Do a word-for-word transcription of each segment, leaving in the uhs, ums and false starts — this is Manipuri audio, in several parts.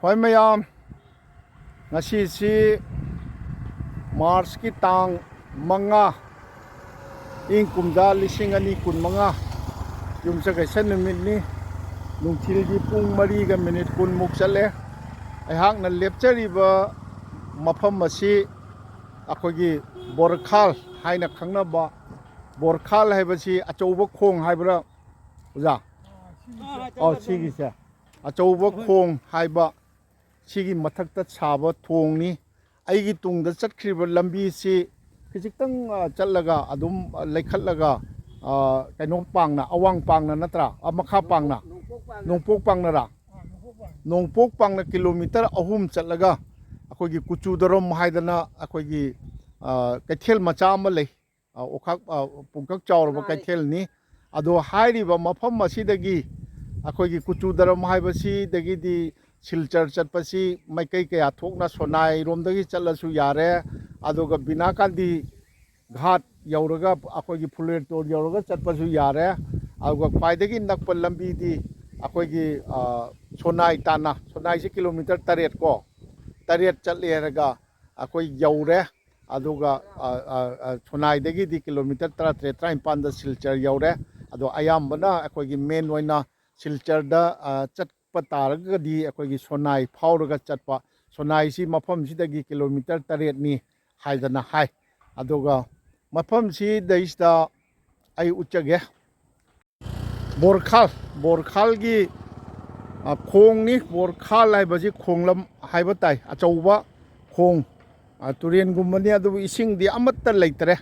ꯍꯣꯏ ꯃꯌꯥꯝ, ꯉꯁꯤꯁꯤ ꯃꯥꯔꯆꯀꯤ ꯇꯥꯡ ꯃꯉꯥ, ꯏꯪ ꯀꯨꯝꯖꯥ ꯂꯤꯁꯤꯡ ꯑꯅꯤ ꯀꯨꯟꯃꯉꯥ, ꯌꯨꯝꯁꯀꯩꯁ ꯅꯨꯃꯤꯠꯅꯤ꯫ ꯅꯨꯡꯊꯤꯜꯒꯤ ꯄꯨꯡ ꯃꯔꯤꯒ ꯃꯤꯅꯤꯠ ꯀꯨꯟꯃꯨꯛ ꯆꯠꯂꯦ꯫ ꯑꯩꯍꯥꯛꯅ ꯂꯦꯞꯆꯔꯤꯕ ꯃꯐꯝ ꯑꯁꯤ ꯑꯩꯈꯣꯏꯒꯤ ꯕꯣꯔꯈꯥꯜ ꯍꯥꯏꯅ ꯈꯪꯅꯕ, ꯕꯣꯔꯈꯥꯜ ꯍꯥꯏꯕꯁꯤ ꯑꯆꯧꯕ ꯈꯣꯡ ꯍꯥꯏꯕ꯭ꯔꯥ ꯑꯣꯖꯥ? ꯑꯣ, ꯁꯤꯒꯤꯁꯦ꯫ ꯑꯆꯧꯕ ꯈꯣꯡ ꯍꯥꯏꯕ ꯁꯤꯒꯤ ꯃꯊꯛꯇ ꯁꯥꯕ ꯊꯣꯡꯅꯤ꯫ ꯑꯩꯒꯤ ꯇꯨꯡꯗ ꯆꯠꯈ꯭ꯔꯤꯕ ꯂꯝꯕꯤꯁꯤ ꯈꯖꯤꯛꯇꯪ, ꯑ, ꯆꯠꯂꯒ ꯑꯗꯨꯝ, ꯑ, ꯂꯩꯈꯠꯂꯒ, ꯑ, ꯀꯩꯅꯣ ꯄꯥꯡꯅ, ꯑꯋꯥꯡ ꯄꯥꯡꯅ ꯅꯠꯇ꯭ꯔꯥ? ꯑ, ꯃꯈꯥ ꯄꯥꯡꯅ? ꯅꯣꯡꯄꯣꯛ ꯄꯥꯡꯅ꯫ ꯅꯣꯡꯄꯣꯛ ꯄꯥꯡꯅꯔꯥ? ꯅꯣꯡꯄꯣꯛ ꯄꯥꯡꯅ ꯀꯤꯂꯣꯃꯤꯇꯔ ꯑꯍꯨꯝ ꯆꯠꯂꯒ ꯑꯩꯈꯣꯏꯒꯤ ꯀꯨꯆꯨꯗꯔꯝ ꯍꯥꯏꯗꯅ ꯑꯩꯈꯣꯏꯒꯤ, ꯑ, ꯀꯩꯊꯦꯜ ꯃꯆꯥ ꯑꯃ ꯂꯩ꯫ ꯑ, ꯑꯣꯈꯥꯛ, ꯑ, ꯄꯨꯡꯀꯛ ꯆꯥꯎꯔꯕ ꯀꯩꯊꯦꯜꯅꯤ꯫ ꯑꯗꯣ ꯍꯥꯏꯔꯤꯕ ꯃꯐꯝ ꯑꯁꯤꯗꯒꯤ ꯑꯩꯈꯣꯏꯒꯤ ꯀꯨꯆꯨꯗꯔꯝ ꯍꯥꯏꯕꯁꯤꯗꯒꯤꯗꯤ ꯁꯤꯜꯆꯔ ꯆꯠꯄꯁꯤ ꯃꯥꯏꯀꯩ ꯀꯌꯥ ꯊꯣꯛꯅ ꯁꯣꯅꯥꯏꯔꯣꯝꯗꯒꯤ ꯆꯠꯂꯁꯨ ꯌꯥꯔꯦ, ꯑꯗꯨꯒ ꯕꯤꯅꯥꯀꯥꯟꯗꯤ ꯘꯥꯠ ꯌꯧꯔꯒ ꯑꯩꯈꯣꯏꯒꯤ ꯐꯨꯂꯦꯇꯣꯔ ꯌꯧꯔꯒ ꯆꯠꯄꯁꯨ ꯌꯥꯔꯦ, ꯑꯗꯨꯒ ꯈ꯭ꯋꯥꯏꯗꯒꯤ ꯅꯛꯄ ꯂꯝꯕꯤꯗꯤ ꯑꯩꯈꯣꯏꯒꯤ, ꯑ, ꯁꯣꯅꯥꯏ ꯇꯥꯟꯅ, ꯁꯣꯅꯥꯏꯁꯤ ꯀꯤꯂꯣꯃꯤꯇꯔ ꯇꯔꯦꯠ ꯀꯣ, ꯇꯔꯦꯠ ꯆꯠꯂꯦ ꯍꯥꯏꯔꯒ ꯑꯩꯈꯣꯏ ꯌꯧꯔꯦ꯫ ꯑꯗꯨꯒ, ꯑ, ꯑ, ꯑ, ꯁꯣꯅꯥꯏꯗꯒꯤꯗꯤ ꯀꯤꯂꯣꯃꯤꯇꯔ ꯇꯔꯥꯇꯔꯦꯠ, ꯇꯔꯥꯅꯤꯄꯥꯟꯗ ꯁꯤꯜꯆꯔ ꯌꯧꯔꯦ꯫ ꯑꯗꯣ ꯑꯌꯥꯝꯕꯅ ꯑꯩꯈꯣꯏꯒꯤ ꯃꯦꯟ ꯑꯣꯏꯅ ꯁꯤꯜꯆꯔꯗ, ꯑ, ꯆꯠꯄ ꯇꯥꯔꯒꯗꯤ ꯑꯩꯈꯣꯏꯒꯤ ꯁꯣꯅꯥꯏ ꯐꯥꯎꯔꯒ ꯆꯠꯄ꯫ ꯁꯣꯅꯥꯏꯁꯤ ꯃꯐꯝꯁꯤꯗꯒꯤ ꯀꯤꯂꯣꯃꯤꯇꯔ ꯇꯔꯦꯠꯅꯤ ꯍꯥꯏꯗꯅ ꯍꯥꯏ꯫ ꯑꯗꯨꯒ ꯃꯐꯝꯁꯤꯗꯩꯁꯤꯗ ꯑꯩ ꯎꯠꯆꯒꯦ꯫ ꯕꯣꯔꯈꯥꯜ, ꯕꯣꯔꯈꯥꯜꯒꯤ, ꯑ, ꯈꯣꯡꯅꯤ꯫ ꯕꯣꯔꯈꯥꯜ ꯍꯥꯏꯕꯁꯤ ꯈꯣꯡꯂꯝ ꯍꯥꯏꯕ ꯇꯥꯏ, ꯑꯆꯧꯕ ꯈꯣꯡ, ꯑ, ꯇꯨꯔꯦꯟꯒꯨꯝꯕꯅꯤ, ꯑꯗꯨꯕꯨ ꯏꯁꯤꯡꯗꯤ ꯑꯃꯠꯇ ꯂꯩꯇ꯭ꯔꯦ꯫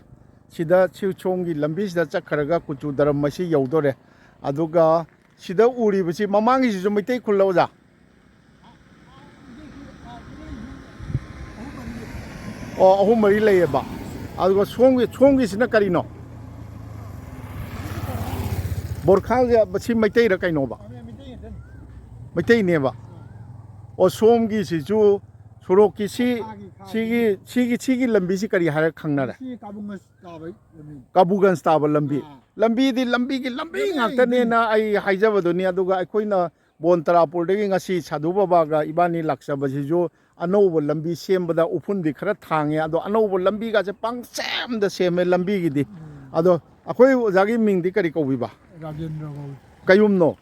ꯁꯤꯗ, ꯁꯤ ꯁꯣꯝꯒꯤ ꯂꯝꯕꯤꯁꯤꯗ ꯆꯠꯈ꯭ꯔꯒ ꯀꯨꯆꯨ ꯗꯔꯝ ꯑꯁꯤ ꯌꯧꯗꯣꯔꯦ꯫ ꯑꯗꯨꯒ ꯁꯤꯗ ꯎꯔꯤꯕꯁꯤ ꯃꯃꯥꯡꯒꯤꯁꯤꯁꯨ ꯃꯩꯇꯩ ꯈꯨꯜꯂ ꯑꯣꯖꯥ? ꯑꯣ, ꯑꯍꯨꯝ ꯃꯔꯤ ꯂꯩꯌꯦꯕ꯫ ꯑꯗꯨꯒ ꯁꯣꯝꯒꯤ, ꯁꯣꯝꯒꯤꯁꯤꯅ ꯀꯔꯤꯅꯣ? ꯕꯣꯔꯈꯥꯜꯁꯦ ꯃꯁꯤ ꯃꯩꯇꯩꯔ ꯀꯩꯅꯣꯕ? ꯃꯩꯇꯩꯅꯦꯕ꯫ ꯑꯣ, ꯁꯣꯝꯒꯤꯁꯤꯁꯨ ꯁꯣꯔꯣꯛꯀꯤ ꯁꯤ, ꯁꯤꯒꯤ, ꯁꯤꯒꯤ, ꯁꯤꯒꯤ ꯂꯝꯕꯤꯁꯤ ꯀꯔꯤ ꯍꯥꯏꯔ ꯈꯪꯅꯔꯦ? ꯁꯤ ꯀꯥꯕꯨꯡꯒꯟꯁ ꯇꯥꯕ ꯂꯝꯕꯤ꯫ ꯀꯥꯕꯨꯒꯟꯁ ꯇꯥꯕ ꯂꯝꯕꯤ꯫ ꯑꯥ꯫ ꯂꯝꯕꯤꯗꯤ ꯂꯝꯕꯤꯒꯤ ꯂꯝꯕꯤ ꯂꯝꯕꯤ ꯉꯥꯛꯇꯅꯦꯅ ꯑꯩ ꯍꯥꯏꯖꯕꯗꯨꯅꯤ꯫ ꯑꯗꯨꯒ ꯑꯩꯈꯣꯏꯅ ꯕꯣꯟ ꯇꯔꯥꯄꯨꯔꯗꯒꯤ ꯉꯁꯤ ꯁꯥꯙꯨ ꯕꯕꯥꯒ ꯏꯕꯥꯅꯤ ꯂꯥꯛꯆꯕꯁꯤꯁꯨ ꯑꯅꯧꯕ ꯂꯝꯕꯤ ꯁꯦꯝꯕꯗ ꯎꯐꯨꯟꯗꯤ ꯈꯔ ꯊꯥꯡꯉꯦ, ꯑꯗꯣ ꯑꯅꯧꯕ ꯂꯝꯕꯤꯒꯁꯦ ꯄꯪꯁꯦꯝꯗ ꯁꯦꯝꯃꯦ ꯂꯝꯕꯤꯒꯤꯗꯤ꯫ ꯑꯗꯣ ꯑꯩꯈꯣꯏ ꯑꯣꯖꯥꯒꯤ ꯃꯤꯡꯗꯤ ꯀꯔꯤ ꯀꯧꯕꯤꯕ? ꯔꯥꯖꯦꯟꯗ꯭ꯔ ꯀꯧꯏ꯫ ꯀꯌꯨꯝꯅꯣ?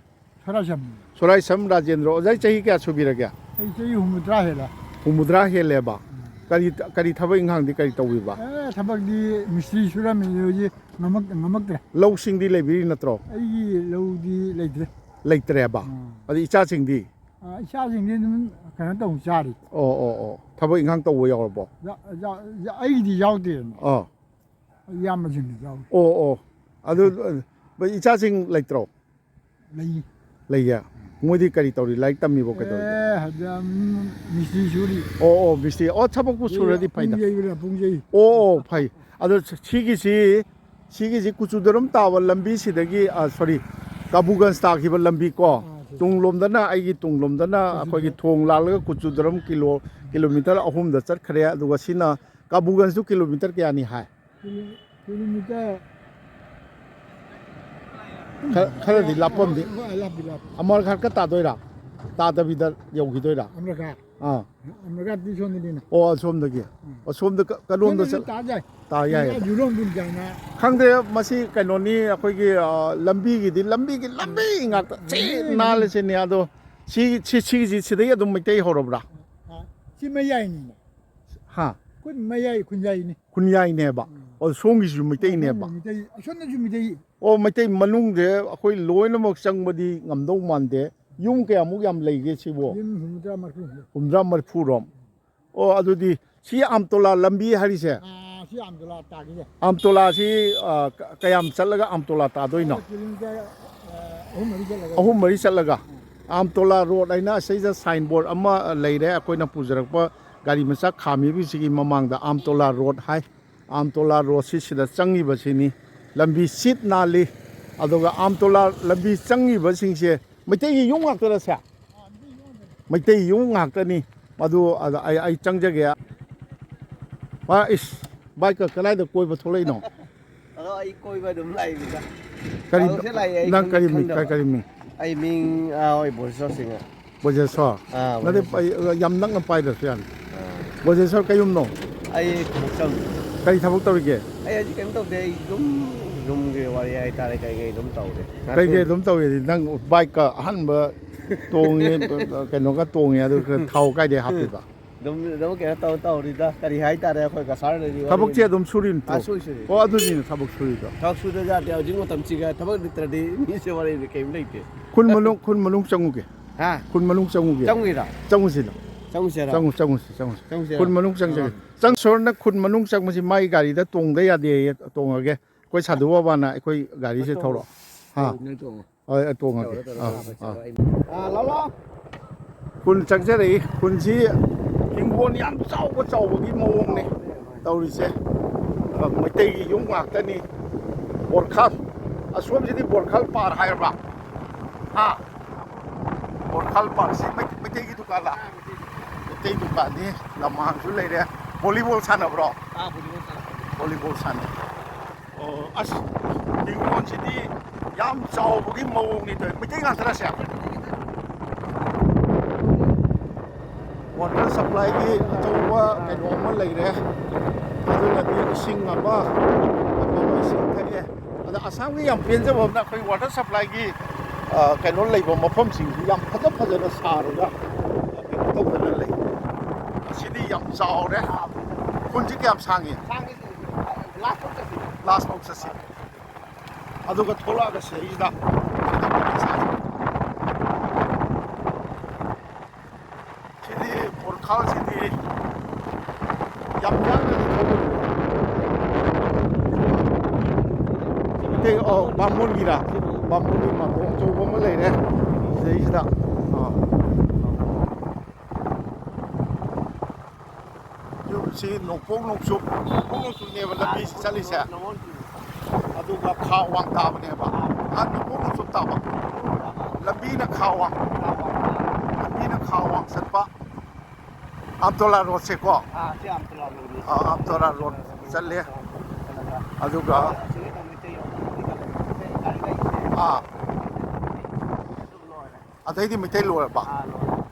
ꯁꯣꯔꯥꯏꯁꯝ꯫ ꯁꯣꯔꯥꯏꯁꯝ ꯔꯥꯖꯦꯟꯗ꯭ꯔ꯫ ꯑꯣꯖꯥ ꯆꯍꯤ ꯀꯌꯥ ꯁꯨꯕꯤꯔꯒꯦ? ꯑꯩ ꯆꯍꯤ ꯍꯨꯝꯐꯨꯇꯔꯥ ꯍꯦꯜꯂꯦ꯫ ꯍꯨꯝꯐꯨꯇꯔꯥ ꯍꯦꯜꯂꯦꯕ꯫ ꯎꯝ꯫ ꯀꯔꯤ, ꯀꯔꯤ ꯊꯕꯛ ꯏꯪꯈꯥꯡꯗꯤ ꯀꯔꯤ ꯇꯧꯕꯤꯕ? ꯑꯦ, ꯊꯕꯛꯇꯤ ꯃꯤꯁꯇ꯭ꯔꯤ ꯁꯨꯔꯝꯃꯤꯅꯦ, ꯍꯧꯖꯤꯛ ꯉꯝꯃꯛ-, ꯉꯝꯃꯛꯇ꯭ꯔꯦ꯫ ꯂꯧꯁꯤꯡꯗꯤ ꯂꯩꯕꯤꯔꯤ ꯅꯠꯇ꯭ꯔꯣ? ꯑꯩꯒꯤ ꯂꯧꯗꯤ ꯂꯩꯇ꯭ꯔꯦ꯫ ꯂꯩꯇ꯭ꯔꯦꯕ꯫ ꯎꯝ꯫ ꯑꯗ ꯏꯆꯥꯁꯤꯡꯗꯤ? ꯑ, ꯏꯆꯥꯁꯤꯡꯗꯤ ꯑꯗꯨꯝ ꯀꯩꯅꯣ ꯇꯧ ꯆꯥꯔꯤ꯫ ꯑꯣ, ꯑꯣ, ꯑꯣ꯫ ꯊꯕꯛ ꯏꯪꯈꯥꯡ ꯇꯧꯕ ꯌꯥꯎꯔꯕꯣ? ꯌꯥ-, ꯌꯥ-, ꯌꯥ-, ꯑꯩꯒꯤꯗꯤ ꯌꯥꯎꯗꯦ꯫ ꯑꯥ꯫ ꯏꯌꯥꯝꯕꯁꯤꯡꯗꯤ ꯌꯥꯎꯔꯤ꯫ ꯑꯣ, ꯑꯣ꯫ ꯑꯗꯨ, ꯑ, ꯏꯆꯥꯁꯤꯡ ꯂꯩꯇ꯭ꯔꯣ? ꯂꯩ꯫ ꯂꯩꯌꯦ꯫ ꯃꯣꯏꯗꯤ ꯀꯔꯤ ꯇꯧꯔꯤ? ꯂꯥꯏꯔꯤꯛ ꯇꯝꯃꯤꯕꯣ ꯀꯩꯗꯧꯔꯤ? ꯑꯦ, ꯍꯧꯖꯤꯛ, ꯎꯝ, ꯃꯤꯁꯇ꯭ꯔꯤ ꯁꯨꯔꯤ꯫ ꯑꯣ, ꯑꯣ, ꯃꯤꯁꯇ꯭ꯔꯤ꯫ ꯑꯣ, ꯊꯕꯛꯄꯨ ꯁꯨꯔꯗꯤ ꯄꯨꯡ ꯐꯩꯗ꯫ ꯌꯩꯕ꯭ꯔꯥ, ꯄꯨꯡ ꯌꯩ꯫ ꯑꯣ, ꯑꯣ, ꯐꯩ꯫ ꯑꯗꯣ ꯁꯤꯒꯤꯁꯤ, ꯁꯤꯒꯤꯁꯤ ꯀꯨꯆꯨꯗꯔꯝ ꯇꯥꯕ ꯂꯝꯕꯤꯁꯤꯗꯒꯤ, ꯑ, sorry, ꯀꯥꯕꯨꯒꯟꯖ ꯇꯥꯈꯤꯕ ꯂꯝꯕꯤ ꯀꯣ, ꯑꯥ, ꯁꯤ꯫ ꯇꯨꯡꯂꯣꯝꯗꯅ, ꯑꯩꯒꯤ ꯇꯨꯡꯂꯣꯝꯗꯅ ꯀꯨꯆꯨꯗꯔꯝ꯫ ꯑꯩꯈꯣꯏꯒꯤ ꯊꯣꯡ ꯂꯥꯜꯂꯒ ꯀꯨꯆꯨꯗꯔꯝ ꯀꯤꯂꯣ-, ꯀꯤꯂꯣꯃꯤꯇꯔ ꯑꯍꯨꯝꯗ ꯆꯠꯈ꯭ꯔꯦ꯫ ꯑꯗꯨꯒ ꯁꯤꯅ ꯀꯥꯕꯨꯒꯟꯖꯇꯨ ꯀꯤꯂꯣꯃꯤꯇꯔ ꯀꯌꯥꯅꯤ ꯍꯥꯏ? ꯀꯤꯂꯣ-, ꯀꯤꯂꯣꯃꯤꯇꯔ ꯈꯔ, ꯈꯔꯗꯤ ꯂꯥꯞꯄꯝꯗꯤ꯫ ꯍꯣꯏ, ꯂꯥꯞꯄꯤ, ꯂꯥꯞꯄꯤ꯫ ꯑꯃꯔꯒꯥꯠꯀ ꯇꯥꯗꯣꯏꯔꯥ? ꯇꯥꯗꯕꯤꯗ ꯌꯧꯈꯤꯗꯣꯏꯔꯥ? ꯑꯃꯔꯒꯥꯠ꯫ ꯑꯥ꯫ ꯑꯃꯔꯒꯥꯠꯇꯤ ꯁꯣꯝꯗꯅꯤꯅ꯫ ꯑꯣ, ꯑꯁꯣꯝꯗꯒꯤ꯫ ꯎꯝ꯫ ꯑꯁꯣꯝꯗ ꯀ-, ꯀꯔꯣꯝꯗ ꯁꯣꯝꯗꯁꯨ ꯆꯠ-, ꯇꯥ ꯌꯥꯏ꯫ ꯇꯥ ꯌꯥꯏ꯫ ꯁꯣꯝꯗ ꯌꯨꯔꯣꯝꯗꯨꯝ ꯌꯥꯏꯅ꯫ ꯈꯪꯗꯦ, ꯃꯁꯤ ꯀꯩꯅꯣꯅꯤ, ꯑꯩꯈꯣꯏꯒꯤ, ꯑ, ꯂꯝꯕꯤꯒꯤꯗꯤ, ꯂꯝꯕꯤꯒꯤ ꯂꯝꯕꯤ ꯉꯥꯛꯇ ꯆꯦ ꯎꯝ꯫ ꯅꯥꯜꯂꯦ ꯁꯤꯅꯤ꯫ ꯑꯗꯣ ꯁꯤ, ꯁꯤ, ꯁꯤꯒꯤꯁꯤ ꯁꯤꯗꯒꯤ ꯑꯗꯨꯝ ꯃꯩꯇꯩ ꯍꯧꯔꯕ꯭ꯔꯥ? ꯑ, ꯁꯤ ꯃꯌꯥꯏꯅꯤꯅ꯫ ꯍꯥ? ꯑꯩꯈꯣꯏ ꯃꯌꯥꯏ ꯈꯨꯟꯌꯥꯏꯅꯤ꯫ ꯈꯨꯟꯌꯥꯏꯅꯦꯕ꯫ ꯎꯝ꯫ ꯑꯣ, ꯁꯣꯝꯒꯤꯁꯨ ꯃꯩꯇꯩꯅꯦꯕ꯫ ꯃꯩꯇꯩ, ꯑꯁꯣꯝꯗꯁꯨ ꯃꯩꯇꯩ꯫ ꯑꯣ, ꯃꯩꯇꯩ ꯃꯅꯨꯡꯁꯦ ꯑꯩꯈꯣꯏ ꯂꯣꯏꯅꯃꯛ ꯆꯪꯕꯗꯤ ꯉꯝꯗꯧ ꯃꯥꯟꯗꯦ꯫ ꯌꯨꯝ ꯀꯌꯥꯃꯨꯛ ꯌꯥꯝ ꯂꯩꯒꯦ ꯁꯤꯕꯨ? ꯌꯨꯝ ꯍꯨꯝꯐꯨꯇꯔꯥ ꯃꯔꯤꯐꯨ꯫ ꯍꯨꯝꯐꯨꯇꯔꯥ ꯃꯔꯤꯐꯨꯔꯣꯝ? ꯑꯣ, ꯑꯗꯨꯗꯤ ꯁꯤ ꯑꯥꯝꯇꯣꯂꯥ ꯂꯝꯕꯤ ꯍꯥꯏꯔꯤꯁꯦ? ꯑꯥ, ꯁꯤ ꯑꯥꯝꯇꯣꯂꯥ ꯇꯥꯈꯤꯁꯦ꯫ ꯑꯥꯝꯇꯣꯂꯥꯁꯤ, ꯑ, ꯀ-, ꯀꯌꯥꯝ ꯆꯠꯂꯒ ꯑꯥꯝꯇꯣꯂꯥ ꯇꯥꯗꯣꯏꯅꯣ? ꯀꯤꯂꯣꯃꯤꯇꯔ, ꯑ, ꯑꯍꯨꯝ ꯃꯔꯤ ꯆꯠꯂꯒ꯫ ꯑꯍꯨꯝ ꯃꯔꯤ ꯆꯠꯂꯒ꯫ ꯎꯝ꯫ ꯑꯥꯝꯇꯣꯂꯥ ꯔꯣꯗ ꯍꯥꯏꯅ ꯑꯁꯤꯗ ꯁꯥꯏꯟ ꯕꯣꯔꯗ ꯑꯃ ꯂꯩꯔꯦ꯫ ꯑꯩꯈꯣꯏꯅ ꯄꯨꯖꯔꯛꯄ ꯒꯥꯔꯤ ꯃꯆꯥ ꯈꯥꯝꯃꯤꯕꯁꯤꯒꯤ ꯃꯃꯥꯡꯗ ꯑꯥꯝꯇꯣꯂꯥ ꯔꯣꯗ ꯍꯥꯏ꯫ ꯑꯥꯝꯇꯣꯂꯥ ꯔꯣꯗꯁꯤ ꯁꯤꯗ ꯆꯪꯉꯤꯕꯁꯤꯅꯤ꯫ ꯂꯝꯕꯤ ꯁꯤꯠ ꯅꯥꯜꯂꯤ꯫ ꯑꯗꯨꯒ ꯑꯥꯝꯇꯣꯂꯥ ꯂꯝꯕꯤ ꯆꯪꯉꯤꯕꯁꯤꯡꯁꯦ ꯃꯩꯇꯩꯒꯤ ꯌꯨꯝ ꯉꯥꯛꯇꯔꯁꯦ? ꯃꯩꯇꯩ ꯌꯨꯝ ꯉꯥꯛꯇꯅꯤ꯫ ꯃꯗꯨ ꯑꯗ ꯑꯩ, ꯑꯩ ꯆꯪꯖꯒꯦ꯫ ꯃꯥ, ꯏꯁ, ꯕꯥꯏꯛꯀ ꯀꯗꯥꯏꯗ ꯀꯣꯏꯕ ꯊꯣꯛꯂꯛꯏꯅꯣ? ꯑꯗꯣ ꯑꯩ ꯀꯣꯏꯕ ꯑꯗꯨꯝ ꯂꯥꯛꯏꯅꯤꯗ꯫ ꯀꯔꯤ, ꯄꯥꯎꯁꯦ ꯂꯥꯛꯑꯦ, ꯑꯩ ꯅꯪ ꯈꯪꯗꯤ ꯀꯔꯤ ꯃꯤꯡ, ꯈꯪꯗꯕ꯫ ꯀꯔꯤ, ꯀꯔꯤ ꯃꯤꯡ? ꯑꯩ ꯃꯤꯡ, ꯑꯥ, ꯍꯣꯏ, ꯕꯣꯔꯤꯁꯣꯔ ꯁꯤꯡꯍ꯫ ꯕꯣꯖꯦꯁꯣꯔ꯫ ꯑꯥ, ꯅꯠꯇꯦ, ꯕꯣꯖꯦꯁꯣꯔ꯫ ꯑꯩ, ꯌꯥꯝ ꯅꯛꯅ ꯄꯥꯏꯗ꯭ꯔꯁꯨ ꯌꯥꯅꯤ꯫ ꯑꯥ꯫ ꯕꯣꯖꯦꯁꯣꯔ ꯀꯌꯨꯝꯅꯣ? ꯑꯩ ꯊꯕꯛ ꯆꯪ-, ꯀꯔꯤ ꯊꯕꯛ ꯇꯧꯔꯤꯒꯦ? ꯑꯩ ꯍꯧꯖꯤꯛ ꯀꯩꯝ ꯇꯧꯗꯦ꯫ ꯑꯩ ꯑꯗꯨꯝ ꯌꯨꯝꯒꯤ ꯋꯥꯔꯤ ꯍꯥꯏꯇꯥꯔꯦ, ꯀꯩꯀꯩ ꯑꯗꯨꯝ ꯇꯧꯔꯦ꯫ ꯀꯩꯀꯩ ꯑꯗꯨꯝ ꯇꯧꯔꯤꯗꯤ? ꯅꯪ ꯕꯥꯏꯛꯀ ꯑꯍꯟꯕ ꯇꯣꯡꯉꯦ, ꯀꯩꯅꯣꯒ ꯇꯣꯡꯉꯦ, ꯑꯗꯨ ꯊꯥꯎ ꯀꯥꯏꯗꯩ ꯍꯥꯞꯄꯤꯕ? ꯑꯗꯨꯝ, ꯑꯗꯨꯝ ꯀꯩꯅꯣ ꯇꯧ-, ꯇꯧꯔꯤꯗ꯫ ꯀꯔꯤ ꯍꯥꯏꯇꯥꯔꯦ, ꯑꯩꯈꯣꯏ ꯀꯁꯥꯔꯗꯗꯤ ꯋꯥꯔꯤ ꯊꯕꯛꯁꯦ ꯑꯣꯏꯅ꯫ ꯑꯗꯨꯝ ꯁꯨꯔꯤ ꯅꯠꯇ꯭ꯔꯣ? ꯑꯥ, ꯁꯨꯔꯤ, ꯁꯨꯔꯤ꯫ ꯑꯣ, ꯑꯗꯨꯅꯤꯅꯦ ꯊꯕꯛ ꯁꯨꯔꯤꯗꯣ꯫ ꯊꯕꯛ ꯁꯨꯗ ꯌꯥꯗꯦ꯫ ꯍꯧꯖꯤꯛ ꯃꯇꯝꯁꯤꯒ ꯊꯕꯛ ꯅꯠꯇ꯭ꯔꯗꯤ ꯃꯤꯁꯦ ꯋꯥꯔꯤꯁꯦ ꯀꯩꯝ ꯂꯩꯇꯦ꯫ ꯈꯨꯟ ꯃꯅꯨꯡ, ꯈꯨꯟ ꯃꯅꯨꯡ ꯆꯪꯉꯨꯒꯦ꯫ ꯍꯥ? ꯈꯨꯟ ꯃꯅꯨꯡ ꯆꯪꯉꯨꯒꯦ꯫ ꯆꯪꯉꯨꯏꯔꯥ? ꯆꯪꯉꯨꯁꯤꯅ꯫ ꯆꯪꯉꯨꯁꯤꯔꯥ? ꯆꯪꯉꯨ, ꯆꯪꯉꯨꯁꯤ, ꯆꯪꯉꯨꯁꯤ꯫ ꯆꯪꯉꯨꯁꯤꯔꯥ? ꯈꯨꯟ ꯃꯅꯨꯡ ꯆꯪꯖꯒꯦ꯫ ꯑꯥ꯫ ꯆꯪ ꯁꯣꯔꯅ ꯈꯨꯟ ꯃꯅꯨꯡ ꯆꯪꯕꯁꯤ ꯃꯥꯒꯤ ꯒꯥꯔꯤꯗ ꯇꯣꯡꯗ ꯌꯥꯗꯦ, ꯇꯣꯡꯉꯒꯦ꯫ ꯑꯩꯈꯣꯏ ꯁꯥꯙꯨ ꯕꯕꯥꯅ ꯑꯩꯈꯣꯏ ꯒꯥꯔꯤꯁꯦ ꯊꯧꯔꯣ꯫ ꯍꯥ꯫ ꯅꯣꯏ ꯇꯣꯡꯉꯣ꯫ ꯍꯣꯏ, ꯑꯩ ꯇꯣꯡꯉꯒꯦ꯫ ꯇꯧꯔꯣ, ꯇꯧꯔꯣ, ꯑꯥ, ꯇꯧꯔꯣ, ꯑꯥ꯫ ꯇꯧꯔꯣ, ꯑꯩ ꯑꯥ, ꯂꯥꯛꯑꯣ, ꯂꯥꯛꯑꯣ꯫ ꯈꯨꯟ ꯆꯪꯖꯔꯛꯏ꯫ ꯈꯨꯟꯁꯤ ꯍꯤꯡꯒꯣꯜ ꯌꯥꯝ ꯆꯥꯎꯕ ꯆꯥꯎꯕꯒꯤ ꯃꯑꯣꯡꯅꯤ ꯇꯧꯔꯤꯁꯦ꯫ ꯑ, ꯃꯩꯇꯩꯒꯤ ꯌꯨꯝ ꯉꯥꯛꯇꯅꯤ꯫ ꯕꯣꯔꯈꯥꯜ, ꯑꯁꯣꯝꯁꯤꯗꯤ ꯕꯣꯔꯈꯥꯜ ꯄꯥꯔ ꯍꯥꯏꯔꯕ? ꯍꯥ? ꯕꯣꯔꯈꯥꯜ ꯄꯥꯔꯁꯤ ꯃꯩ-, ꯃꯩꯇꯩꯒꯤ ꯗꯨꯀꯥꯟꯂ? ꯃꯩꯇꯩ ꯗꯨꯀꯥꯟꯅꯤ꯫ ꯂꯝꯍꯥꯡꯁꯨ ꯂꯩꯔꯦ꯫ ꯚꯣꯂꯤꯕꯣꯜ ꯁꯥꯟꯅꯕ꯭ꯔꯣ? ꯑꯥ, ꯚꯣꯂꯤꯕꯣꯜ ꯁꯥꯟꯅꯩ꯫ ꯚꯣꯂꯤꯕꯣꯜ ꯁꯥꯟꯅꯩ꯫ ꯑꯣ, ꯑꯁ, ꯍꯤꯡꯒꯣꯜꯁꯤꯗꯤ ꯌꯥꯝ ꯆꯥꯎꯕꯒꯤ ꯃꯑꯣꯡꯅꯤ ꯇꯧꯔꯤ꯫ ꯃꯩꯇꯩ ꯉꯥꯛꯇꯔ ꯁꯦ? ꯋꯥꯇꯔ ꯁꯄ꯭ꯂꯥꯏꯒꯤ ꯑꯆꯧꯕ ꯀꯩꯅꯣ ꯑꯃ ꯂꯩꯔꯦ꯫ ꯑꯗꯨꯅꯗꯤ ꯏꯁꯤꯡ ꯑꯃ, ꯑꯐꯕ ꯏꯁꯤꯡ ꯊꯛꯑꯦ꯫ ꯑꯗ ꯑꯁꯥꯝꯒꯤ ꯌꯥꯝ ꯄꯦꯟꯖꯕ ꯑꯃꯅ, ꯑꯩꯈꯣꯏ ꯋꯥꯇꯔ ꯁꯄ꯭ꯂꯥꯏꯒꯤ, ꯑ, ꯀꯩꯅꯣ ꯂꯩꯕ ꯃꯐꯝꯁꯤꯡꯁꯤ ꯌꯥꯝ ꯐꯖ ꯐꯖꯅ ꯁꯥꯔꯒ ꯀꯩꯅꯣ ꯇꯧꯗꯅ ꯂꯩ꯫ ꯑꯁꯤꯗꯤ ꯌꯥꯝ ꯆꯥꯎꯔꯦ꯫ ꯈꯨꯟꯁꯤ ꯀꯌꯥꯝ ꯁꯥꯡꯉꯤ? ꯂꯥꯁ ꯐꯥꯎ ꯆꯠꯁꯤ꯫ ꯑꯗꯨꯒ ꯊꯣꯛꯂꯛꯑꯒ ꯁꯤꯗꯩꯁꯤꯗ ꯁꯤꯗ ꯋꯥꯔꯤ ꯁꯥꯁꯤ꯫ ꯁꯤꯗꯤ ꯕꯣꯔꯈꯥꯜꯁꯤꯗꯤ ꯌꯥꯝ ꯌꯥꯡꯅꯗꯤ ꯊꯧꯕꯅꯤ꯫ ꯇꯦ-, ꯑꯣ, ꯕꯥꯃꯣꯟꯒꯤꯔꯥ? ꯕꯥꯃꯣꯟꯒꯤ ꯃꯥꯟꯗꯣꯞ ꯑꯆꯧꯕ ꯑꯃ ꯂꯩꯔꯦ ꯁꯤꯗꯩꯁꯤꯗ꯫ ꯑꯥ꯫ ꯌꯨꯝꯁꯤ ꯅꯣꯡꯄꯣꯛ ꯅꯣꯡꯆꯨꯞ, ꯅꯣꯡꯄꯣꯛ ꯅꯣꯡꯆꯨꯞꯅꯦꯕ ꯂꯝꯕꯤꯁꯤ ꯆꯠꯂꯤꯁꯦ꯫ ꯑꯗꯨꯒ ꯈꯥ ꯋꯥꯡ ꯇꯥꯕꯅꯦꯕ꯫ ꯑꯥ, ꯅꯣꯡꯄꯣꯛ ꯅꯣꯡꯆꯨꯞ ꯇꯥꯕ꯫ ꯂꯝꯕꯤꯅ ꯈꯥ ꯋꯥꯡ꯫ ꯂꯝꯕꯤꯅ ꯈꯥ ꯋꯥꯡ ꯆꯠꯄ꯫ ꯑꯝꯇꯣꯂꯥ ꯔꯣꯗꯁꯦꯀꯣ꯫ ꯑꯥ, ꯁꯤ ꯑꯝꯇꯣꯂꯥ ꯔꯣꯗꯅꯤ꯫ ꯑꯥ, ꯑꯝꯇꯣꯂꯥ ꯔꯣꯗ ꯆꯠꯂꯦ꯫ ꯑꯗꯨꯒ, ꯑꯥ, ꯑꯇꯩꯗꯤ ꯃꯩꯇꯩ ꯂꯣꯏꯔꯕ? ꯑꯥ, ꯂꯣꯏꯔꯦ꯫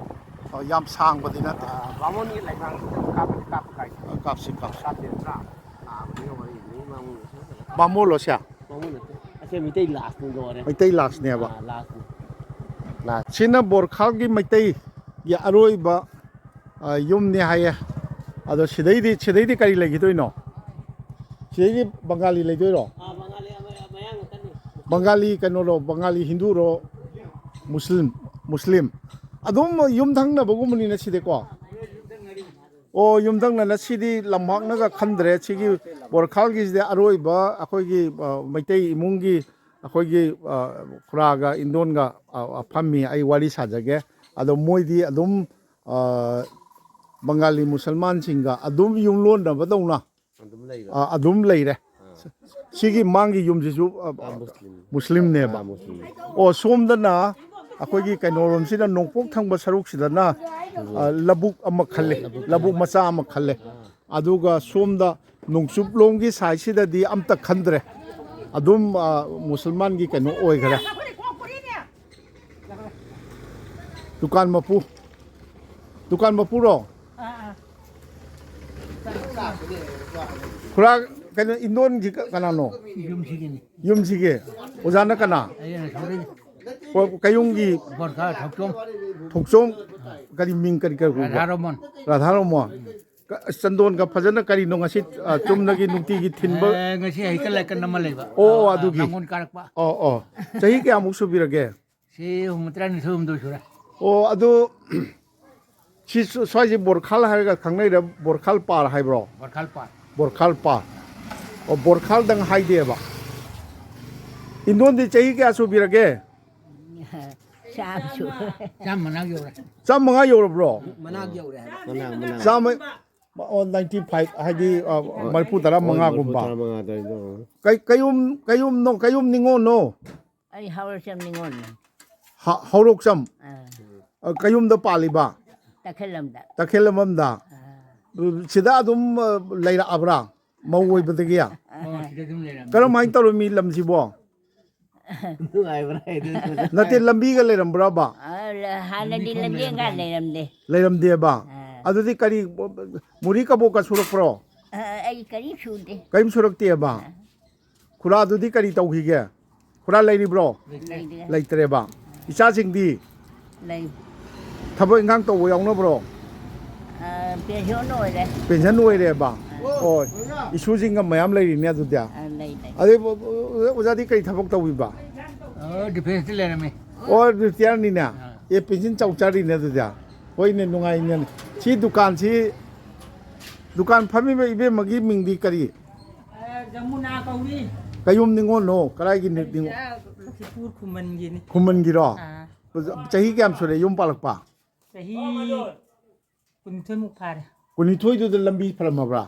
ꯑꯣ, ꯌꯥꯝ ꯁꯥꯡꯕꯗꯤ ꯅꯠꯇꯦ꯫ ꯑꯥ, ꯕꯥꯃꯣꯟꯒꯤ ꯂꯩꯉꯥꯛꯁꯤꯗ ꯀꯥꯞꯄꯗꯤ ꯀꯥꯞꯄ ꯀꯥꯏ꯫ ꯑꯥ, ꯀꯥꯞꯁꯤ, ꯀꯥꯞꯁꯤ꯫ ꯀꯥꯞꯇꯦ ꯅꯠꯇ꯭ꯔꯥ? ꯅꯥꯕꯅꯤꯅ ꯋꯥꯔꯤꯅꯤ, ꯕꯥꯃꯣꯟꯒꯤꯁꯨ ꯐꯖꯅ ꯀꯥꯞꯄ꯫ ꯕꯥꯃꯣꯟꯂꯣ ꯁꯦ? ꯕꯥꯃꯣꯟ ꯅꯠꯇꯦ꯫ ꯑꯁꯦ ꯃꯩꯇꯩ ꯂꯥꯁꯅꯤ, ꯂꯣꯏꯔꯦ꯫ ꯃꯩꯇꯩ ꯂꯥꯁꯅꯦꯕ? ꯑꯥ, ꯂꯥꯁꯅꯤ꯫ ꯂꯥꯁ꯫ ꯁꯤꯅ ꯕꯣꯔꯈꯥꯜꯒꯤ ꯃꯩꯇꯩꯒꯤ ꯑꯔꯣꯏꯕ, ꯑ, ꯌꯨꯝꯅꯤ ꯍꯥꯏꯌꯦ꯫ ꯑꯗꯣ ꯁꯤꯗꯩꯗꯤ, ꯁꯤꯗꯩꯗꯤ ꯀꯔꯤ ꯂꯩꯈꯤꯗꯣꯏꯅꯣ? ꯁꯤꯗꯩꯗꯤ ꯕꯪꯒꯥꯂꯤ ꯂꯩꯗꯣꯏꯔꯣ? ꯑꯥ, ꯕꯪꯒꯥꯂꯤ ꯑꯃ-, ꯃꯌꯥꯡ ꯉꯥꯛꯇꯅꯤ꯫ ꯕꯪꯒꯥꯂꯤ ꯀꯩꯅꯣꯔꯣ? ꯕꯪꯒꯥꯂꯤ ꯍꯤꯟꯗꯨꯔꯣ? ꯃꯨꯁꯂꯤꯝ? ꯃꯨꯁꯂꯤꯝ꯫ ꯑꯗꯨꯝ ꯌꯨꯝꯊꯪꯅꯕꯒꯨꯝꯕꯅꯤꯅ ꯁꯤꯗꯤꯀꯣ꯫ ꯑꯣ, ꯌꯨꯝꯊꯪꯅꯅ ꯁꯤꯗꯤ ꯂꯝꯍꯥꯛꯅꯒ ꯈꯟꯗ꯭ꯔꯦ꯫ ꯁꯤꯒꯤ ꯕꯣꯔꯈꯥꯜꯒꯤꯁꯤꯗꯤ ꯑꯔꯣꯏꯕ ꯑꯩꯈꯣꯏꯒꯤ, ꯑ, ꯃꯩꯇꯩ ꯏꯃꯨꯡꯒꯤ ꯑꯩꯈꯣꯏꯒꯤ, ꯑ, ꯈꯨꯔꯥꯒ ꯏꯟꯗꯣꯟꯒ, ꯑ, ꯑ, ꯐꯝꯃꯤ꯫ ꯑꯩ ꯋꯥꯔꯤ ꯁꯥꯖꯒꯦ꯫ ꯑꯗꯣ ꯃꯣꯏꯗꯤ ꯑꯗꯨꯝ, ꯑ, ꯕꯪꯒꯥꯂꯤ ꯃꯨꯁꯜꯃꯥꯟꯁꯤꯡꯒ ꯑꯗꯨꯝ ꯌꯨꯝꯂꯣꯟꯅꯕꯗꯧꯅ, ꯑꯗꯨꯝ ꯂꯩꯕ꯫ ꯑ, ꯑꯗꯨꯝ ꯂꯩꯔꯦ꯫ ꯑꯥ꯫ ꯁꯤꯒꯤ ꯃꯥꯡꯒꯤ ꯌꯨꯝꯁꯤꯁꯨ, ꯑ, ꯑꯥ, ꯃꯨꯁꯂꯤꯝ꯫ ꯃꯨꯁꯂꯤꯝꯅꯦꯕ꯫ ꯑꯥ, ꯃꯨꯁꯂꯤꯝ꯫ ꯑꯣ, ꯁꯣꯝꯗꯅ ꯑꯩꯈꯣꯏꯒꯤ ꯀꯩꯅꯣꯔꯣꯝꯁꯤꯅ, ꯅꯣꯡꯄꯣꯛ ꯊꯪꯕ ꯁꯔꯨꯛꯁꯤꯗꯅ, ꯎꯝ꯫ ꯑ, ꯂꯧꯕꯨꯛ ꯑꯃ ꯈꯜꯂꯦ꯫ ꯑꯥ, ꯂꯧꯕꯨꯛ ꯂꯧꯕꯨꯛ ꯈꯜꯂꯦ꯫ ꯃꯆꯥ ꯑꯃ ꯈꯜꯂꯦ꯫ ꯑꯥ꯫ ꯑꯗꯨꯒ ꯁꯣꯝꯗ ꯅꯣꯡꯆꯨꯞꯂꯣꯝꯒꯤ ꯁꯥꯏꯠꯁꯤꯗꯗꯤ ꯑꯝꯇ ꯈꯟꯗ꯭ꯔꯦ꯫ ꯑꯗꯨꯝ, ꯑ, ꯃꯨꯁꯜꯃꯥꯟꯒꯤ ꯀꯩꯅꯣ ꯑꯣꯏꯈ꯭ꯔꯦ꯫ ꯗꯨꯀꯥꯟ ꯃꯄꯨ꯫ ꯗꯨꯀꯥꯟ ꯃꯄꯨꯔꯣ? ꯑꯥ, ꯑꯥ꯫ ꯈꯨꯔꯥ, ꯀꯩꯅꯣ, ꯏꯟꯗꯣꯟꯁꯤ ꯀ-, ꯀꯅꯥꯅꯣ? ꯌꯨꯝꯁꯤꯒꯤꯅꯤ꯫ ꯌꯨꯝꯁꯤꯒꯤ? ꯑꯣꯖꯥꯅ ꯀꯅꯥ? ꯑꯩꯅ ꯁꯣꯝꯗꯒꯤ꯫ ꯑꯣ, ꯀꯩꯌꯨꯝꯒꯤ? ꯕꯣꯔꯈꯥ ꯊꯣꯛꯆꯣꯝ꯫ ꯊꯣꯛꯆꯣꯝ? ꯀꯔꯤ ꯃꯤꯡ, ꯀꯔꯤ, ꯀꯔꯤ ꯀꯧꯕ? ꯔꯥꯙꯥꯔꯃꯣꯟ꯫ ꯔꯥꯙꯥꯔꯃꯣꯟ꯫ ꯎꯝ꯫ ꯀ-, ꯆꯟꯗꯣꯟꯒ ꯐꯖꯅ ꯀꯔꯤꯅꯣ ꯉꯁꯤ, ꯑ, ꯆꯨꯝꯅꯒꯤ ꯅꯨꯡꯇꯤꯒꯤ ꯊꯤꯟꯕ? ꯑꯦ, ꯉꯁꯤ ꯍꯩꯀꯠ ꯂꯩꯀꯠ ꯑꯃ ꯂꯩꯕ꯫ ꯑꯣ, ꯑ, ꯑꯗꯨꯒꯤ꯫ ꯃꯥꯡꯒꯣꯟ ꯀꯥꯔꯛꯄ꯫ ꯑꯣ, ꯑꯣ꯫ ꯆꯍꯤ ꯀꯌꯥꯃꯨꯛ ꯁꯨꯕꯤꯔꯒꯦ? ꯁꯤ ꯍꯨꯝꯐꯨꯇꯔꯥ ꯅꯤꯊꯣꯏ ꯍꯨꯝꯗꯣꯏ ꯁꯨꯔꯦ꯫ ꯑꯣ, ꯑꯗꯨ ꯁꯤ ꯁ꯭ꯋꯥꯏꯁꯦ ꯕꯣꯔꯈꯥꯜ ꯍꯥꯏꯔꯒ ꯈꯪꯅꯩꯔꯥ? ꯕꯣꯔꯈꯥꯜ ꯄꯥꯔ ꯍꯥꯏꯕ꯭ꯔꯣ? ꯕꯣꯔꯈꯥꯜ ꯄꯥꯔ꯫ ꯕꯣꯔꯈꯥꯜ ꯄꯥꯔ꯫ ꯑꯣ, ꯕꯣꯔꯈꯥꯜꯗꯪ ꯍꯥꯏꯗꯦꯕ꯫ ꯏꯟꯗꯣꯟꯗꯤ ꯆꯍꯤ ꯀꯌꯥ ꯁꯨꯕꯤꯔꯒꯦ? ꯆꯥꯝꯃ ꯁꯨꯔꯦ꯫ ꯆꯥꯝ ꯃꯅꯥꯛ ꯌꯧꯔꯦ꯫ ꯆꯥꯝ ꯃꯉꯥ ꯌꯧꯔꯕ꯭ꯔꯣ? ꯃꯅꯥꯛ ꯌꯧꯔꯦ ꯍꯥꯏꯕ꯫ ꯃꯅꯥꯛ, ꯃꯅꯥꯛ꯫ ꯆꯥꯝꯃ, ꯑꯣ, ꯅꯥꯏꯟꯇꯤ ꯐꯥꯏꯚ ꯍꯥꯏꯗꯤ, ꯑ, ꯍꯣꯏ, ꯃꯔꯤꯐꯨ ꯇꯔꯥ ꯃꯉꯥꯒꯨꯝꯕ꯫ ꯃꯔꯤꯐꯨ ꯇꯔꯥ ꯃꯉꯥ ꯑꯗꯨꯋꯥꯏꯗ꯫ ꯀꯩ-, ꯀꯩꯌꯨꯝ, ꯀꯩꯌꯨꯝꯅꯣ, ꯀꯩꯌꯨꯝ ꯅꯤꯉꯣꯜꯅꯣ? ꯑꯩ ꯍꯥꯎꯔꯆꯝ ꯅꯤꯉꯣꯜꯅꯤ꯫ ꯍ-, ꯍꯥꯎꯔꯣꯛꯆꯝ? ꯑꯥ꯫ ꯑ, ꯀꯩꯌꯨꯝꯗ ꯄꯥꯜꯂꯤꯕ? ꯇꯈꯦꯜꯂꯝꯗ꯫ ꯇꯈꯦꯜꯂꯝꯕꯝꯗ? ꯑꯥ꯫ ꯁꯤꯗ ꯑꯗꯨꯝ, ꯑ, ꯂꯩꯔꯛꯑꯕ꯭ꯔꯥ? ꯃꯧ ꯑꯣꯏꯕꯗꯒꯤ? ꯑꯥ꯫ ꯑꯣ, ꯁꯤꯗ ꯑꯗꯨꯝ ꯂꯩꯔꯝꯃꯦ꯫ ꯀꯔꯝꯍꯥꯏꯅ ꯇꯧꯔꯝꯃꯤ ꯂꯝꯁꯤꯕꯣ? ꯅꯨꯡꯉꯥꯏꯕ꯭ꯔꯥ ꯍꯥꯏꯗꯨꯅ? ꯅꯠꯇꯦ, ꯂꯝꯕꯤꯒ ꯂꯩꯔꯝꯕ꯭ꯔꯕ? ꯑ, ꯂ-, ꯍꯥꯟꯅꯗꯤ ꯂꯝꯕꯤ ꯈꯔ ꯂꯝꯕꯤ ꯑꯪꯒꯥ ꯂꯩꯔꯝꯗꯦ꯫ ꯂꯩꯔꯝꯗꯦꯕ? ꯑꯥ꯫ ꯑꯗꯨꯗꯤ ꯀꯔꯤ, ꯃꯨꯔꯤ ꯀꯕꯣꯛꯀ ꯁꯨꯔꯛꯄ꯭ꯔꯣ? ꯑ, ꯑꯩ ꯀꯔꯤꯝ ꯁꯨꯗꯦ꯫ ꯀꯔꯤꯝ ꯁꯨꯔꯛꯇꯦꯕ? ꯑꯥ꯫ ꯈꯨꯔꯥꯗꯨꯗꯤ ꯀꯔꯤ ꯇꯧꯈꯤꯒꯦ? ꯈꯨꯔꯥ ꯂꯩꯔꯤꯕ꯭ꯔꯣ? ꯂꯩꯇ꯭ꯔꯦ꯫ ꯂꯩꯇ꯭ꯔꯦꯕ? ꯏꯆꯥꯁꯤꯡꯗꯤ? ꯂꯩ꯫ ꯊꯕꯛ ꯏꯟꯈꯥꯡ ꯇꯧꯕ ꯌꯥꯎꯅꯕ꯭ꯔꯣ? ꯑ, ꯄꯦꯟꯁꯟ ꯑꯣꯏꯔꯦ꯫ ꯄꯦꯟꯁꯟ ꯑꯣꯏꯔꯦꯕ? ꯑꯣ, ꯏꯁꯨꯁꯤꯡꯒ ꯃꯌꯥꯝ ꯂꯩꯔꯤꯅꯦ ꯑꯗꯨꯗꯤ꯫ ꯑ, ꯂꯩ, ꯂꯩ꯫ ꯑꯗꯩ, ꯑꯣꯖꯥꯗꯤ ꯀꯔꯤ ꯊꯕꯛ ꯇꯧꯕꯤꯕ? ꯑ, ꯗꯤꯐꯦꯟꯁꯇ ꯂꯩꯔꯝꯃꯤ꯫ ꯑꯣ, ꯔꯤꯇꯤꯌꯥꯔꯅꯤꯅꯦ? ꯑ꯫ ꯑꯦ, ꯄꯦꯟꯁꯟ ꯆꯥꯎ ꯆꯥꯔꯤꯅꯦ ꯑꯗꯨꯗꯤ꯫ ꯍꯣꯏꯅꯦ, ꯅꯨꯡꯉꯥꯏꯅꯦ꯫ ꯁꯤ ꯗꯨꯀꯥꯟꯁꯤ, ꯗꯨꯀꯥꯟ ꯐꯝꯃꯤꯕ ꯏꯕꯦꯝꯃꯒꯤ ꯃꯤꯡꯗꯤ ꯀꯔꯤ? ꯑ, ꯖꯃꯨꯅꯥ ꯀꯧꯏ꯫ ꯀꯌꯨꯝ ꯅꯤꯉꯣꯜꯅꯣ? ꯀꯗꯥꯏꯒꯤ ꯅꯤ-, ꯑꯩꯁꯦ ꯅꯤꯉꯣꯜ? ꯑ, ꯂꯛꯈꯤꯄꯨꯔ ꯈꯨꯃꯟꯒꯤꯅꯤ꯫ ꯈꯨꯃꯟꯒꯤꯔꯣ? ꯑꯥ꯫ ꯆꯍꯤ ꯀꯌꯥꯝ ꯁꯨꯔꯦ ꯌꯨꯝ ꯄꯥꯜꯂꯛꯄ? ꯆꯍꯤ ꯀꯨꯟꯅꯤꯊꯣꯏꯃꯨꯛ ꯐꯥꯔꯦ꯫ ꯀꯨꯟꯅꯤꯊꯣꯏꯗꯨꯗ ꯂꯝꯕꯤ ꯐꯔꯝꯃꯕ꯭ꯔꯥ?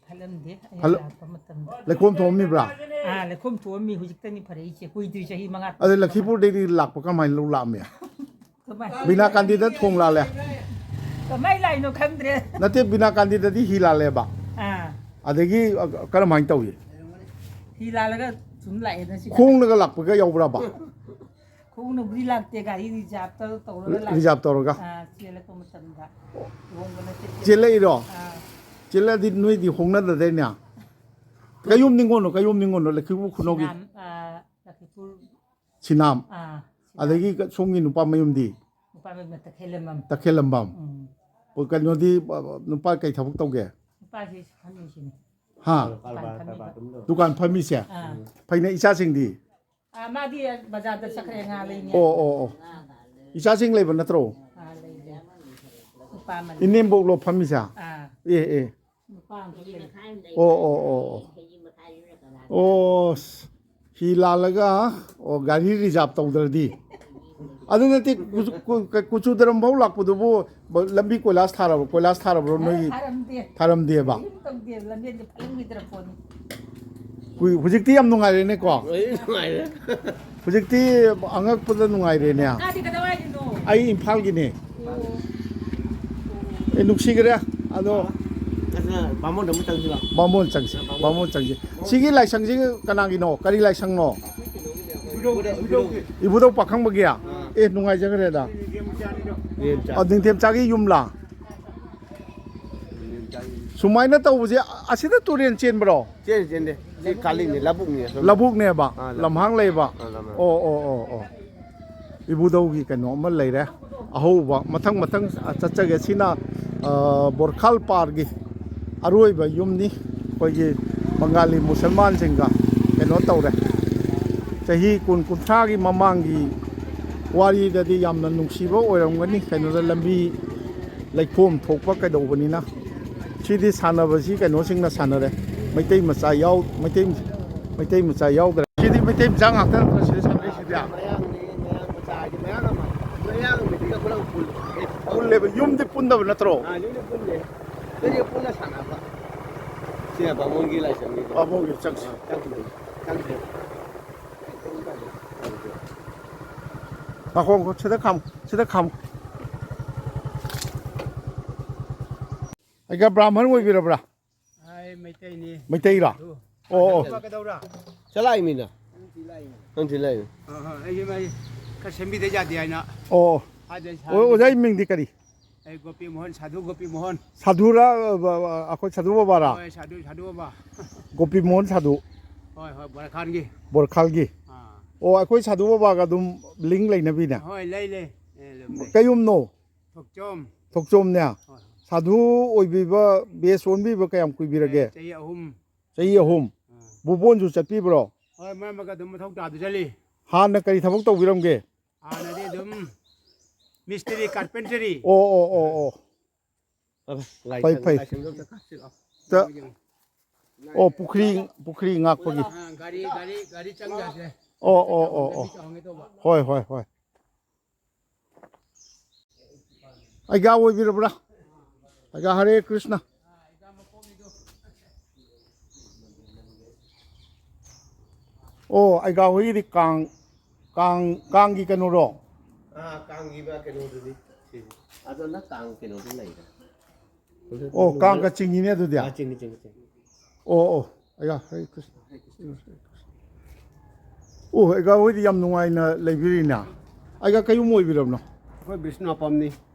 ꯐꯠꯂꯝꯗꯦ, ꯑꯩꯅ ꯐꯠꯂ-, ꯂꯥꯛꯄ ꯃꯇꯝꯗ꯫ ꯂꯩꯈꯣꯝ ꯊꯣꯛꯑꯝꯃꯤꯕ꯭ꯔꯥ? ꯑꯥ, ꯂꯩꯈꯣꯝ ꯊꯣꯛꯑꯝꯃꯤ, ꯍꯧꯖꯤꯛꯇꯅꯤ ꯐꯔꯛꯏꯁꯦ, ꯀꯨꯏꯗ꯭ꯔꯤ, ꯆꯍꯤ ꯃꯉꯥ ꯇꯔꯨꯛ꯫ ꯑꯗ ꯂꯛꯈꯤꯄꯨꯔꯗꯩꯗꯤ ꯂꯥꯛꯄ ꯀꯃꯥꯏꯅ ꯂꯧ ꯂꯥꯛꯑꯝꯃꯤ? ꯀꯃꯥꯏ-, ꯕꯤꯅꯥ ꯀꯥꯟꯗꯤꯗ ꯊꯣꯡ ꯂꯥꯜꯂꯦ꯫ ꯀꯃꯥꯏ ꯂꯥꯛꯏꯅꯣ ꯈꯪꯗ꯭ꯔꯦ꯫ ꯅꯠꯇꯦ, ꯕꯤꯅꯥ ꯀꯥꯟꯗꯤꯗꯗꯤ ꯍꯤ ꯂꯥꯜꯂꯦꯕ꯫ ꯑꯥ꯫ ꯑꯗꯒꯤ, ꯑ, ꯀꯔꯝꯍꯥꯏꯅ ꯇꯧꯏ? ꯍꯤ ꯂꯥꯜꯂꯒ ꯁꯨꯝ ꯂꯥꯛꯑꯦꯗ ꯁꯤꯗ꯫ ꯈꯣꯡꯅꯒ ꯂꯥꯛꯄꯒ ꯌꯥꯎꯕ꯭ꯔꯕ? ꯈꯣꯡꯅꯕꯨꯗꯤ ꯂꯥꯛꯇꯦ, ꯒꯥꯔꯤ ꯔꯤꯖꯥꯞꯇ ꯇꯧꯔꯒ ꯂꯥꯛꯑꯦ꯫ ꯔꯤꯖꯥꯞ ꯇꯧꯔꯒ? ꯑꯥ, ꯆꯦꯜꯂꯛꯄ ꯃꯇꯝꯗ꯫ ꯂꯨꯍꯣꯡꯕ ꯅꯠꯇꯦ꯫ ꯆꯦꯜꯂꯛꯏꯔꯣ? ꯑꯥ꯫ ꯆꯦꯜꯂꯛꯑꯗꯤ ꯅꯣꯏꯗꯤ ꯍꯣꯡꯅꯗꯗꯥꯏꯅꯦ? ꯀꯌꯨꯝ ꯅꯤꯉꯣꯜꯅꯣ, ꯀꯌꯨꯝ ꯅꯤꯉꯣꯜꯅꯣ, ꯂꯛꯈꯤꯄꯨꯔ ꯈꯨꯅꯧꯒꯤ? ꯁꯤꯅꯥꯝ, ꯑꯥ, ꯂꯛꯈꯤꯄꯨꯔ꯫ ꯁꯤꯅꯥꯝ꯫ ꯑꯥ, ꯁꯤꯅꯥꯝ꯫ ꯑꯗꯒꯤ ꯁꯣꯝꯒꯤ ꯅꯨꯄꯥ ꯃꯌꯨꯝꯗꯤ? ꯅꯨꯄꯥ ꯃꯌꯨꯝꯅ ꯇꯈꯦꯜꯂꯝꯕꯝ꯫ ꯇꯈꯦꯜꯂꯝꯕꯝ꯫ ꯎꯝ꯫ ꯑꯣ, ꯀꯩꯅꯣꯗꯤ, ꯑ, ꯅꯨꯄꯥ ꯀꯩ ꯊꯕꯛ ꯇꯧꯒꯦ? ꯅꯨꯄꯥꯁꯤ ꯐꯝꯃꯤꯁꯤꯅꯤ꯫ ꯍꯥ? ꯗꯨꯀꯥꯟ ꯐꯝꯃꯤꯕ꯫ ꯗꯨꯀꯥꯟ ꯐꯝꯃꯤꯁꯦ? ꯑꯥ꯫ ꯐꯩꯅꯦ, ꯏꯆꯥꯁꯤꯡꯗꯤ? ꯑꯥ, ꯃꯥꯗꯤ ꯕꯖꯥꯔꯗ ꯆꯠꯈ꯭ꯔꯦ, ꯉꯥ ꯂꯩꯅꯤ꯫ ꯑꯣ, ꯑꯣ, ꯑꯣ꯫ ꯏꯆꯥꯁꯤꯡ ꯂꯩꯕ ꯅꯠꯇ꯭ꯔꯣ? ꯑꯥ, ꯂꯩꯔꯦ꯫ ꯅꯨꯄꯥ ꯑꯃꯅꯤ꯫ ꯏꯅꯦꯝꯕꯣꯛꯂꯣ ꯐꯝꯃꯤꯁꯦ? ꯑꯥ꯫ ꯑꯦ, ꯑꯦ꯫ ꯅꯨꯄꯥ ꯑꯃꯈꯛ ꯂꯩ꯫ ꯑꯣ, ꯑꯣ, ꯑꯣ, ꯑꯣ꯫ ꯑꯣ, ꯍꯤ ꯂꯥꯜꯂꯒ, ꯑꯣ, ꯒꯥꯔꯤ ꯔꯤꯖꯥꯞ ꯇꯧꯗ꯭ꯔꯗꯤ꯫ ꯑꯗꯨ ꯅꯠꯇꯦ, ꯀꯨꯆꯨ-, ꯀꯨ-, ꯀꯨꯆꯨ ꯗꯔꯝ ꯐꯥꯎ ꯂꯥꯛꯄꯗꯨꯕꯨ ꯂꯝꯕꯤ ꯀꯣꯏꯂꯥꯁ ꯊꯥꯔꯕ, ꯀꯣꯏꯂꯥꯁ ꯊꯥꯔꯕ꯭ꯔꯣ ꯅꯣꯏꯒꯤ? ꯊꯥꯔꯝꯗꯦ꯫ ꯊꯥꯔꯝꯗꯦꯕ? ꯀꯔꯤꯝ ꯇꯧꯗꯦ, ꯂꯝꯕꯦꯟꯗꯤ ꯐꯠꯂꯝꯈꯤꯗ꯭ꯔ ꯄꯣꯠꯅꯤ꯫ ꯍꯨ-, ꯍꯧꯖꯤꯛꯇꯤ ꯌꯥꯝ ꯅꯨꯡꯉꯥꯏꯔꯦꯅꯦꯀꯣ? ꯂꯣꯏ ꯅꯨꯡꯉꯥꯏꯔꯦ꯫ ꯍꯧꯖꯤꯛꯇꯤ ꯑꯉꯛꯄꯗ ꯅꯨꯡꯉꯥꯏꯔꯦꯅꯦ꯫ ꯀꯥꯏꯗꯤ ꯀꯗꯥꯏꯋꯥꯏꯗꯅꯣ? ꯑꯩ ꯏꯝꯐꯥꯜꯒꯤꯅꯦ꯫ ꯑꯣ꯫ ꯑꯦ, ꯅꯨꯡꯁꯤꯈ꯭ꯔꯦ꯫ ꯑꯗꯣ ꯑꯗꯨꯅ ꯕꯥꯃꯣꯟꯗ ꯑꯃꯨꯛ ꯆꯪꯁꯤꯔꯣ? ꯕꯥꯃꯣꯟ ꯆꯪꯁꯤ, ꯕꯥꯃꯣꯟ ꯆꯪꯁꯤ꯫ ꯁꯤꯒꯤ ꯂꯥꯏꯁꯪꯁꯤ ꯀꯅꯥꯒꯤꯅꯣ? ꯀꯔꯤ ꯂꯥꯏꯁꯪꯅꯣ? ꯏꯕꯨꯙꯧ ꯄꯥꯈꯪꯕꯒꯤ? ꯑꯦ, ꯅꯨꯡꯉꯥꯏꯖꯈ꯭ꯔꯦꯗ꯫ ꯑ, ꯅꯤꯡꯊꯦꯝꯆꯥꯒꯤ ꯌꯨꯝꯂꯥ? ꯁꯨꯃꯥꯏꯅ ꯇꯧꯕꯁꯦ, ꯑꯁꯤꯗ ꯇꯨꯔꯦꯟ ꯆꯦꯟꯕ꯭ꯔꯣ? ꯆꯦꯟꯗꯦ, ꯆꯦꯟꯗꯦ꯫ ꯁꯤ ꯈꯥꯂꯤꯅꯤ, ꯂꯧꯕꯨꯛꯅꯤ ꯑꯁꯣꯝꯗ꯫ ꯂꯧꯕꯨꯛꯅꯦꯕ? ꯑꯥ, ꯂꯧꯕꯨꯛ꯫ ꯂꯝꯍꯥꯡ ꯂꯩꯕ? ꯑꯥ, ꯂꯝꯍꯥꯡ꯫ ꯑꯣ, ꯑꯣ, ꯑꯣ, ꯑꯣ꯫ ꯏꯕꯨꯙꯧꯒꯤ ꯀꯩꯅꯣ ꯑꯃ ꯂꯩꯔꯦ꯫ ꯑꯍꯧꯕ, ꯃꯊꯪ ꯃꯊꯪ ꯆꯠꯆꯒꯦ꯫ ꯁꯤꯅ, ꯑ, ꯕꯣꯔꯈꯥꯜ ꯄꯥꯔꯒꯤ ꯑꯔꯣꯏꯕ ꯌꯨꯝꯅꯤ꯫ ꯑꯩꯈꯣꯏꯒꯤ ꯕꯪꯒꯥꯂꯤ ꯃꯨꯁꯜꯃꯥꯟꯁꯤꯡꯒ ꯀꯩꯅꯣ ꯇꯧꯔꯦ꯫ ꯆꯍꯤ ꯀꯨꯟ, ꯀꯨꯟꯊ꯭ꯔꯥꯒꯤ ꯃꯃꯥꯡꯒꯤ ꯋꯥꯔꯤꯗꯗꯤ ꯌꯥꯝꯅ ꯅꯨꯡꯁꯤꯕ ꯑꯣꯏꯔꯝꯒꯅꯤ꯫ ꯀꯩꯅꯣꯗ ꯂꯝꯕꯤ ꯂꯩꯈꯣꯝ ꯊꯣꯛꯄ ꯀꯩꯗꯧꯕꯅꯤꯅ꯫ ꯁꯤꯗꯤ ꯁꯥꯟꯅꯕꯁꯤ ꯀꯩꯅꯣꯁꯤꯡꯅ ꯁꯥꯟꯅꯔꯦ꯫ ꯃꯩꯇꯩ ꯃꯆꯥ ꯌꯥꯎ-, ꯃꯩꯇꯩ, ꯃꯩꯇꯩ ꯃꯆꯥ ꯌꯥꯎꯗ꯭ꯔꯦ꯫ ꯁꯤꯗꯤ ꯃꯩꯇꯩ ꯃꯆꯥ ꯉꯥꯛꯇ ꯅꯠꯇ꯭ꯔꯣ ꯁꯤꯗ ꯁꯥꯟꯅꯔꯤꯁꯤꯗꯤ? ꯃꯌꯥꯡꯅꯦ, ꯃꯌꯥꯡ ꯃꯆꯥ ꯍꯥꯏꯗꯤ ꯃꯌꯥꯡ ꯑꯃ, ꯃꯌꯥꯡ ꯑꯃꯗꯤ ꯑꯩꯈꯣꯏꯅ ꯄꯨꯜꯂꯦ꯫ ꯄꯨꯜꯂꯦꯕ, ꯌꯨꯝꯗꯤ ꯄꯨꯟꯗꯕ ꯅꯠꯇ꯭ꯔꯣ? ꯑꯥ, ꯌꯨꯝꯗꯤ ꯄꯨꯟꯗꯦ꯫ ꯑꯩꯈꯣꯏꯗꯤ ꯄꯨꯟꯅ ꯁꯥꯟꯅꯕ꯫ ꯁꯤꯅ ꯕꯥꯃꯣꯟꯒꯤ ꯂꯥꯏꯁꯪꯒꯤꯗꯣ꯫ ꯕꯥꯃꯣꯟꯒꯤ ꯆꯪꯁꯤ꯫ ꯑꯥ, ꯆꯪꯁꯤ꯫ ꯆꯪꯁꯤ꯫ ꯉꯥꯏꯈꯣ, ꯉꯥꯏꯈꯣ, ꯁꯤꯗ ꯈꯥꯝꯃꯨ, ꯁꯤꯗ ꯈꯥꯝꯃꯨ꯫ ꯑꯩꯒ ꯕ꯭ꯔꯥꯍꯃꯟ ꯑꯣꯏꯕꯤꯔꯕ꯭ꯔꯥ? ꯑꯩ ꯃꯩꯇꯩꯅꯤ꯫ ꯃꯩꯇꯩꯔꯥ? ꯑꯗꯨ ꯑꯣ, ꯑꯣ꯫ ꯀꯩꯗꯧꯕ ꯀꯩꯗꯧꯔꯥ? ꯆꯂꯥꯛꯏꯃꯤꯅ꯫ ꯅꯪ ꯊꯤ ꯂꯥꯛꯏꯅꯦ꯫ ꯅꯪ ꯊꯤ ꯂꯥꯛꯏꯅꯦ꯫ ꯑ, ꯑ, ꯑꯩꯁꯦ ꯃꯥꯏ ꯈꯔ ꯁꯦꯝꯕꯤꯗ ꯌꯥꯗꯦ ꯍꯥꯏꯅ ꯑꯣ, ꯑꯣ꯫ ꯍꯥꯏꯗ ꯑꯣ, ꯑꯣꯖꯥꯒꯤ ꯃꯤꯡꯗꯤ ꯀꯔꯤ? ꯑꯩ ꯒꯣꯄꯤ ꯃꯣꯍꯟ, ꯁꯥꯙꯨ ꯒꯣꯄꯤ ꯃꯣꯍꯟ꯫ ꯁꯥꯙꯨꯔꯥ, ꯑ, ꯕ-, ꯑ, ꯑꯩꯈꯣꯏ ꯁꯥꯙꯨ ꯕꯕꯥꯔꯥ? ꯍꯣꯏ, ꯁꯥꯙꯨ, ꯁꯥꯙꯨ ꯕꯕꯥ꯫ ꯒꯣꯄꯤ ꯃꯣꯍꯟ ꯁꯥꯙꯨ꯫ ꯍꯣꯏ, ꯍꯣꯏ, ꯕꯣꯔꯈꯥꯟꯒꯤ꯫ ꯕꯣꯔꯈꯥꯜꯒꯤ꯫ ꯑꯥ꯫ ꯑꯣ, ꯑꯩꯈꯣꯏ ꯁꯥꯙꯨ ꯕꯕꯥꯒ ꯑꯗꯨꯝ ꯂꯤꯡ ꯂꯩꯅꯕꯤꯅꯦ? ꯍꯣꯏ, ꯂꯩ, ꯂꯩ꯫ ꯑꯦ, ꯑꯗꯨꯝ ꯂꯩ꯫ ꯀꯩ ꯌꯨꯝꯅꯣ? ꯊꯣꯛꯆꯣꯝ꯫ ꯊꯣꯛꯆꯣꯝꯅꯦ꯫ ꯍꯣꯏ, ꯍꯣꯏ꯫ ꯁꯥꯙꯨ ꯑꯣꯏꯕꯤꯕ ꯕꯦꯁ ꯑꯣꯟꯕꯤꯕ ꯀꯌꯥꯝ ꯀꯨꯏꯕꯤꯔꯒꯦ? ꯑꯦ, ꯆꯍꯤ ꯑꯍꯨꯝ꯫ ꯆꯍꯤ ꯑꯍꯨꯝ꯫ ꯑꯥ꯫ ꯕꯨꯕꯣꯟꯁꯨ ꯆꯠꯄꯤꯕ꯭ꯔꯣ? ꯍꯣꯏ, ꯃꯔꯛ ꯃꯔꯛꯇ ꯑꯗꯨꯝ ꯃꯊꯧ ꯇꯥꯕ ꯆꯠꯂꯤ꯫ ꯍꯥꯟꯅ ꯀꯔꯤ ꯊꯕꯛ ꯇꯧꯕꯤꯔꯝꯒꯦ? ꯍꯥꯟꯅꯗꯤ ꯑꯗꯨꯝ ꯃꯤꯁꯇ꯭ꯔꯤ, ꯀꯥꯔꯄꯦꯟꯇꯔꯤ꯫ ꯑꯣ, ꯑꯣ, ꯑꯣ, ꯑꯣ꯫ ꯂꯥꯏꯁꯪ, ꯐꯩ, ꯐꯩ꯫ ꯂꯥꯏꯁꯪꯗꯣ ꯑꯝꯇ ꯀꯥꯞꯁꯤꯔꯣ? ꯇ-, ꯑꯣ, ꯄꯨꯈ꯭ꯔꯤ, ꯄꯨꯈ꯭ꯔꯤ ꯉꯥꯛꯄꯒꯤ꯫ ꯑꯥ, ꯒꯥꯔꯤ, ꯒꯥꯔꯤ, ꯒꯥꯔꯤ ꯆꯪ ꯌꯥꯗ꯭ꯔꯦ꯫ ꯑꯣ, ꯑꯣ, ꯑꯣ, ꯑꯣ꯫ ꯂꯝꯕꯤ ꯇꯧꯍꯟꯒꯦ ꯇꯧꯕ꯫ ꯍꯣꯏ, ꯍꯣꯏ, ꯍꯣꯏ꯫ ꯑꯩꯒꯥ ꯑꯣꯏꯕꯤꯔꯕ꯭ꯔꯥ? ꯑꯩꯒꯥ, ꯍꯔꯦ ꯀ꯭ꯔꯤꯁꯅ꯫ ꯑꯣ, ꯑꯩꯒꯥ ꯍꯣꯏꯒꯤꯗꯤ ꯀꯥꯡ, ꯀꯥꯡ, ꯀꯥꯡꯒꯤ ꯀꯩꯅꯣꯔꯣ? ꯑꯥ, ꯀꯥꯡꯒꯤ ꯃꯥ ꯀꯩꯅꯣꯗꯨꯅꯤ ꯁꯤꯁꯦ꯫ ꯑꯗꯣ ꯅꯪ ꯀꯥꯡ ꯀꯩꯅꯣꯗꯤ ꯂꯩꯔꯦ꯫ ꯑꯣ, ꯀꯥꯡꯒ ꯆꯤꯡꯉꯤꯅꯦ ꯑꯗꯨꯗꯤ? ꯑꯥ, ꯆꯤꯡꯉꯤ, ꯆꯤꯡꯉꯤ, ꯆꯤꯡꯉꯤ꯫ ꯑꯣ, ꯑꯣ, ꯑꯩꯒꯥ, ꯍꯔꯦ ꯀ꯭ꯔꯤꯁꯅ꯫ ꯑꯣ, ꯑꯩꯒꯥ ꯍꯣꯏꯗꯤ ꯌꯥꯝ ꯅꯨꯡꯉꯥꯏꯅ ꯂꯩꯕꯤꯔꯤꯅ꯫ ꯑꯩꯒꯥ ꯀꯌꯨꯝ ꯑꯣꯏꯕꯤꯔꯕꯅꯣ? ꯑꯩꯈꯣꯏ ꯕꯤꯁꯅꯨ ꯑꯄꯝꯅꯤ꯫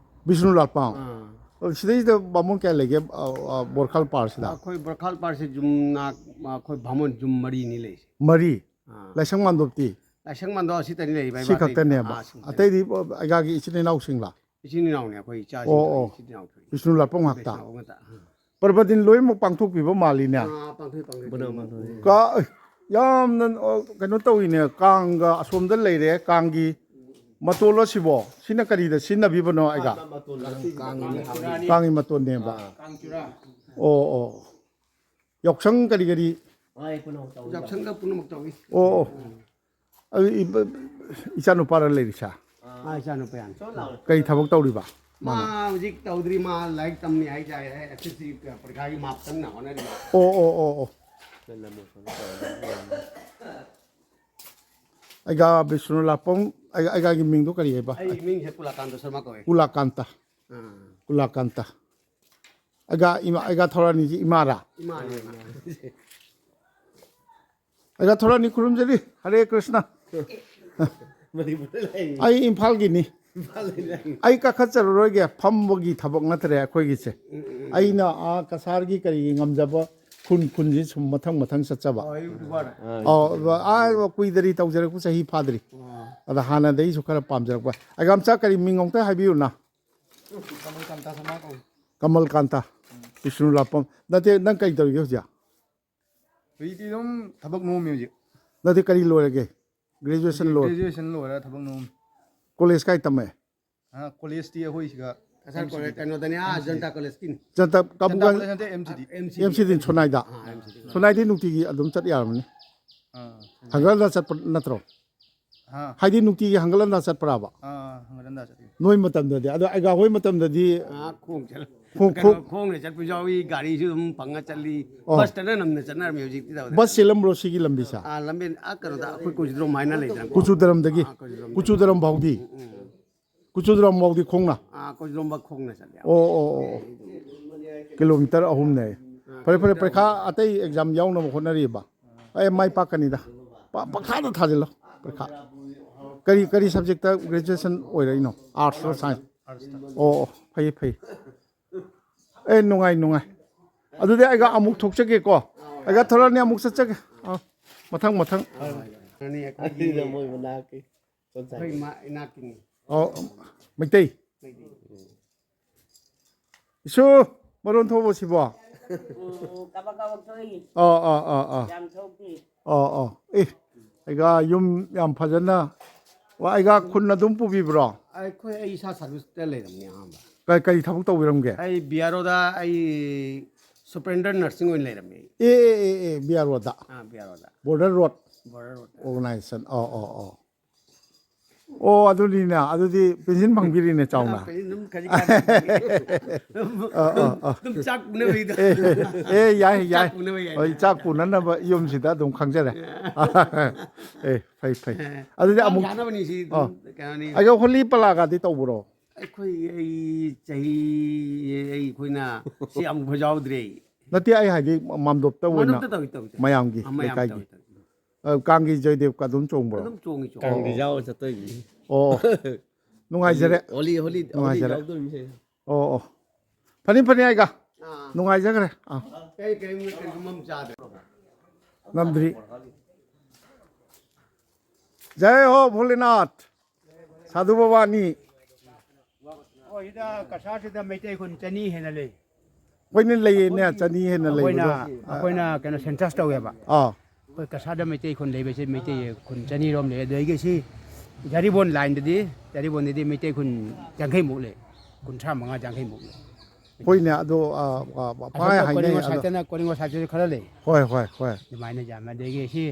ꯕꯤꯁꯅꯨ ꯂꯥꯠꯄꯥꯎ꯫ ꯑꯥ꯫ ꯑꯣ, ꯁꯤꯗꯩꯁꯤꯗ ꯕꯥꯃꯣꯟ ꯀꯌꯥ ꯂꯩꯒꯦ, ꯑ, ꯑ, ꯕꯣꯔꯈꯥꯜ ꯄꯥꯔꯁꯤꯗ? ꯑꯩꯈꯣꯏ ꯕꯣꯔꯈꯥꯜ ꯄꯥꯔꯁꯤ ꯖꯨꯝꯅ, ꯑꯩꯈꯣꯏ ꯕꯥꯃꯣꯟ ꯖꯨꯝ ꯃꯔꯤꯅꯤ ꯂꯩꯁꯦ꯫ ꯃꯔꯤ꯫ ꯑꯥ꯫ ꯂꯥꯏꯁꯪ ꯃꯥꯟꯗꯣꯞꯇꯤ? ꯂꯥꯏꯁꯪ ꯃꯥꯟꯗꯣꯞ ꯑꯁꯤꯇꯅꯤ ꯂꯩꯔꯤꯕ ꯁꯤ ꯏꯃꯥꯇꯩ꯫ ꯈꯛꯇꯅꯦꯕ꯫ ꯑꯥ, ꯁꯤ ꯈꯛꯇꯅꯤ꯫ ꯑꯇꯩꯗꯤ ꯑꯩꯒꯥꯒꯤ ꯏꯆꯤꯟ ꯏꯅꯥꯎꯁꯤꯡꯂꯥ? ꯏꯆꯤꯟ ꯏꯅꯥꯎꯅꯦ ꯑꯩꯈꯣꯏ ꯏꯆꯥꯁꯤꯡ ꯑꯣ, ꯑꯣ꯫ ꯏꯆꯤꯟ ꯏꯅꯥꯎ ꯊꯣꯛꯏ꯫ ꯕꯤꯁꯅꯨ ꯂꯥꯠꯄꯥꯎ ꯉꯥꯛꯇ꯫ ꯕꯤꯁꯅꯨ ꯉꯥꯛꯇ꯫ ꯑꯥ꯫ ꯄꯔꯕꯗꯤꯟ ꯂꯣꯏꯅꯃꯛ ꯄꯥꯡꯊꯣꯛꯄꯤꯕ ꯃꯥꯜꯂꯤꯅꯦ꯫ ꯑꯥ, ꯄꯥꯡꯊꯣꯛꯏ, ꯄꯥꯡꯊꯣꯛꯏ꯫ ꯀ-, ꯌꯥꯝꯅ, ꯑ, ꯀꯩꯅꯣ ꯇꯧꯏꯅꯦ, ꯀꯥꯡꯒ ꯑꯁꯣꯝꯗ ꯂꯩꯔꯦ, ꯀꯥꯡꯒꯤ ꯃꯇꯣꯜ ꯑꯁꯤꯕꯣ? ꯁꯤꯅ ꯀꯔꯤꯗ ꯁꯤꯖꯤꯟꯅꯕꯤꯕꯅꯣ ꯑꯩꯒꯥ? ꯀꯥꯡꯒꯤ ꯃꯇꯣꯟꯅꯦꯕ꯫ ꯑꯣ, ꯑꯣ꯫ ꯌꯥꯎꯁꯪ ꯀꯔꯤ ꯀꯔꯤ? ꯌꯥꯎꯁꯪꯗ ꯄꯨꯝꯅꯃꯛ ꯇꯧꯏ꯫ ꯑꯣ, ꯑꯣ꯫ ꯑꯗꯨ ꯏ-, ꯏꯆꯥꯅꯨꯄꯥꯔ ꯂꯩꯔꯤꯁꯦ? ꯑꯥ, ꯏꯆꯥꯅꯨꯄꯥ ꯌꯥꯅꯤ꯫ ꯀꯔꯤ ꯊꯕꯛ ꯇꯧꯔꯤꯕ? ꯃꯥ ꯍꯧꯖꯤꯛ ꯇꯧꯗ꯭ꯔꯤ, ꯃꯥ ꯂꯥꯏꯔꯤꯛ ꯇꯝꯃꯤ ꯍꯥꯏꯇꯥꯔꯦ, ꯑꯦꯁ ꯑꯦꯁ ꯁꯤ ꯄꯔꯤꯈꯥꯒꯤ ꯃꯥꯔꯛ ꯀꯟꯅ ꯍꯣꯠꯅꯔꯤ꯫ ꯑꯣ, ꯑꯣ, ꯑꯣ, ꯑꯣ꯫ ꯑꯩꯒꯥ ꯕꯤꯁꯅꯨ ꯂꯥꯛꯄꯝ, ꯑꯩꯒꯥ, ꯑꯩꯒꯥꯒꯤ ꯃꯤꯡꯗꯣ ꯀꯔꯤ ꯍꯥꯏꯕ? ꯑꯩ ꯃꯤꯡꯁꯦ ꯀꯨꯂꯥꯀꯥꯟꯇ ꯁꯔꯃ ꯀꯧꯋꯦ꯫ ꯀꯨꯂꯥꯀꯥꯟꯇ꯫ ꯑꯥ꯫ ꯀꯨꯂꯥꯀꯥꯟꯇ꯫ ꯑꯩꯒꯥ ꯏꯃꯥ, ꯑꯩꯒꯥ ꯊꯧꯔꯥꯅꯤꯁꯤ ꯏꯃꯥꯔꯥ? ꯏꯃꯥꯅꯦ, ꯏꯃꯥ꯫ ꯑꯩꯒꯥ ꯊꯧꯔꯥꯅꯤ ꯈꯨꯔꯨꯝꯖꯔꯤ꯫ ꯍꯔꯦ ꯀ꯭ꯔꯤꯁꯅ꯫ ꯃꯅꯤꯄꯨꯔꯗ ꯂꯩ꯫ ꯑꯩ ꯏꯝꯐꯥꯜꯒꯤꯅꯤ꯫ ꯏꯝꯐꯥꯜꯗ ꯂꯩ꯫ ꯑꯩ ꯀꯥꯈꯠꯆꯔꯔꯣꯏꯒꯦ, ꯐꯝꯕꯒꯤ ꯊꯕꯛ ꯅꯠꯇ꯭ꯔꯦ ꯑꯩꯈꯣꯏꯒꯤꯁꯦ꯫ ꯑꯩꯅ ꯑꯥ ꯀꯁꯥꯔꯒꯤ ꯀꯔꯤꯒꯤ ꯉꯝꯖꯕ ꯈꯨꯟ ꯈꯨꯟꯁꯤ ꯁꯨꯝ ꯃꯊꯪ ꯃꯊꯪ ꯆꯠꯆꯕ꯫ ꯑꯣ, ꯌꯨꯇ꯭ꯌꯨꯕꯔ꯫ ꯑꯧ, ꯑꯥ, ꯀꯨꯏꯗꯔꯤ ꯇꯧꯖꯔꯛꯄ, ꯆꯍꯤ ꯐꯥꯗ꯭ꯔꯤ꯫ ꯑꯣ꯫ ꯑꯗ ꯍꯥꯟꯅꯗꯩꯁꯨ ꯈꯔ ꯄꯥꯝꯖꯔꯛꯄ꯫ ꯑꯩꯒꯥ ꯃꯆꯥ ꯀꯔꯤ ꯃꯤꯡ ꯑꯃꯨꯛꯇ ꯍꯥꯏꯕꯤꯌꯨꯅ? ꯀꯃꯜ ꯀꯥꯟꯇ ꯁꯔꯃ ꯀꯧꯏ꯫ ꯀꯃꯜ ꯀꯥꯟꯇ꯫ ꯕꯤꯁꯅꯨ ꯂꯥꯛꯄꯝ꯫ ꯅꯠꯇꯦ, ꯅꯪ ꯀꯔꯤ ꯇꯧꯔꯤꯒꯦ ꯍꯧꯖꯤꯛ? ꯍꯧꯖꯤꯛꯇꯤ ꯑꯗꯨꯝ ꯊꯕꯛ ꯅꯣꯝꯃꯤ ꯍꯧꯖꯤꯛ꯫ ꯅꯠꯇꯦ, ꯀꯔꯤ ꯂꯣꯏꯔꯒꯦ? ꯒ꯭ꯔꯦꯖꯨꯑꯦꯁꯟ ꯂꯣꯏꯔꯦ꯫ ꯒ꯭ꯔꯦꯖꯨꯑꯦꯁꯟ ꯂꯣꯏꯔ ꯊꯕꯛ ꯅꯣꯝꯃꯤ꯫ ꯀꯣꯂꯦꯖ ꯀꯥꯏ ꯇꯝꯃꯦ? ꯑ, ꯀꯣꯂꯦꯖꯇꯤ ꯑꯩꯈꯣꯏ ꯁꯤꯒ ꯀꯁꯥꯔ ꯀꯣꯂꯦꯖ, ꯀꯩꯅꯣꯗꯅꯤ, ꯑꯥ, ꯖꯟꯇꯥ ꯀꯣꯂꯦꯖꯀꯤꯅꯤ꯫ ꯖꯟꯇ ꯀꯥꯕꯨ ꯖꯟꯇꯥ ꯀꯣꯂꯦꯖ ꯅꯠꯇꯦ, ꯑꯦꯝ ꯁꯤ ꯗꯤ꯫ ꯑꯦꯝ ꯁꯤ ꯗꯤ꯫ ꯑꯦꯝ ꯁꯤ ꯗꯤ ꯁꯣꯅꯥꯏꯗ꯫ ꯑꯥ, ꯑꯦꯝ ꯁꯤ ꯗꯤ꯫ ꯁꯣꯅꯥꯏꯗꯤ ꯅꯨꯡꯇꯤꯒꯤ ꯑꯗꯨꯝ ꯆꯠ ꯌꯥꯔꯝꯃꯅꯤ꯫ ꯑꯥ꯫ ꯍꯪꯒꯠ ꯍꯟꯗ ꯆꯠꯄ ꯅꯠꯇ꯭ꯔꯣ? ꯑꯥ꯫ ꯍꯥꯏꯗꯤ ꯅꯨꯡꯇꯤꯒꯤ ꯍꯪꯒꯠ ꯍꯟꯗ ꯆꯠꯄ꯭ꯔꯥꯕ? ꯑꯥ, ꯍꯪꯒꯠ ꯍꯟꯗ ꯆꯠꯂꯤ꯫ ꯅꯣꯏ ꯃꯇꯝꯗꯗꯤ? ꯑꯗꯣ ꯑꯩꯒꯥ ꯍꯣꯏ ꯃꯇꯝꯗꯗꯤ? ꯑꯥ, ꯈꯣꯡ ꯆꯠꯂ-, ꯈꯣꯡ-, ꯀꯩꯅꯣ, ꯈꯣꯡ-, ꯈꯣꯡꯅ ꯆꯠꯄꯁꯨ ꯌꯥꯎꯏ, ꯒꯥꯔꯤꯁꯨ ꯑꯗꯨꯝ ꯐꯪꯉ ꯆꯠꯂꯤ꯫ ꯑꯣ꯫ ꯕꯁꯇꯅ ꯅꯝꯅ ꯆꯠꯅꯔꯝꯃꯤ, ꯍꯧꯖꯤꯛꯇꯤ ꯇꯧꯗ꯭ꯔꯦ꯫ ꯕꯁ ꯆꯦꯜꯂꯝꯕ꯭ꯔꯣ ꯁꯤꯒꯤ ꯂꯝꯕꯤꯁꯦ? ꯑꯥ, ꯂꯝꯕꯦꯟ, ꯑꯥ, ꯀꯩꯅꯣꯗ, ꯑꯩꯈꯣꯏ ꯀꯨꯆꯨꯗ꯭ꯔꯣꯝ ꯍꯥꯏꯅ ꯂꯩꯗꯅ꯫ ꯀꯨꯆꯨꯗ꯭ꯔꯝꯗꯒꯤ? ꯑꯥ, ꯀꯨꯆꯨꯗ꯭ꯔꯣꯝꯗ꯫ ꯀꯨꯆꯨꯗ꯭ꯔꯝ ꯐꯥꯎꯗꯤ? ꯎꯝ, ꯎꯝ꯫ ꯀꯨꯆꯨꯗ꯭ꯔꯝ ꯐꯥꯎꯗꯤ ꯈꯣꯡꯅ? ꯑꯥ, ꯀꯨꯆꯨꯗ꯭ꯔꯣꯝ ꯐꯥꯎ ꯈꯣꯡꯅ ꯆꯠꯂꯦ꯫ ꯑꯣ, ꯑꯣ, ꯑꯣ, ꯑꯣ꯫ ꯀꯤꯂꯣꯃꯤꯇꯔ ꯑꯍꯨꯝꯅꯦ꯫ ꯐꯔꯦ, ꯐꯔꯦ, ꯄꯔꯤꯈꯥ ꯑꯇꯩ ꯑꯦꯛꯖꯥꯝ ꯌꯥꯎꯅꯕ ꯍꯣꯠꯅꯔꯤꯕ? ꯑꯩ ꯃꯥꯏ ꯄꯥꯛꯀꯅꯤꯗ꯫ ꯄ- ꯄꯪꯊꯥꯗ ꯊꯥꯖꯤꯜꯂꯣ ꯄꯔꯤꯈꯥ꯫ ꯀꯔꯤ, ꯀꯔꯤ ꯁꯕꯖꯦꯛꯇ ꯒ꯭ꯔꯦꯖꯨꯑꯦꯁꯟ ꯑꯣꯏꯔꯛꯏꯅꯣ? ꯑꯥꯔꯠꯁꯂꯣ, ꯁꯥꯏꯟꯁ? ꯑꯣ, ꯑꯣ, ꯐꯩ, ꯐꯩ꯫ ꯑꯦ, ꯅꯨꯡꯉꯥꯏ, ꯅꯨꯡꯉꯥꯏ꯫ ꯑꯗꯨꯗꯤ ꯑꯩꯒ ꯑꯃꯨꯛ ꯊꯣꯛꯆꯒꯦꯀꯣ꯫ ꯑꯩꯒ ꯊꯣꯔꯛꯑꯅꯤ, ꯑꯃꯨꯛ ꯆꯠꯆꯒꯦ꯫ ꯑꯥ, ꯃꯊꯪ, ꯃꯊꯪ꯫ ꯑꯗꯨꯗ ꯃꯣꯏ ꯃꯅꯥꯛꯀꯤ ꯁꯣꯝ ꯁꯥꯏꯠ꯫ ꯑꯩꯈꯣꯏ ꯏꯃꯥ ꯏꯅꯥꯛꯀꯤꯅꯤ꯫ ꯑꯣ, ꯃꯩꯇꯩ꯫ ꯃꯩꯇꯩ꯫ ꯏꯁꯨ, ꯃꯔꯣꯟ ꯊꯣꯛꯑꯕꯣ ꯁꯤꯕꯣ? ꯎꯝ, ꯀꯥꯕꯛ ꯀꯥꯕꯛ ꯊꯣꯛꯏ꯫ ꯑꯣ, ꯑꯣ, ꯑꯣ, ꯑꯣ꯫ ꯌꯥꯝ ꯊꯣꯛꯇꯦ꯫ ꯑꯣ, ꯑꯣ꯫ ꯑꯦ, ꯑꯩꯒ ꯌꯨꯝ ꯌꯥꯝ ꯐꯖꯅ, ꯋꯥ, ꯑꯩꯒ ꯈꯨꯟ ꯑꯗꯨꯝ ꯄꯨꯕꯤꯕ꯭ꯔꯣ? ꯑꯩꯈꯣꯏ, ꯑꯩ ꯏꯁꯥ ꯁꯥꯔꯚꯤꯁꯇ ꯂꯩꯔꯝꯃꯦ ꯑꯍꯥꯟꯕ꯫ ꯀ-, ꯀꯔꯤ ꯊꯕꯛ ꯇꯧꯕꯤꯔꯝꯒꯦ? ꯑꯩ ꯕꯤ ꯑꯥꯔ ꯑꯣꯗ ꯑꯩ ꯁꯨꯄꯔꯤꯟꯇꯦꯟꯗꯦꯟ ꯅꯔꯁꯤꯡ ꯑꯣꯏꯅ ꯂꯩꯔꯝꯃꯦ꯫ ꯑꯦ, ꯑꯦ, ꯑꯦ, ꯑꯦ, ꯕꯤ ꯑꯥꯔ ꯑꯣꯗ꯫ ꯑꯥ, B R O. Border road. Border road. Organisation. ꯑꯣ, ꯑꯣ, ꯑꯣ꯫ ꯑꯣ, ꯑꯗꯨꯅꯤꯅꯦ꯫ ꯑꯗꯨꯗꯤ ꯄꯦꯟꯁꯤꯟ ꯐꯪꯕꯤꯔꯤꯅꯦ ꯆꯥꯎꯅ꯫ ꯑꯥ, ꯄꯦꯟꯁꯤꯟ ꯑꯗꯨꯝ ꯈꯖꯤꯛ ꯈꯖꯤꯛ ꯐꯪꯉꯤ꯫ ꯑꯣ, ꯑꯣ, ꯑꯣ꯫ ꯑꯗꯨꯝ ꯆꯥꯛ ꯄꯨꯅꯕꯩꯗꯣ꯫ ꯑꯦ, ꯑꯦ, ꯌꯥꯏ, ꯆꯥꯛ ꯌꯥꯏ꯫ ꯄꯨꯅꯕ ꯌꯥꯏ꯫ ꯍꯣꯏ, ꯆꯥꯛ ꯄꯨꯅꯅꯕ ꯌꯨꯝꯁꯤꯗ ꯑꯗꯨꯝ ꯈꯪꯖꯔꯦ꯫ ꯑꯦ, ꯐꯩ, ꯐꯩ꯫ ꯑꯦ, ꯑꯗꯨꯗꯤ ꯆꯥꯛ ꯑꯃꯨꯛ, ꯆꯥꯅꯕꯅꯤ ꯁꯤ ꯑꯗꯨꯝ ꯑꯣ꯫ ꯀꯩꯅꯣꯅꯤ꯫ ꯑꯗꯣ ꯍꯣꯂꯤ ꯄꯂꯥꯒꯗꯤ ꯇꯧꯕ꯭ꯔꯣ? ꯑꯩꯈꯣꯏ, ꯑꯩ ꯆꯍꯤ, ꯑꯩꯈꯣꯏꯅ ꯁꯤ ꯑꯃꯨꯛ ꯌꯥꯎꯗ꯭ꯔꯦ꯫ ꯅꯠꯇꯦ, ꯑꯩ ꯍꯥꯏꯗꯤ ꯃꯥꯝꯗꯣꯞꯇ ꯑꯣꯏꯅ ꯃꯥꯝꯗꯣꯞꯇ ꯇꯧꯏ, ꯇꯧꯏ, ꯇꯧꯏ꯫ ꯃꯌꯥꯝꯒꯤ ꯑꯥ, ꯃꯌꯥꯝ ꯂꯩꯀꯥꯏꯒꯤ꯫ ꯇꯧꯏ, ꯇꯧꯏ꯫ ꯑ, ꯀꯥꯡꯒꯤ ꯖꯣꯏꯗꯦꯕꯀ ꯑꯗꯨꯝ ꯆꯣꯡꯕ꯭ꯔꯣ? ꯑꯗꯨꯝ ꯆꯣꯡꯉꯤ, ꯆꯣꯡꯉꯤ꯫ ꯀꯥꯡꯗꯤ ꯑꯣ, ꯑꯣ꯫ ꯌꯥꯎꯔ ꯆꯠꯇꯣꯏꯅꯤ꯫ ꯑꯣ, ꯑꯣ꯫ ꯅꯨꯡꯉꯥꯏꯖꯔꯦ꯫ ꯍꯣꯂꯤ, ꯍꯣꯂꯤ, ꯍꯣꯂꯤ ꯅꯨꯡꯉꯥꯏꯖꯔꯦ꯫ ꯌꯥꯎꯗꯣꯏꯅꯤ꯫ ꯑꯣ, ꯑꯣ꯫ ꯐꯅꯤ, ꯐꯅꯤ, ꯑꯩꯒ꯫ ꯑꯥ꯫ ꯅꯨꯡꯉꯥꯏꯖꯈ꯭ꯔꯦ꯫ ꯑꯥ꯫ ꯀꯔꯤ, ꯀꯔꯤ, ꯀꯔꯤꯒꯨꯝꯕ ꯑꯃ ꯆꯥꯗ꯭ꯔꯣ? ꯉꯝꯗ꯭ꯔꯤ꯫ ꯖꯥꯏ ꯍꯣ ꯚꯣꯂꯦꯅꯥꯊ꯫ ꯁꯥꯙꯨ ꯕꯕꯥꯅꯤ꯫ ꯑꯣ, ꯁꯤꯗ ꯀꯁꯥꯔꯁꯤꯗ ꯃꯩꯇꯩ ꯈꯨꯟ ꯆꯅꯤ ꯍꯦꯟꯅ ꯂꯩ꯫ ꯑꯩꯈꯣꯏꯅ ꯂꯩꯌꯦꯅꯦ, ꯆꯅꯤ ꯍꯦꯟꯅ ꯑꯩꯈꯣꯏꯅ, ꯂꯩꯕꯗꯣ꯫ ꯑꯩꯈꯣꯏꯅ ꯀꯩꯅꯣ ꯁꯦꯟꯁꯁ ꯇꯧꯋꯦꯕ꯫ ꯑꯥ꯫ ꯑꯩꯈꯣꯏ ꯀꯁꯥꯔꯗ ꯃꯩꯇꯩ ꯈꯨꯟ ꯂꯩꯕꯁꯦ ꯃꯩꯇꯩ ꯈꯨꯟ ꯆꯅꯤ ꯔꯣꯝ ꯂꯩ꯫ ꯑꯗꯒꯤ ꯁꯤ ꯖꯔꯤꯕꯣꯟ ꯂꯥꯏꯟꯗꯗꯤ, ꯖꯔꯤꯕꯣꯟꯗꯗꯤ ꯃꯩꯇꯩ ꯈꯨꯟ ꯌꯥꯡꯈꯩꯃꯨꯛ ꯂꯩ, ꯀꯨꯟꯊ꯭ꯔꯥ ꯃꯉꯥ, ꯌꯥꯡꯈꯩꯃꯨꯛ ꯂꯩ꯫ ꯍꯣꯏꯅꯦ, ꯑꯗꯣ, ꯑ, ꯑ, ꯄꯥꯏ ꯑꯁꯣꯝꯗ ꯍꯥꯏꯅꯩ ꯀꯣꯂꯤꯡꯒꯣ ꯑꯗꯣ꯫ ꯁꯥꯏꯠꯇꯅ, ꯀꯣꯂꯤꯡꯒꯣ ꯁꯥꯏꯠꯇꯁꯨ ꯈꯔ ꯂꯩ꯫ ꯍꯣꯏ, ꯍꯣꯏ, ꯍꯣꯏ꯫ ꯑꯗꯨꯃꯥꯏꯅ ꯌꯥꯝꯃꯦ꯫ ꯑꯗꯒꯤ ꯁꯤ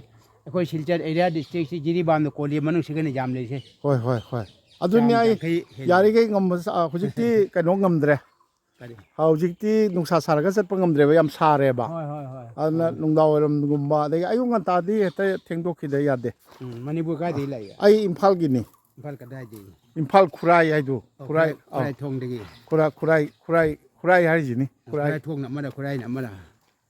ꯑꯩꯈꯣꯏ ꯁꯤꯜꯆꯔ ꯑꯦꯔꯤꯌꯥ ꯗꯤꯁꯇ꯭ꯔꯤꯛꯁꯤ ꯖꯤꯔꯤꯕꯥꯝꯗ ꯀꯣꯂꯤ ꯃꯅꯨꯡꯁꯤꯒꯅ ꯌꯥꯝ ꯂꯩꯁꯦ꯫ ꯍꯣꯏ, ꯍꯣꯏ, ꯍꯣꯏ꯫ ꯑꯗꯨꯅꯤ ꯆꯥꯝ ꯑꯩ ꯌꯥꯡꯈꯩ ꯍꯦꯜꯂꯦ꯫ ꯌꯥꯔꯤꯈꯩ ꯉꯝꯕ ꯆꯥ-, ꯍꯧꯖꯤꯛꯇꯤ ꯀꯩꯅꯣ ꯉꯝꯗ꯭ꯔꯦ꯫ ꯀꯔꯤ? ꯍꯧꯖꯤꯛꯇꯤ ꯅꯨꯡꯁꯥ ꯁꯥꯔꯒ ꯆꯠꯄ ꯉꯝꯗ꯭ꯔꯦꯕ, ꯌꯥꯝ ꯁꯥꯔꯦꯕ꯫ ꯍꯣꯏ, ꯍꯣꯏ, ꯍꯣꯏ꯫ ꯑꯗꯨꯅ ꯍꯣꯏ꯫ ꯅꯨꯡꯗꯥꯡ ꯋꯥꯏꯔꯝꯒꯨꯝꯕ, ꯑꯗꯒꯤ ꯑꯌꯨꯛ ꯉꯟꯇꯥꯗꯤ ꯍꯦꯛꯇ ꯊꯦꯡꯗꯣꯛꯈꯤꯗ ꯌꯥꯗꯦ꯫ ꯎꯝ, ꯃꯅꯤꯄꯨꯔ ꯀꯥꯏꯗꯒꯤ ꯂꯥꯛꯏ? ꯑꯩ ꯏꯝꯐꯥꯜꯒꯤꯅꯤ꯫ ꯏꯝꯐꯥꯜ ꯀꯗꯥꯏꯗꯒꯤ? ꯏꯝꯐꯥꯜ ꯈꯨꯔꯥꯏ ꯍꯥꯏꯗꯨ꯫ ꯑꯣ, ꯈꯨꯔꯥꯏ, ꯈꯨꯔꯥꯏ, ꯈꯨꯔꯥꯏ ꯑꯥ꯫ ꯊꯣꯡꯗꯒꯤ꯫ ꯈꯨꯔꯥꯏ, ꯈꯨꯔꯥꯏ, ꯈꯨꯔꯥꯏ, ꯈꯨꯔꯥꯏ ꯍꯥꯏꯁꯤꯅꯤ꯫ ꯈꯨꯔꯥꯏ꯫ ꯈꯨꯔꯥꯏ ꯊꯣꯡꯅ ꯑꯃꯔ, ꯈꯨꯔꯥꯏꯅ ꯑꯃꯔ?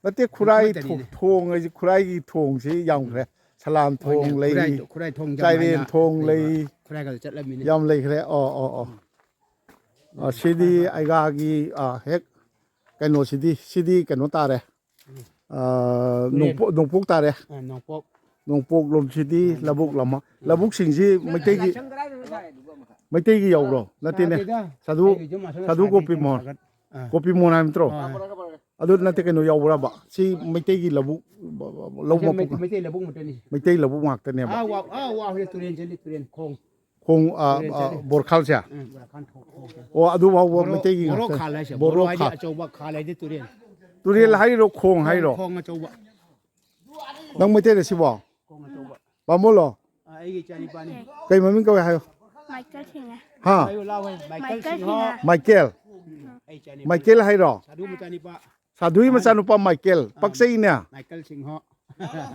ꯅꯠꯇꯦ, ꯈꯨꯔꯥꯏ ꯑꯃꯠꯇꯅꯤꯅꯦ꯫ ꯊꯣ-, ꯊꯣꯡ ꯍꯥꯏꯁꯤ, ꯈꯨꯔꯥꯏꯒꯤ ꯊꯣꯡꯁꯤ ꯌꯥꯝꯈ꯭ꯔꯦ꯫ ꯎꯝ꯫ ꯁꯂꯥꯝ ꯊꯣꯡ ꯍꯣꯏꯅꯦ, ꯂꯩ, ꯈꯨꯔꯥꯏ, ꯈꯨꯔꯥꯏ ꯊꯣꯡ ꯆꯥꯏꯔꯦꯟ ꯖꯃꯥꯏꯅ ꯊꯣꯡ ꯂꯩꯕ, ꯂꯩ꯫ ꯈꯨꯔꯥꯏꯒꯗ ꯆꯠꯂꯝꯃꯤꯅꯦ꯫ ꯌꯥꯝ ꯂꯩꯈ꯭ꯔꯦ꯫ ꯑꯣ, ꯑꯣ, ꯑꯣ꯫ ꯎꯝ꯫ ꯑ, ꯁꯤꯗꯤ ꯍꯣꯏ, ꯍꯣꯏ꯫ ꯑꯩꯒꯥꯒꯤ, ꯑ, ꯍꯦꯛ ꯀꯩꯅꯣꯁꯤꯗꯤ, ꯁꯤꯗꯤ ꯀꯩꯅꯣ ꯇꯥꯔꯦ꯫ ꯎꯝ꯫ ꯑ, ꯇꯨꯔꯦꯟ꯫ ꯅꯣꯡꯄꯣꯛ, ꯅꯣꯡꯄꯣꯛ ꯇꯥꯔꯦ꯫ ꯑ, ꯅꯣꯡꯄꯣꯛ꯫ ꯅꯣꯡꯄꯣꯛꯂꯣꯝꯁꯤꯗꯤ ꯑ, ꯂꯧꯕꯨꯛ ꯅꯣꯡꯄꯣꯛ꯫ ꯂꯝꯍꯥꯡ꯫ ꯑ꯫ ꯂꯧꯕꯨꯛꯁꯤꯡꯁꯤ ꯃꯩꯇꯩꯒꯤ, ꯃꯩꯇꯩꯒꯤ ꯌꯧꯔꯣ? ꯅꯠꯇꯦꯅꯦ꯫ ꯇꯥꯗꯦꯗ꯫ ꯁꯥꯙꯨ, ꯑꯩꯒꯤꯁꯨ ꯃꯥꯁꯇꯔ ꯁꯥꯙꯨ ꯁꯥꯗꯦ, ꯒꯣꯄꯤ ꯃꯣꯍꯟ꯫ ꯁꯥꯒꯠ-, ꯑ꯫ ꯒꯣꯄꯤ ꯃꯣꯍꯟ ꯍꯥꯏꯕ ꯅꯠꯇ꯭ꯔꯣ? ꯑ, ꯑ꯫ ꯑꯗꯨ ꯅꯠꯇꯦ, ꯀꯩꯅꯣ ꯌꯥꯎꯕ꯭ꯔꯕ? ꯁꯤ ꯃꯩꯇꯩꯒꯤ ꯂꯧꯕꯨꯛ, ꯂꯧ ꯃꯁꯤ ꯃꯄꯨ-, ꯃꯩꯇꯩ, ꯃꯩꯇꯩ ꯂꯧꯕꯨꯛ ꯉꯥꯛꯇꯅꯤ꯫ ꯃꯩꯇꯩ ꯂꯧꯕꯨꯛ ꯉꯥꯛꯇꯅꯦꯕ꯫ ꯑꯥ, ꯋꯥ-, ꯑꯥ, ꯋꯥ ꯍꯧꯖꯤꯛ ꯇꯨꯔꯦꯟ ꯆꯦꯜꯂꯤ, ꯇꯨꯔꯦꯟ ꯈꯣꯡ꯫ ꯈꯣꯡ, ꯑ, ꯇꯨꯔꯦꯟ ꯑ, ꯆꯦꯜꯂꯤ꯫ ꯕꯣꯔꯈꯥꯜꯁꯦ? ꯎꯝ, ꯕꯣꯔꯈꯥꯜ ꯈꯣꯡ, ꯈꯣꯡ꯫ ꯑꯣ, ꯑꯗꯨ ꯐꯥꯎꯕ ꯕꯣꯔꯣ-, ꯃꯩꯇꯩꯒꯤ ꯕꯣꯔꯣ ꯉꯥꯛꯇ? ꯈꯥꯜ ꯍꯥꯏꯁꯦ, ꯕꯣꯔꯣ ꯕꯣꯔꯣ ꯍꯥꯏꯗꯤ ꯈꯥꯜ꯫ ꯑꯆꯧꯕ, ꯈꯥꯜ ꯍꯥꯏꯗꯤ ꯇꯨꯔꯦꯟ꯫ ꯇꯨꯔꯦꯜ ꯈꯣꯡ꯫ ꯍꯥꯏꯔꯣ, ꯈꯣꯡ ꯈꯣꯡ, ꯍꯥꯏꯔꯣ? ꯈꯣꯡ ꯑꯆꯧꯕ꯫ ꯅꯪ ꯃꯩꯇꯩꯔ ꯁꯤꯕꯣ? ꯈꯣꯡ ꯑꯆꯧꯕ꯫ ꯕꯥꯃꯣꯟꯂꯣ? ꯑ, ꯑꯩꯒꯤ ꯏꯆꯥꯅꯤꯄꯥꯅꯤ꯫ ꯀꯩ ꯃꯃꯤꯡ ꯀꯧꯏ ꯍꯥꯏꯌꯣ? ꯃꯥꯏꯀꯦꯜ ꯁꯤꯡꯍ꯫ ꯍꯥ? ꯍꯥꯏꯌꯨ, ꯂꯥꯎ, ꯍꯥꯏꯌꯨ꯫ Michael Michael Singh. ꯁꯤꯡꯍ꯫ ꯎꯝ, ꯑꯩ ꯏꯆꯥꯅꯤꯄꯥꯅꯤ꯫ ꯃꯥꯏꯀꯦꯜ ꯍꯥꯏꯔꯣ? ꯁꯥꯙꯨ ꯃꯆꯥꯅꯤꯄꯥ꯫ ꯁꯥꯙꯨꯒꯤ ꯑꯍꯟ꯫ ꯃꯆꯥꯅꯨꯄꯥ ꯃꯥꯏꯀꯦꯜ꯫ ꯑꯥ, ꯄꯛꯆꯩꯅꯦ꯫ ꯃꯥꯏꯀꯦꯜ ꯁꯤꯡꯍ꯫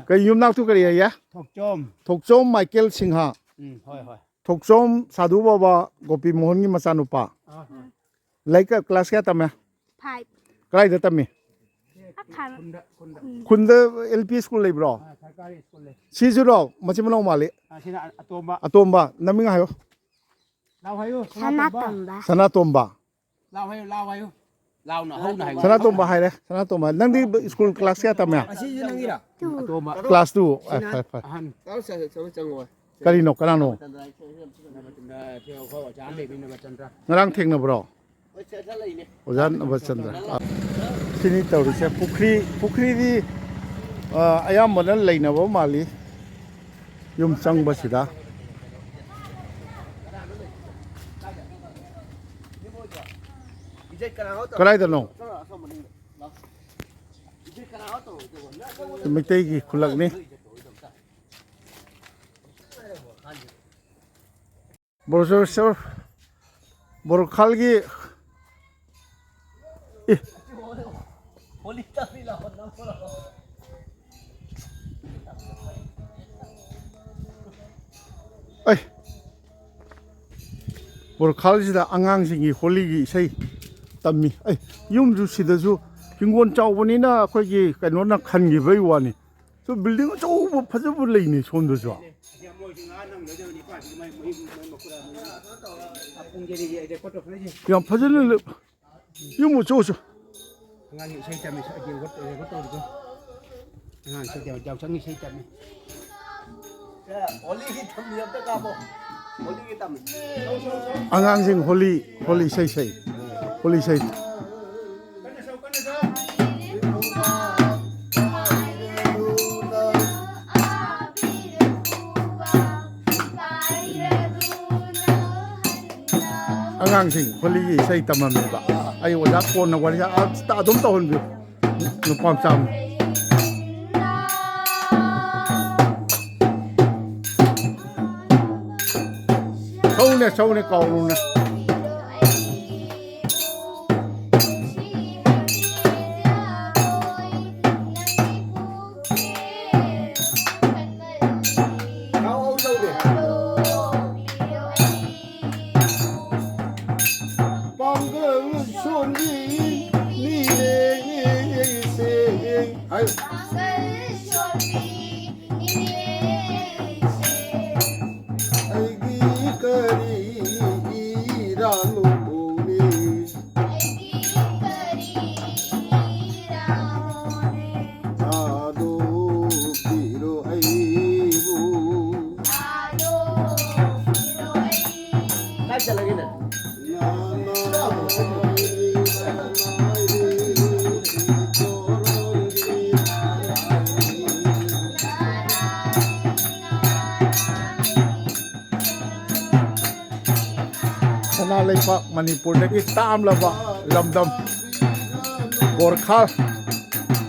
ꯀꯩ ꯌꯨꯝꯅꯥꯛꯇꯨ ꯀꯔꯤ ꯍꯥꯏꯌꯦ? ꯊꯣꯛꯆꯣꯝ꯫ ꯊꯣꯛꯆꯣꯝ ꯃꯥꯏꯀꯦꯜ ꯁꯤꯡꯍ꯫ ꯎꯝ, ꯍꯣꯏ, ꯍꯣꯏ꯫ ꯊꯣꯛꯆꯣꯝ ꯁꯥꯙꯨ ꯕꯥꯕꯥ ꯒꯣꯄꯤ ꯃꯣꯍꯟꯒꯤ ꯃꯆꯥꯅꯨꯄꯥ꯫ ꯑꯥ, ꯍꯣꯏ꯫ ꯂꯥꯏꯔꯤꯛ ꯀ-, ꯀ꯭ꯂꯥꯁ ꯀꯌꯥ ꯇꯝꯃꯦ? ꯐꯥꯏꯚ꯫ ꯀꯗꯥꯏꯗ ꯇꯝꯃꯤ? ꯑꯈꯥꯡ꯫ ꯈꯨꯟꯗ, ꯈꯨꯟꯗ꯫ ꯎꯝ꯫ ꯈꯨꯟꯗ ꯑꯦꯜ ꯄꯤ ꯁ꯭ꯀꯨꯜ ꯂꯩꯕ꯭ꯔꯣ? ꯑꯥ, ꯁꯔꯀꯥꯔꯤ ꯁ꯭ꯀꯨꯜ ꯂꯩ꯫ ꯁꯤꯁꯨꯔꯣ? ꯃꯆꯤꯟ ꯃꯅꯥꯎ ꯃꯥꯜꯂꯤ꯫ ꯑꯥ, ꯁꯤꯅ ꯑ-, ꯑꯇꯣꯝꯕ꯫ ꯑꯇꯣꯝꯕ, ꯅꯃꯤꯡ ꯍꯥꯏꯌꯣ꯫ ꯂꯥꯎ ꯍꯥꯏꯌꯨ, ꯁꯅꯥꯇꯣꯝꯕ꯫ ꯁꯅꯥꯇꯣꯝꯕ꯫ ꯂꯥꯎ ꯍꯥꯏꯌꯨ, ꯂꯥꯎ ꯍꯥꯏꯌꯨ꯫ ꯂꯥꯎꯅ, ꯍꯧꯅ ꯍꯥꯏꯌꯨ꯫ ꯁꯅꯥꯇꯣꯝꯕ ꯍꯥꯏꯔꯦ꯫ ꯁꯅꯥꯇꯣꯝꯕ, ꯅꯪꯗꯤ ꯁ꯭ꯀꯨꯜ ꯀ꯭ꯂꯥꯁ ꯀꯌꯥ ꯇꯝꯃꯦ? ꯑꯁꯤꯁꯨ ꯅꯪꯒꯤꯔꯥ? ꯇꯨ꯫ ꯑꯇꯣꯝꯕ꯫ Class two. ꯑꯦ, ꯁꯤꯅ ꯐꯔꯦ, ꯐꯔꯦ꯫ ꯑꯍꯟ꯫ ꯆꯪꯉꯣ, ꯆꯪꯉꯣ, ꯆꯪꯉꯣ꯫ ꯀꯔꯤꯅꯣ? ꯀꯅꯥꯅꯣ? ꯅꯕꯆꯟꯗ꯭ꯔ, ꯑꯩꯈꯣꯏ ꯑꯣꯖꯥ ꯑꯃ ꯂꯩꯕꯅꯤ, ꯅꯕꯆꯟꯗ꯭ꯔ꯫ ꯉꯔꯥꯡ ꯊꯦꯡꯅꯕ꯭ꯔꯣ? ꯍꯣꯏ, ꯁꯤꯗ ꯂꯩꯅꯦ꯫ ꯑꯣꯖꯥ ꯅꯕꯆꯟꯗ꯭ꯔ꯫ ꯑꯥ꯫ ꯁꯤꯅꯤ ꯇꯧꯔꯤꯁꯦ꯫ ꯄꯨꯈ꯭ꯔꯤ, ꯄꯨꯈ꯭ꯔꯤꯗꯤ, ꯑ, ꯑꯌꯥꯝꯕꯅ ꯂꯩꯅꯕ ꯃꯥꯜꯂꯤ꯫ ꯌꯨꯝ ꯆꯪꯕꯁꯤꯗ꯫ ꯀꯗꯥꯏꯗꯅꯣ? ꯃꯩꯇꯩꯒꯤ ꯈꯨꯜꯂꯛꯅꯤ꯫ ꯕ꯭ꯔꯣꯁꯔ, ꯕ꯭ꯔꯣꯈꯥꯜꯒꯤ, ꯑꯦ꯫ ꯑꯩ, ꯕ꯭ꯔꯣꯈꯥꯜꯁꯤꯗ ꯑꯉꯥꯡꯁꯤꯡꯒꯤ ꯍꯣꯂꯤꯒꯤ ꯏꯁꯩ ꯇꯝꯃꯤ꯫ ꯑꯩ, ꯌꯨꯝꯁꯨ ꯁꯤꯗꯁꯨ ꯍꯤꯡꯒꯣꯜ ꯆꯥꯎꯕꯅꯤꯅ ꯑꯩꯈꯣꯏꯒꯤ ꯀꯩꯅꯣꯅ ꯈꯟꯈꯤꯕꯩ ꯋꯥꯅꯤ꯫ ꯁꯣꯝ building ꯑꯆꯧꯕ ꯐꯖꯕ ꯂꯩꯅꯦ ꯁꯣꯝꯗꯁꯨ꯫ ꯌꯥꯝ ꯐꯖꯅ ꯂꯩ꯫ ꯌꯨꯝ ꯑꯆꯧ ꯑꯆꯧ꯫ ꯑꯉꯥꯡꯒꯤ ꯏꯁꯩ ꯇꯝꯃꯤ, ꯁ-, record, record ꯇꯧꯔꯤꯗꯣ꯫ ꯑꯉꯥꯡ ꯏꯁꯩ ꯇꯝꯃꯤ, ꯌꯥꯎꯁꯪꯒꯤ ꯏꯁꯩ ꯇꯝꯃꯤ꯫ ꯁꯦ, ꯍꯣꯂꯤꯒꯤ ꯊꯝꯕꯤ ꯑꯝꯇ ꯀꯥꯞꯄꯣ꯫ ꯍꯣꯂꯤꯒꯤ ꯇꯝꯃꯤ꯫ ꯑꯉꯥꯡꯁꯤꯡ ꯍꯣꯂꯤ, ꯍꯣꯂꯤ ꯏꯁꯩ ꯁꯛꯏ꯫ ꯍꯣꯂꯤ ꯏꯁꯩ꯫ ꯑꯉꯥꯡꯁꯤꯡ ꯍꯣꯂꯤꯒꯤ ꯏꯁꯩ ꯇꯝꯃꯝꯃꯦꯕ꯫ ꯑꯩ ꯑꯣꯖꯥ ꯀꯣꯟꯅ ꯋꯥꯔꯤ ꯑꯗꯨꯝ ꯇꯧꯍꯟꯕꯤꯌꯨ꯫ ꯅꯨꯄꯥ ꯃꯆꯥ ꯑꯃ꯫ ꯁꯧꯅꯦ, ꯁꯧꯅꯦ, ꯀꯥꯎꯔꯨꯅꯦ꯫ ꯄꯥꯡꯒꯜ ꯁꯣꯟꯕꯤ ꯅꯤꯅꯦꯁꯦ꯫ ꯍꯥꯏꯌꯨ꯫ ꯑꯩꯒꯤ ꯀꯔꯤ ꯏꯔꯥꯜꯂꯨꯅꯦ? ꯊꯥꯗꯣꯛꯄꯤꯔꯣ ꯑꯩꯕꯨ꯫ ꯀꯥꯏ ꯆꯠꯂꯒꯦꯅꯦ? ꯁꯅꯥ ꯂꯩꯕꯥꯛ ꯃꯅꯤꯄꯨꯔꯗꯒꯤ ꯇꯥꯝꯂꯕ ꯂꯝꯗꯝ ꯕꯣꯔꯈꯥ,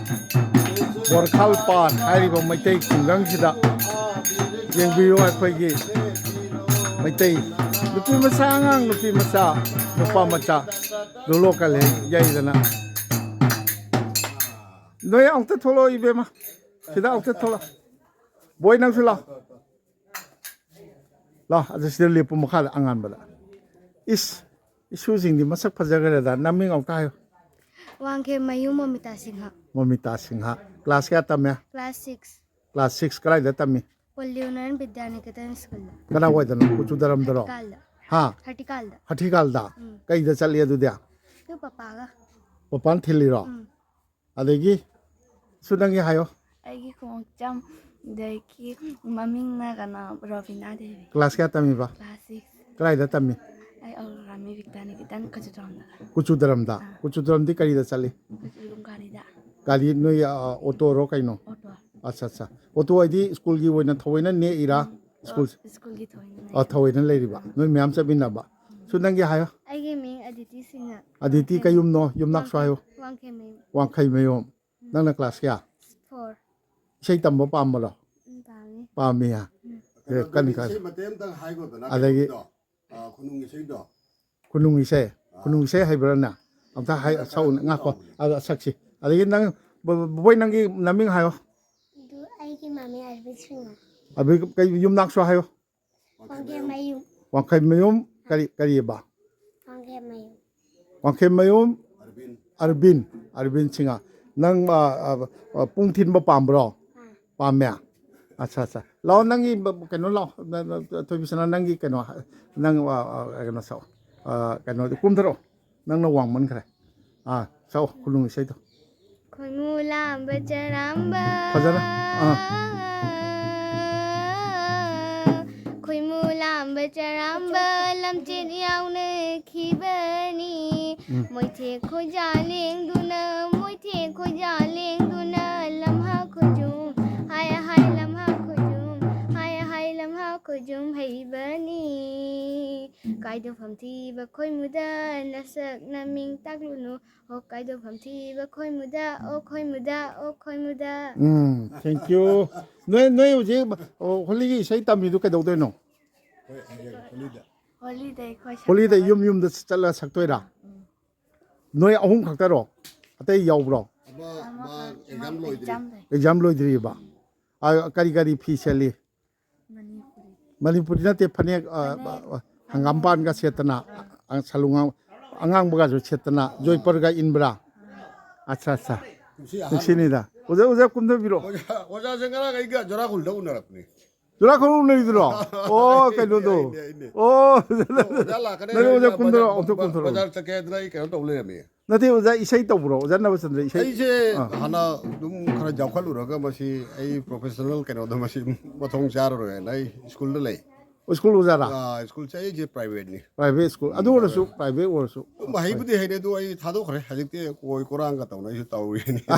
ꯕꯣꯔꯈꯥꯜ ꯄꯥꯠ ꯍꯥꯏꯔꯤꯕ ꯃꯩꯇꯩ ꯈꯨꯡꯒꯪꯁꯤꯗ ꯌꯦꯡꯕꯤꯌꯨ꯫ ꯑꯩꯈꯣꯏꯒꯤ ꯃꯩꯇꯩ ꯅꯨꯄꯤ ꯃꯆꯥ, ꯑꯉꯥꯡ ꯅꯨꯄꯤ ꯃꯆꯥ, ꯅꯨꯄꯥ ꯃꯆꯥ ꯂꯣꯂꯣ ꯀꯜꯍꯦꯟ ꯌꯩꯗꯅ꯫ ꯅꯣꯏ ꯑꯃꯨꯛꯇ ꯊꯣꯛꯂꯛꯑꯣ ꯏꯕꯦꯝꯃ, ꯁꯤꯗ ꯑꯃꯨꯛꯇ ꯊꯣꯛꯂꯛꯑꯣ꯫ ꯕꯣꯏ, ꯅꯪꯁꯨ ꯂꯥꯛꯑꯣ꯫ ꯂꯥꯛꯑꯣ, ꯑꯗꯨ ꯁꯤꯗ ꯂꯦꯞꯄꯨ, ꯃꯈꯥꯗ ꯑꯉꯥꯟꯕꯗ꯫ ꯏꯁ, ꯏꯁꯨꯁꯤꯡꯗꯤ ꯃꯁꯛ ꯐꯖꯈ꯭ꯔꯦꯗ꯫ ꯅꯃꯤꯡ ꯑꯃꯨꯛꯇ ꯍꯥꯏꯌꯨ꯫ ꯋꯥꯡꯈꯦꯝ ꯃꯌꯨꯝ ꯃꯣꯃꯤꯇꯥ ꯁꯤꯡꯍ꯫ ꯃꯣꯃꯤꯇꯥ ꯁꯤꯡꯍ꯫ ꯀ꯭ꯂꯥꯁ ꯀꯌꯥ ꯇꯝꯃꯦ? Class six. ꯀ꯭ꯂꯥꯁ ꯁꯤꯛꯁ ꯀꯗꯥꯏꯗ ꯇꯝꯃꯤ? ꯄꯣꯂꯤꯌꯣꯅꯔ ꯕꯤꯗ꯭ꯌꯥꯅꯤꯀꯦꯇꯟ ꯁ꯭ꯀꯨꯜꯗ꯫ ꯀꯗꯥꯏꯋꯥꯏꯗꯅꯣ? ꯀꯨꯆꯨꯗꯔꯝꯗꯔꯣ? ꯍꯔꯇꯤꯀꯥꯜꯗ꯫ ꯍꯥ? ꯍꯔꯇꯤꯀꯥꯜꯗ꯫ ꯍꯔꯇꯤꯀꯥꯜꯗ? ꯎꯝ꯫ ꯀꯩꯗ ꯆꯠꯂꯤ ꯑꯗꯨꯗꯤ? ꯑꯗꯨ ꯄꯄꯥꯒ꯫ ꯄꯄꯥꯅ ꯊꯤꯜꯂꯤꯔꯣ? ꯎꯝ꯫ ꯑꯗꯒꯤ ꯁꯨ ꯅꯪꯒꯤ ꯍꯥꯏꯌꯣ꯫ ꯑꯩꯒꯤ ꯈꯣꯡꯎꯞꯆꯝ ꯑꯗꯒꯤ ꯃꯃꯤꯡꯅ ꯀꯩꯅꯣ ꯔꯣꯕꯤꯅꯥ ꯗꯦꯕꯤ꯫ ꯀ꯭ꯂꯥꯁ ꯀꯌꯥ ꯇꯝꯃꯤꯕ? Class six. ꯀꯗꯥꯏꯗ ꯇꯝꯃꯤ? ꯑꯩ ꯑꯧꯔꯥꯃꯤ ꯕꯤꯗ꯭ꯌꯥꯅꯤꯀꯦꯇꯟ ꯀꯆꯨꯗ꯭ꯔꯣꯝꯗ꯫ ꯀꯨꯆꯨꯗꯔꯝꯗ? ꯑꯥ꯫ ꯀꯨꯆꯨꯗꯔꯝꯗꯤ ꯀꯔꯤꯗ ꯆꯠꯂꯤ? ꯀꯆꯨꯗ꯭ꯔꯣꯝ ꯒꯥꯔꯤꯗ꯫ ꯒꯥꯔꯤ ꯅꯣꯏ ꯑ, ꯑꯣꯇꯣꯔꯣ ꯀꯩꯅꯣ? ꯑꯣꯇꯣ꯫ ꯑꯠꯆꯥ ꯑꯠꯆꯥ꯫ ꯑꯣꯇꯣ ꯍꯥꯏꯗꯤ ꯁ꯭ꯀꯨꯜꯒꯤ ꯑꯣꯏꯅ ꯊꯑꯣꯏꯅ ꯅꯦꯛꯏꯔꯥ? ꯁ꯭ꯀꯨꯜ ꯁ꯭ꯀꯨꯜꯒꯤ ꯊꯣꯏꯅ ꯑ, ꯊꯑꯣꯏꯅ ꯂꯩꯔꯤꯕ ꯅꯣꯏ ꯃꯌꯥꯝ ꯆꯠꯃꯤꯟꯅꯕ꯫ ꯁꯨ ꯅꯪꯒꯤ ꯍꯥꯏꯌꯣ꯫ ꯑꯩꯒꯤ ꯃꯤꯡ ꯑꯗꯤꯇꯤ ꯁꯤꯡꯍ꯫ ꯑꯗꯤꯇꯤ ꯀꯌꯨꯝꯅꯣ? ꯌꯨꯝꯅꯥꯛꯁꯨ ꯍꯥꯏꯌꯣ꯫ ꯋꯥꯡꯈꯦꯝ ꯃꯌꯨꯝ꯫ ꯋꯥꯡꯈꯩ ꯃꯌꯨꯝ꯫ ꯅꯪꯅ ꯀ꯭ꯂꯥꯁ ꯀꯌꯥ? ꯐꯣꯔ꯫ ꯏꯁꯩ ꯇꯝꯕ ꯄꯥꯝꯕꯔꯣ? ꯎꯝ, ꯄꯥꯝꯃꯤ꯫ ꯄꯥꯝꯃꯤ ꯍꯥ? ꯎꯝ꯫ ꯑꯦ, ꯀꯟꯅ ꯀꯟꯅ꯫ ꯏꯁꯩ ꯃꯇꯦꯛ ꯑꯝꯇꯪ ꯍꯥꯏꯈꯣꯗꯅ ꯑꯗꯒꯤ ꯀꯩꯅꯣꯒꯤꯗꯣ, ꯑ, ꯈꯨꯅꯨꯡ ꯏꯁꯩꯗꯣ꯫ ꯈꯨꯅꯨꯡ ꯏꯁꯩ? ꯈꯨꯅꯨꯡ ꯏꯁꯩ ꯍꯩꯕ꯭ꯔꯥꯅ? ꯑꯝꯇ ꯍꯥꯏ ꯁꯛꯎꯅꯦ꯫ ꯉꯥꯈꯣ꯫ ꯑꯗ ꯁꯛꯁꯤ꯫ ꯑꯗꯒꯤ ꯅꯪ ꯕ-, ꯕ-, ꯕꯣꯏ ꯅꯪꯒꯤ ꯅꯃꯤꯡ ꯍꯥꯏꯌꯣ꯫ ꯑꯗꯨ ꯑꯩꯒꯤ ꯃꯃꯤꯡ ꯑꯔꯕꯤꯟ ꯁꯤꯡꯍ꯫ ꯑꯗꯨ ꯀꯩ ꯌꯨꯝꯅꯥꯛꯁꯨ ꯍꯥꯏꯌꯣ꯫ ꯋꯥꯡꯈꯦꯝ ꯃꯌꯨꯝ꯫ ꯋꯥꯡꯈꯩ ꯃꯌꯨꯝ ꯀꯔꯤ, ꯀꯔꯤꯑꯕ? ꯋꯥꯡꯈꯦꯝ ꯃꯌꯨꯝ꯫ ꯋꯥꯡꯈꯩ ꯃꯌꯨꯝ ꯑꯔꯕꯤꯟ, ꯑꯔꯕꯤꯟ ꯁꯤꯡꯍ꯫ ꯅꯪ ꯑ, ꯑ, ꯑ, ꯄꯨꯡ ꯊꯤꯟꯕ ꯄꯥꯝꯕ꯭ꯔꯣ? ꯑꯥ꯫ ꯄꯥꯝꯃꯦ? ꯑꯠꯆꯥ ꯑꯠꯆꯥ꯫ ꯂꯥꯛꯑꯣ ꯅꯪꯒꯤ ꯕ-, ꯀꯩꯅꯣ ꯂꯥꯛꯑꯣ꯫ ꯅ-, ꯅ-, ꯊꯣꯏꯕꯤꯁꯅꯥ ꯅꯪꯒꯤ ꯀꯩꯅꯣ ꯍ-, ꯅꯪ ꯑ, ꯑ, ꯀꯩꯅꯣ ꯁꯛꯑꯣ꯫ ꯑ, ꯀꯩꯅꯣꯗꯤ ꯀꯨꯝꯊꯔꯛꯑꯣ꯫ ꯅꯪꯅ ꯋꯥꯡꯃꯟꯈ꯭ꯔꯦ꯫ ꯑꯥ, ꯁꯛꯑꯣ ꯈꯨꯅꯨꯡ ꯏꯁꯩꯗꯣ꯫ ꯈꯣꯏꯃꯨ ꯂꯥꯝꯕ ꯆꯔꯥꯝꯕ꯫ ꯐꯖꯅ, ꯑꯥ꯫ ꯈꯣꯏꯃꯨ ꯂꯥꯝꯕ ꯆꯔꯥꯝꯕ ꯂꯝꯆꯦꯠ ꯌꯥꯎꯅꯈꯤꯕꯅꯤ꯫ ꯎꯝ꯫ ꯃꯣꯏꯊꯦꯛ ꯈꯣꯏꯖꯥ ꯂꯦꯡꯗꯨꯅ, ꯃꯣꯏꯊꯦꯛ ꯈꯣꯏꯖꯥ ꯂꯦꯡꯗꯨꯅ ꯂꯝꯍꯥ ꯈꯨꯖꯨꯝ, ꯍꯥꯏ ꯍꯥꯏ ꯂꯝꯍꯥ ꯈꯨꯖꯨꯝ, ꯍꯥꯏ ꯍꯥꯏ ꯂꯝꯍꯥ ꯈꯨꯖꯨꯝ ꯍꯩꯕꯅꯤ꯫ ꯀꯥꯏꯗꯐꯝ ꯊꯤꯕ ꯈꯣꯏꯃꯨꯗ ꯅꯁꯛ ꯅꯃꯤꯡ ꯇꯥꯛꯂꯨꯅꯨ꯫ ꯑꯣ ꯀꯥꯏꯗꯐꯝ ꯊꯤꯕ ꯈꯣꯏꯃꯨꯗ, ꯑꯣ ꯈꯣꯏꯃꯨꯗ, ꯑꯣ ꯈꯣꯏꯃꯨꯗ꯫ ꯎꯝ, thank you꯫ ꯅꯣꯏ, ꯅꯣꯏ ꯍꯧꯖꯤꯛ, ꯑꯣ, ꯍꯣꯂꯤꯒꯤ ꯏꯁꯩ ꯇꯝꯃꯤꯗꯨ ꯀꯩꯗꯧꯗꯣꯏꯅꯣ? ꯍꯣꯏ, ꯍꯌꯦꯡ ꯍꯣꯂꯤꯗ꯫ ꯍꯣꯂꯤꯗ ꯑꯩꯈꯣꯏ ꯍꯣꯂꯤꯗ ꯁꯛꯄ ꯌꯨꯝ ꯌꯨꯝꯗ ꯆꯠꯂꯒ ꯁꯛꯇꯣꯏꯔꯥ? ꯅꯣꯏ ꯑꯍꯨꯝ ꯈꯛꯇꯔꯣ? ꯑꯇꯩ ꯌꯥꯎꯕ꯭ꯔꯣ? ꯑꯃ, ꯑꯃ ꯃꯥ ꯃꯥ exam ꯂꯣꯏꯗ꯭ꯔꯤ꯫ exam ꯂꯩ꯫ Exam ꯂꯣꯏꯗ꯭ꯔꯤꯕ? ꯑ, ꯀꯔꯤ ꯀꯔꯤ ꯐꯤ ꯁꯦꯠꯂꯤ? ꯃꯅꯤꯄꯨꯔꯤ꯫ ꯃꯅꯤꯄꯨꯔꯤ ꯅꯠꯇꯦ, ꯐꯅꯦꯛ, ꯑ, ꯐꯅꯦꯛ꯫ ꯑ, ꯍꯪꯒꯥꯝꯄꯥꯟꯒ ꯁꯦꯠꯇꯅ, ꯑ, ꯁꯥꯂꯨ ꯉꯥ-, ꯑꯉꯥꯡꯕꯒꯁꯨ ꯁꯦꯠꯇꯅ, ꯖꯣꯏꯄꯔꯒ ꯏꯟꯕ꯭ꯔꯥ? ꯑꯠꯆꯥ, ꯑꯠꯆꯥ꯫ ꯀꯨꯝꯁꯤ ꯑꯍꯥꯟꯕ꯫ ꯀꯨꯝꯁꯤꯅꯤꯗ꯫ ꯑꯣꯖꯥ, ꯑꯣꯖꯥ ꯀꯨꯝꯊꯕꯤꯔꯣ꯫ ꯑꯣꯖꯥ, ꯑꯣꯖꯥꯁꯦ ꯉꯔꯥꯡ ꯑꯩꯒ ꯖꯣꯔꯥꯈꯨꯜꯗ ꯎꯅꯔꯛꯄꯅꯦ꯫ ꯖꯣꯔꯥꯈꯨꯜ ꯎꯅꯔꯤꯗꯨꯔꯣ? ꯑꯣ, ꯀꯩꯅꯣꯗꯣ꯫ ꯑꯩꯅꯦ, ꯑꯩꯅꯦ꯫ ꯑꯣ꯫ ꯑꯣꯖꯥ ꯂꯥꯛꯀꯅꯤ ꯅꯪ ꯑꯣꯖꯥ ꯍꯥꯏꯔꯒ ꯀꯨꯝꯊꯔꯣ, ꯕꯖꯥꯔ, ꯑꯣꯖꯥ ꯀꯨꯝꯊꯔꯣ꯫ ꯕꯖꯥꯔ ꯆꯠꯀꯦ ꯍꯥꯏꯗꯅ ꯑꯩ ꯀꯩꯅꯣ ꯇꯧ ꯂꯩꯔꯝꯃꯦ꯫ ꯅꯠꯇꯦ ꯑꯣꯖꯥ, ꯏꯁꯩ ꯇꯧꯕ꯭ꯔꯣ? ꯑꯣꯖꯥ ꯅꯕꯆꯟꯗ꯭ꯔ ꯏꯁꯩ? ꯑꯩꯁꯦ ꯑꯥ꯫ ꯍꯥꯟꯅ ꯑꯗꯨꯝ ꯈꯔ ꯌꯥꯎꯈꯠꯂꯨꯔꯒ ꯃꯁꯤ ꯑꯩ professional ꯀꯩꯅꯣꯗ ꯃꯁꯤ ꯃꯊꯣꯡ ꯆꯥꯔꯔꯣꯏ ꯍꯥꯏꯅ ꯑꯩ ꯁ꯭ꯀꯨꯜꯗ ꯂꯩ꯫ ꯁ꯭ꯀꯨꯜ ꯑꯣꯖꯥꯔꯥ? ꯑꯥ, ꯁ꯭ꯀꯨꯜꯁꯦ ꯑꯩꯁꯦ privateꯅꯤ꯫ Private school꯫ ꯑꯗꯨ ꯑꯣꯏꯔꯁꯨ, private ꯑꯣꯏꯔꯁꯨ꯫ ꯑꯗꯨꯝ ꯍꯩꯕꯨꯗꯤ ꯍꯩꯔꯦ, ꯑꯗꯨ ꯑꯩ ꯊꯥꯗꯣꯛꯈ꯭ꯔꯦ꯫ ꯍꯧꯖꯤꯛꯇꯤ ꯀꯣꯏ ꯀꯣꯔꯥꯡꯒ ꯇꯧꯅ ꯑꯩꯁꯨ ꯇꯧꯔꯤꯅꯤ꯫ ꯑꯥ,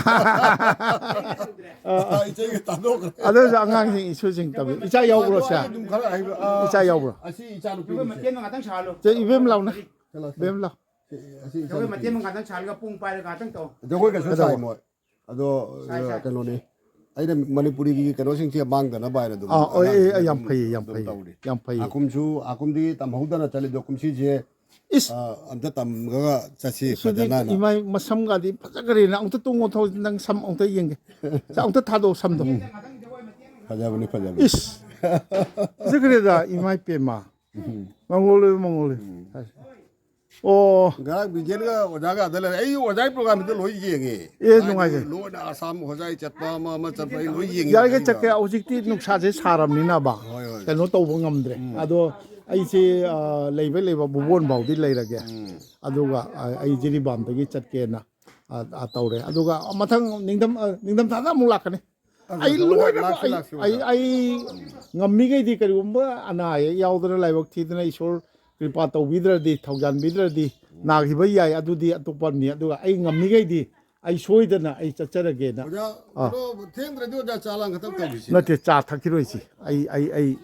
ꯑꯥ꯫ ꯏꯆꯩꯒ ꯊꯥꯗꯣꯛꯈ꯭ꯔꯦ꯫ ꯑꯗꯨ ꯑꯣꯏꯔꯁꯨ ꯑꯉꯥꯡꯁꯤꯡ, ꯏꯁꯨꯁꯤꯡ ꯇꯝꯕꯤ-, ꯏꯆꯥ ꯌꯥꯎꯕ꯭ꯔꯣ, ꯑꯗꯨ ꯁꯦ? ꯑꯩ ꯑꯗꯨꯝ ꯈꯔ ꯍꯩꯕ, ꯑꯥ, ꯏꯆꯥ ꯑꯁꯤ, ꯌꯥꯎꯕ꯭ꯔꯣ? ꯑꯁꯤ ꯏꯆꯥ ꯅꯨꯄꯤꯅꯤ, ꯁꯦ꯫ ꯃꯇꯦꯡ ꯉꯥꯛꯇꯪ ꯁꯥꯍꯜꯂꯣ꯫ ꯁꯦ, ꯏꯕꯦꯝ ꯂꯥꯎꯅꯦ꯫ ꯆꯠꯂꯣ, ꯆꯠꯂꯣ꯫ ꯏꯕꯦꯝ ꯂꯥꯎ꯫ ꯁꯤ, ꯑꯁꯤ ꯏꯆꯥ ꯖꯒꯣꯏ ꯃꯇꯦꯛ ꯅꯨꯄꯤꯅꯤ꯫ ꯑꯃ ꯉꯥꯛꯇꯪ ꯁꯥꯍꯜꯂꯒ ꯄꯨꯡ ꯄꯥꯏꯔꯒ ꯉꯥꯛꯇꯪ ꯇꯧ꯫ ꯖꯒꯣꯏ ꯀꯩꯁꯨ ꯀꯩꯗꯧꯕ? ꯁꯥꯏ ꯃꯣꯏ꯫ ꯑꯗꯣ, ꯁꯥꯏ, ꯁꯥꯏ꯫ ꯀꯩꯅꯣꯅꯤ꯫ ꯑꯩꯅ ꯃꯅꯤꯄꯨꯔꯤꯒꯤ ꯀꯩꯅꯣꯁꯤꯡꯁꯦ ꯃꯥꯡꯗꯅꯕ ꯍꯥꯏꯅ ꯑꯗꯨꯝ ꯑꯥ, ꯑꯣꯏ, ꯑꯉꯥꯡꯁꯦ ꯑꯦ, ꯑꯦ, ꯌꯥꯝ ꯑꯗꯨꯝ, ꯐꯩꯌꯦ, ꯌꯥꯝ ꯑꯗꯨꯝ ꯐꯩꯌꯦ, ꯇꯧꯔꯤ꯫ ꯌꯥꯝ ꯐꯩꯌꯦ꯫ ꯍꯥꯀꯨꯝꯁꯨ, ꯍꯥꯀꯨꯝꯗꯤ ꯇꯝꯍꯧꯗꯅ ꯆꯠꯂꯤꯗꯣ ꯀꯨꯝꯁꯤꯁꯦ, ꯏꯁ! ꯑꯥ, ꯑꯝꯇ ꯇꯝꯃꯒ ꯆꯠꯁꯤ ꯁꯤꯗꯤ ꯐꯖꯅꯅ꯫ ꯏꯃꯥꯏ ꯃꯁꯝꯒꯗꯤ ꯐꯖꯈ꯭ꯔꯦꯅ꯫ ꯑꯃꯨꯛꯇ ꯇꯣꯡꯉꯣ ꯊꯧ, ꯅꯪ ꯁꯝ ꯑꯃꯨꯛꯇ ꯌꯦꯡꯒꯦ꯫ ꯁꯤ ꯑꯃꯨꯛꯇ ꯊꯥꯗꯣꯛꯑꯣ ꯁꯝꯗꯣ꯫ ꯎꯝ꯫ ꯐꯖꯕꯅꯤ, ꯐꯖꯕꯅꯤ꯫ ꯏꯁ! ꯐꯖꯈ꯭ꯔꯦꯗ, ꯏꯃꯥ ꯏꯄꯦꯝꯃ꯫ ꯎꯝ꯫ ꯃꯉꯣꯜ ꯑꯣꯏ, ꯃꯉꯣꯜ ꯑꯣꯏ꯫ ꯎꯝ꯫ ꯑꯣ꯫ ꯉꯔꯥꯡ ꯕꯤꯖꯦꯟꯒ ꯑꯣꯖꯥꯒ ꯑꯗ ꯂꯩꯔꯦ꯫ ꯑꯩ ꯑꯣꯖꯥꯒꯤ programꯗꯨ ꯂꯣꯏ ꯌꯦꯡꯉꯦ꯫ ꯑꯦ, ꯀꯥꯏꯗꯒꯤ ꯅꯨꯡꯉꯥꯏꯖꯩ꯫ ꯂꯣꯏꯅ ꯑꯁꯥꯝ ꯍꯣꯖꯥꯏ ꯆꯠꯄ ꯑꯃ ꯑꯃ ꯆꯠꯄ ꯑꯩ ꯂꯣꯏ ꯌꯦꯡꯉꯦ ꯌꯥꯔꯤꯈꯩ ꯑꯩꯒ꯫ ꯆꯠꯀꯦ꯫ ꯍꯧꯖꯤꯛꯇꯤ ꯅꯨꯡꯁꯥꯁꯦ ꯁꯥꯔꯕꯅꯤꯅꯕ ꯍꯣꯏ, ꯍꯣꯏ꯫ ꯀꯩꯅꯣ ꯇꯧꯕ ꯉꯝꯗ꯭ꯔꯦ꯫ ꯎꯝ꯫ ꯑꯗꯣ ꯑꯩꯁꯦ, ꯑ, ꯂꯩꯕ ꯂꯩꯕ ꯚꯨꯕꯣꯟ ꯐꯥꯎꯗꯤ ꯂꯩꯔꯒꯦ꯫ ꯎꯝ꯫ ꯑꯗꯨꯒ, ꯑ, ꯑꯩ ꯖꯤꯔꯤꯕꯥꯝꯗꯒꯤ ꯆꯠꯀꯦꯅ, ꯑ, ꯑ, ꯇꯧꯔꯦ꯫ ꯑꯗꯨꯒ ꯃꯊꯪ ꯅꯤꯡꯊꯝ-, ꯑ, ꯅꯤꯡꯊꯝꯊꯥꯗ ꯑꯃꯨꯛ ꯂꯥꯛꯀꯅꯤ꯫ ꯑꯗꯨ ꯑꯩ ꯑꯗꯨ ꯂꯣꯏꯅꯃꯛ ꯂꯥꯛꯁꯤ, ꯑꯩ, ꯂꯥꯛꯁꯤ, ꯑꯩ, ꯑꯣꯖꯥ꯫ ꯑꯩ ꯉꯝꯃꯤꯈꯩꯗꯤ ꯀꯔꯤꯒꯨꯝꯕ ꯑꯅꯥ ꯑꯌꯦꯛ ꯌꯥꯎꯗꯅ ꯂꯥꯏꯕꯛ ꯊꯤꯗꯅ ꯏꯁꯣꯔ ꯀ꯭ꯔꯤꯄꯥ ꯇꯧꯕꯤꯗ꯭ꯔꯗꯤ, ꯊꯧꯖꯥꯟꯕꯤꯗ꯭ꯔꯗꯤ ꯎꯝ꯫ ꯅꯥꯈꯤꯕ ꯌꯥꯏ, ꯑꯗꯨꯗꯤ ꯑꯇꯣꯞꯄ ꯑꯃꯅꯤ꯫ ꯑꯗꯨꯒ ꯑꯩ ꯉꯝꯃꯤꯈꯩꯗꯤ ꯑꯩ ꯁꯣꯏꯗꯅ ꯑꯩ ꯆꯠꯆꯔꯒꯦꯅ꯫ ꯑꯣꯖꯥ, ꯑꯥ꯫ ꯀꯩꯅꯣ, ꯊꯦꯡꯗ꯭ꯔꯗꯤ ꯑꯣꯖꯥ ꯆꯥ ꯂꯥꯡ ꯈꯛꯇꯪ ꯇꯧꯈꯤꯁꯤꯅꯦ꯫ ꯅꯠꯇꯦ, ꯆꯥ ꯊꯛꯈꯤꯔꯣꯏꯁꯤ꯫ ꯑꯩ, ꯑꯩ, ꯑꯩ,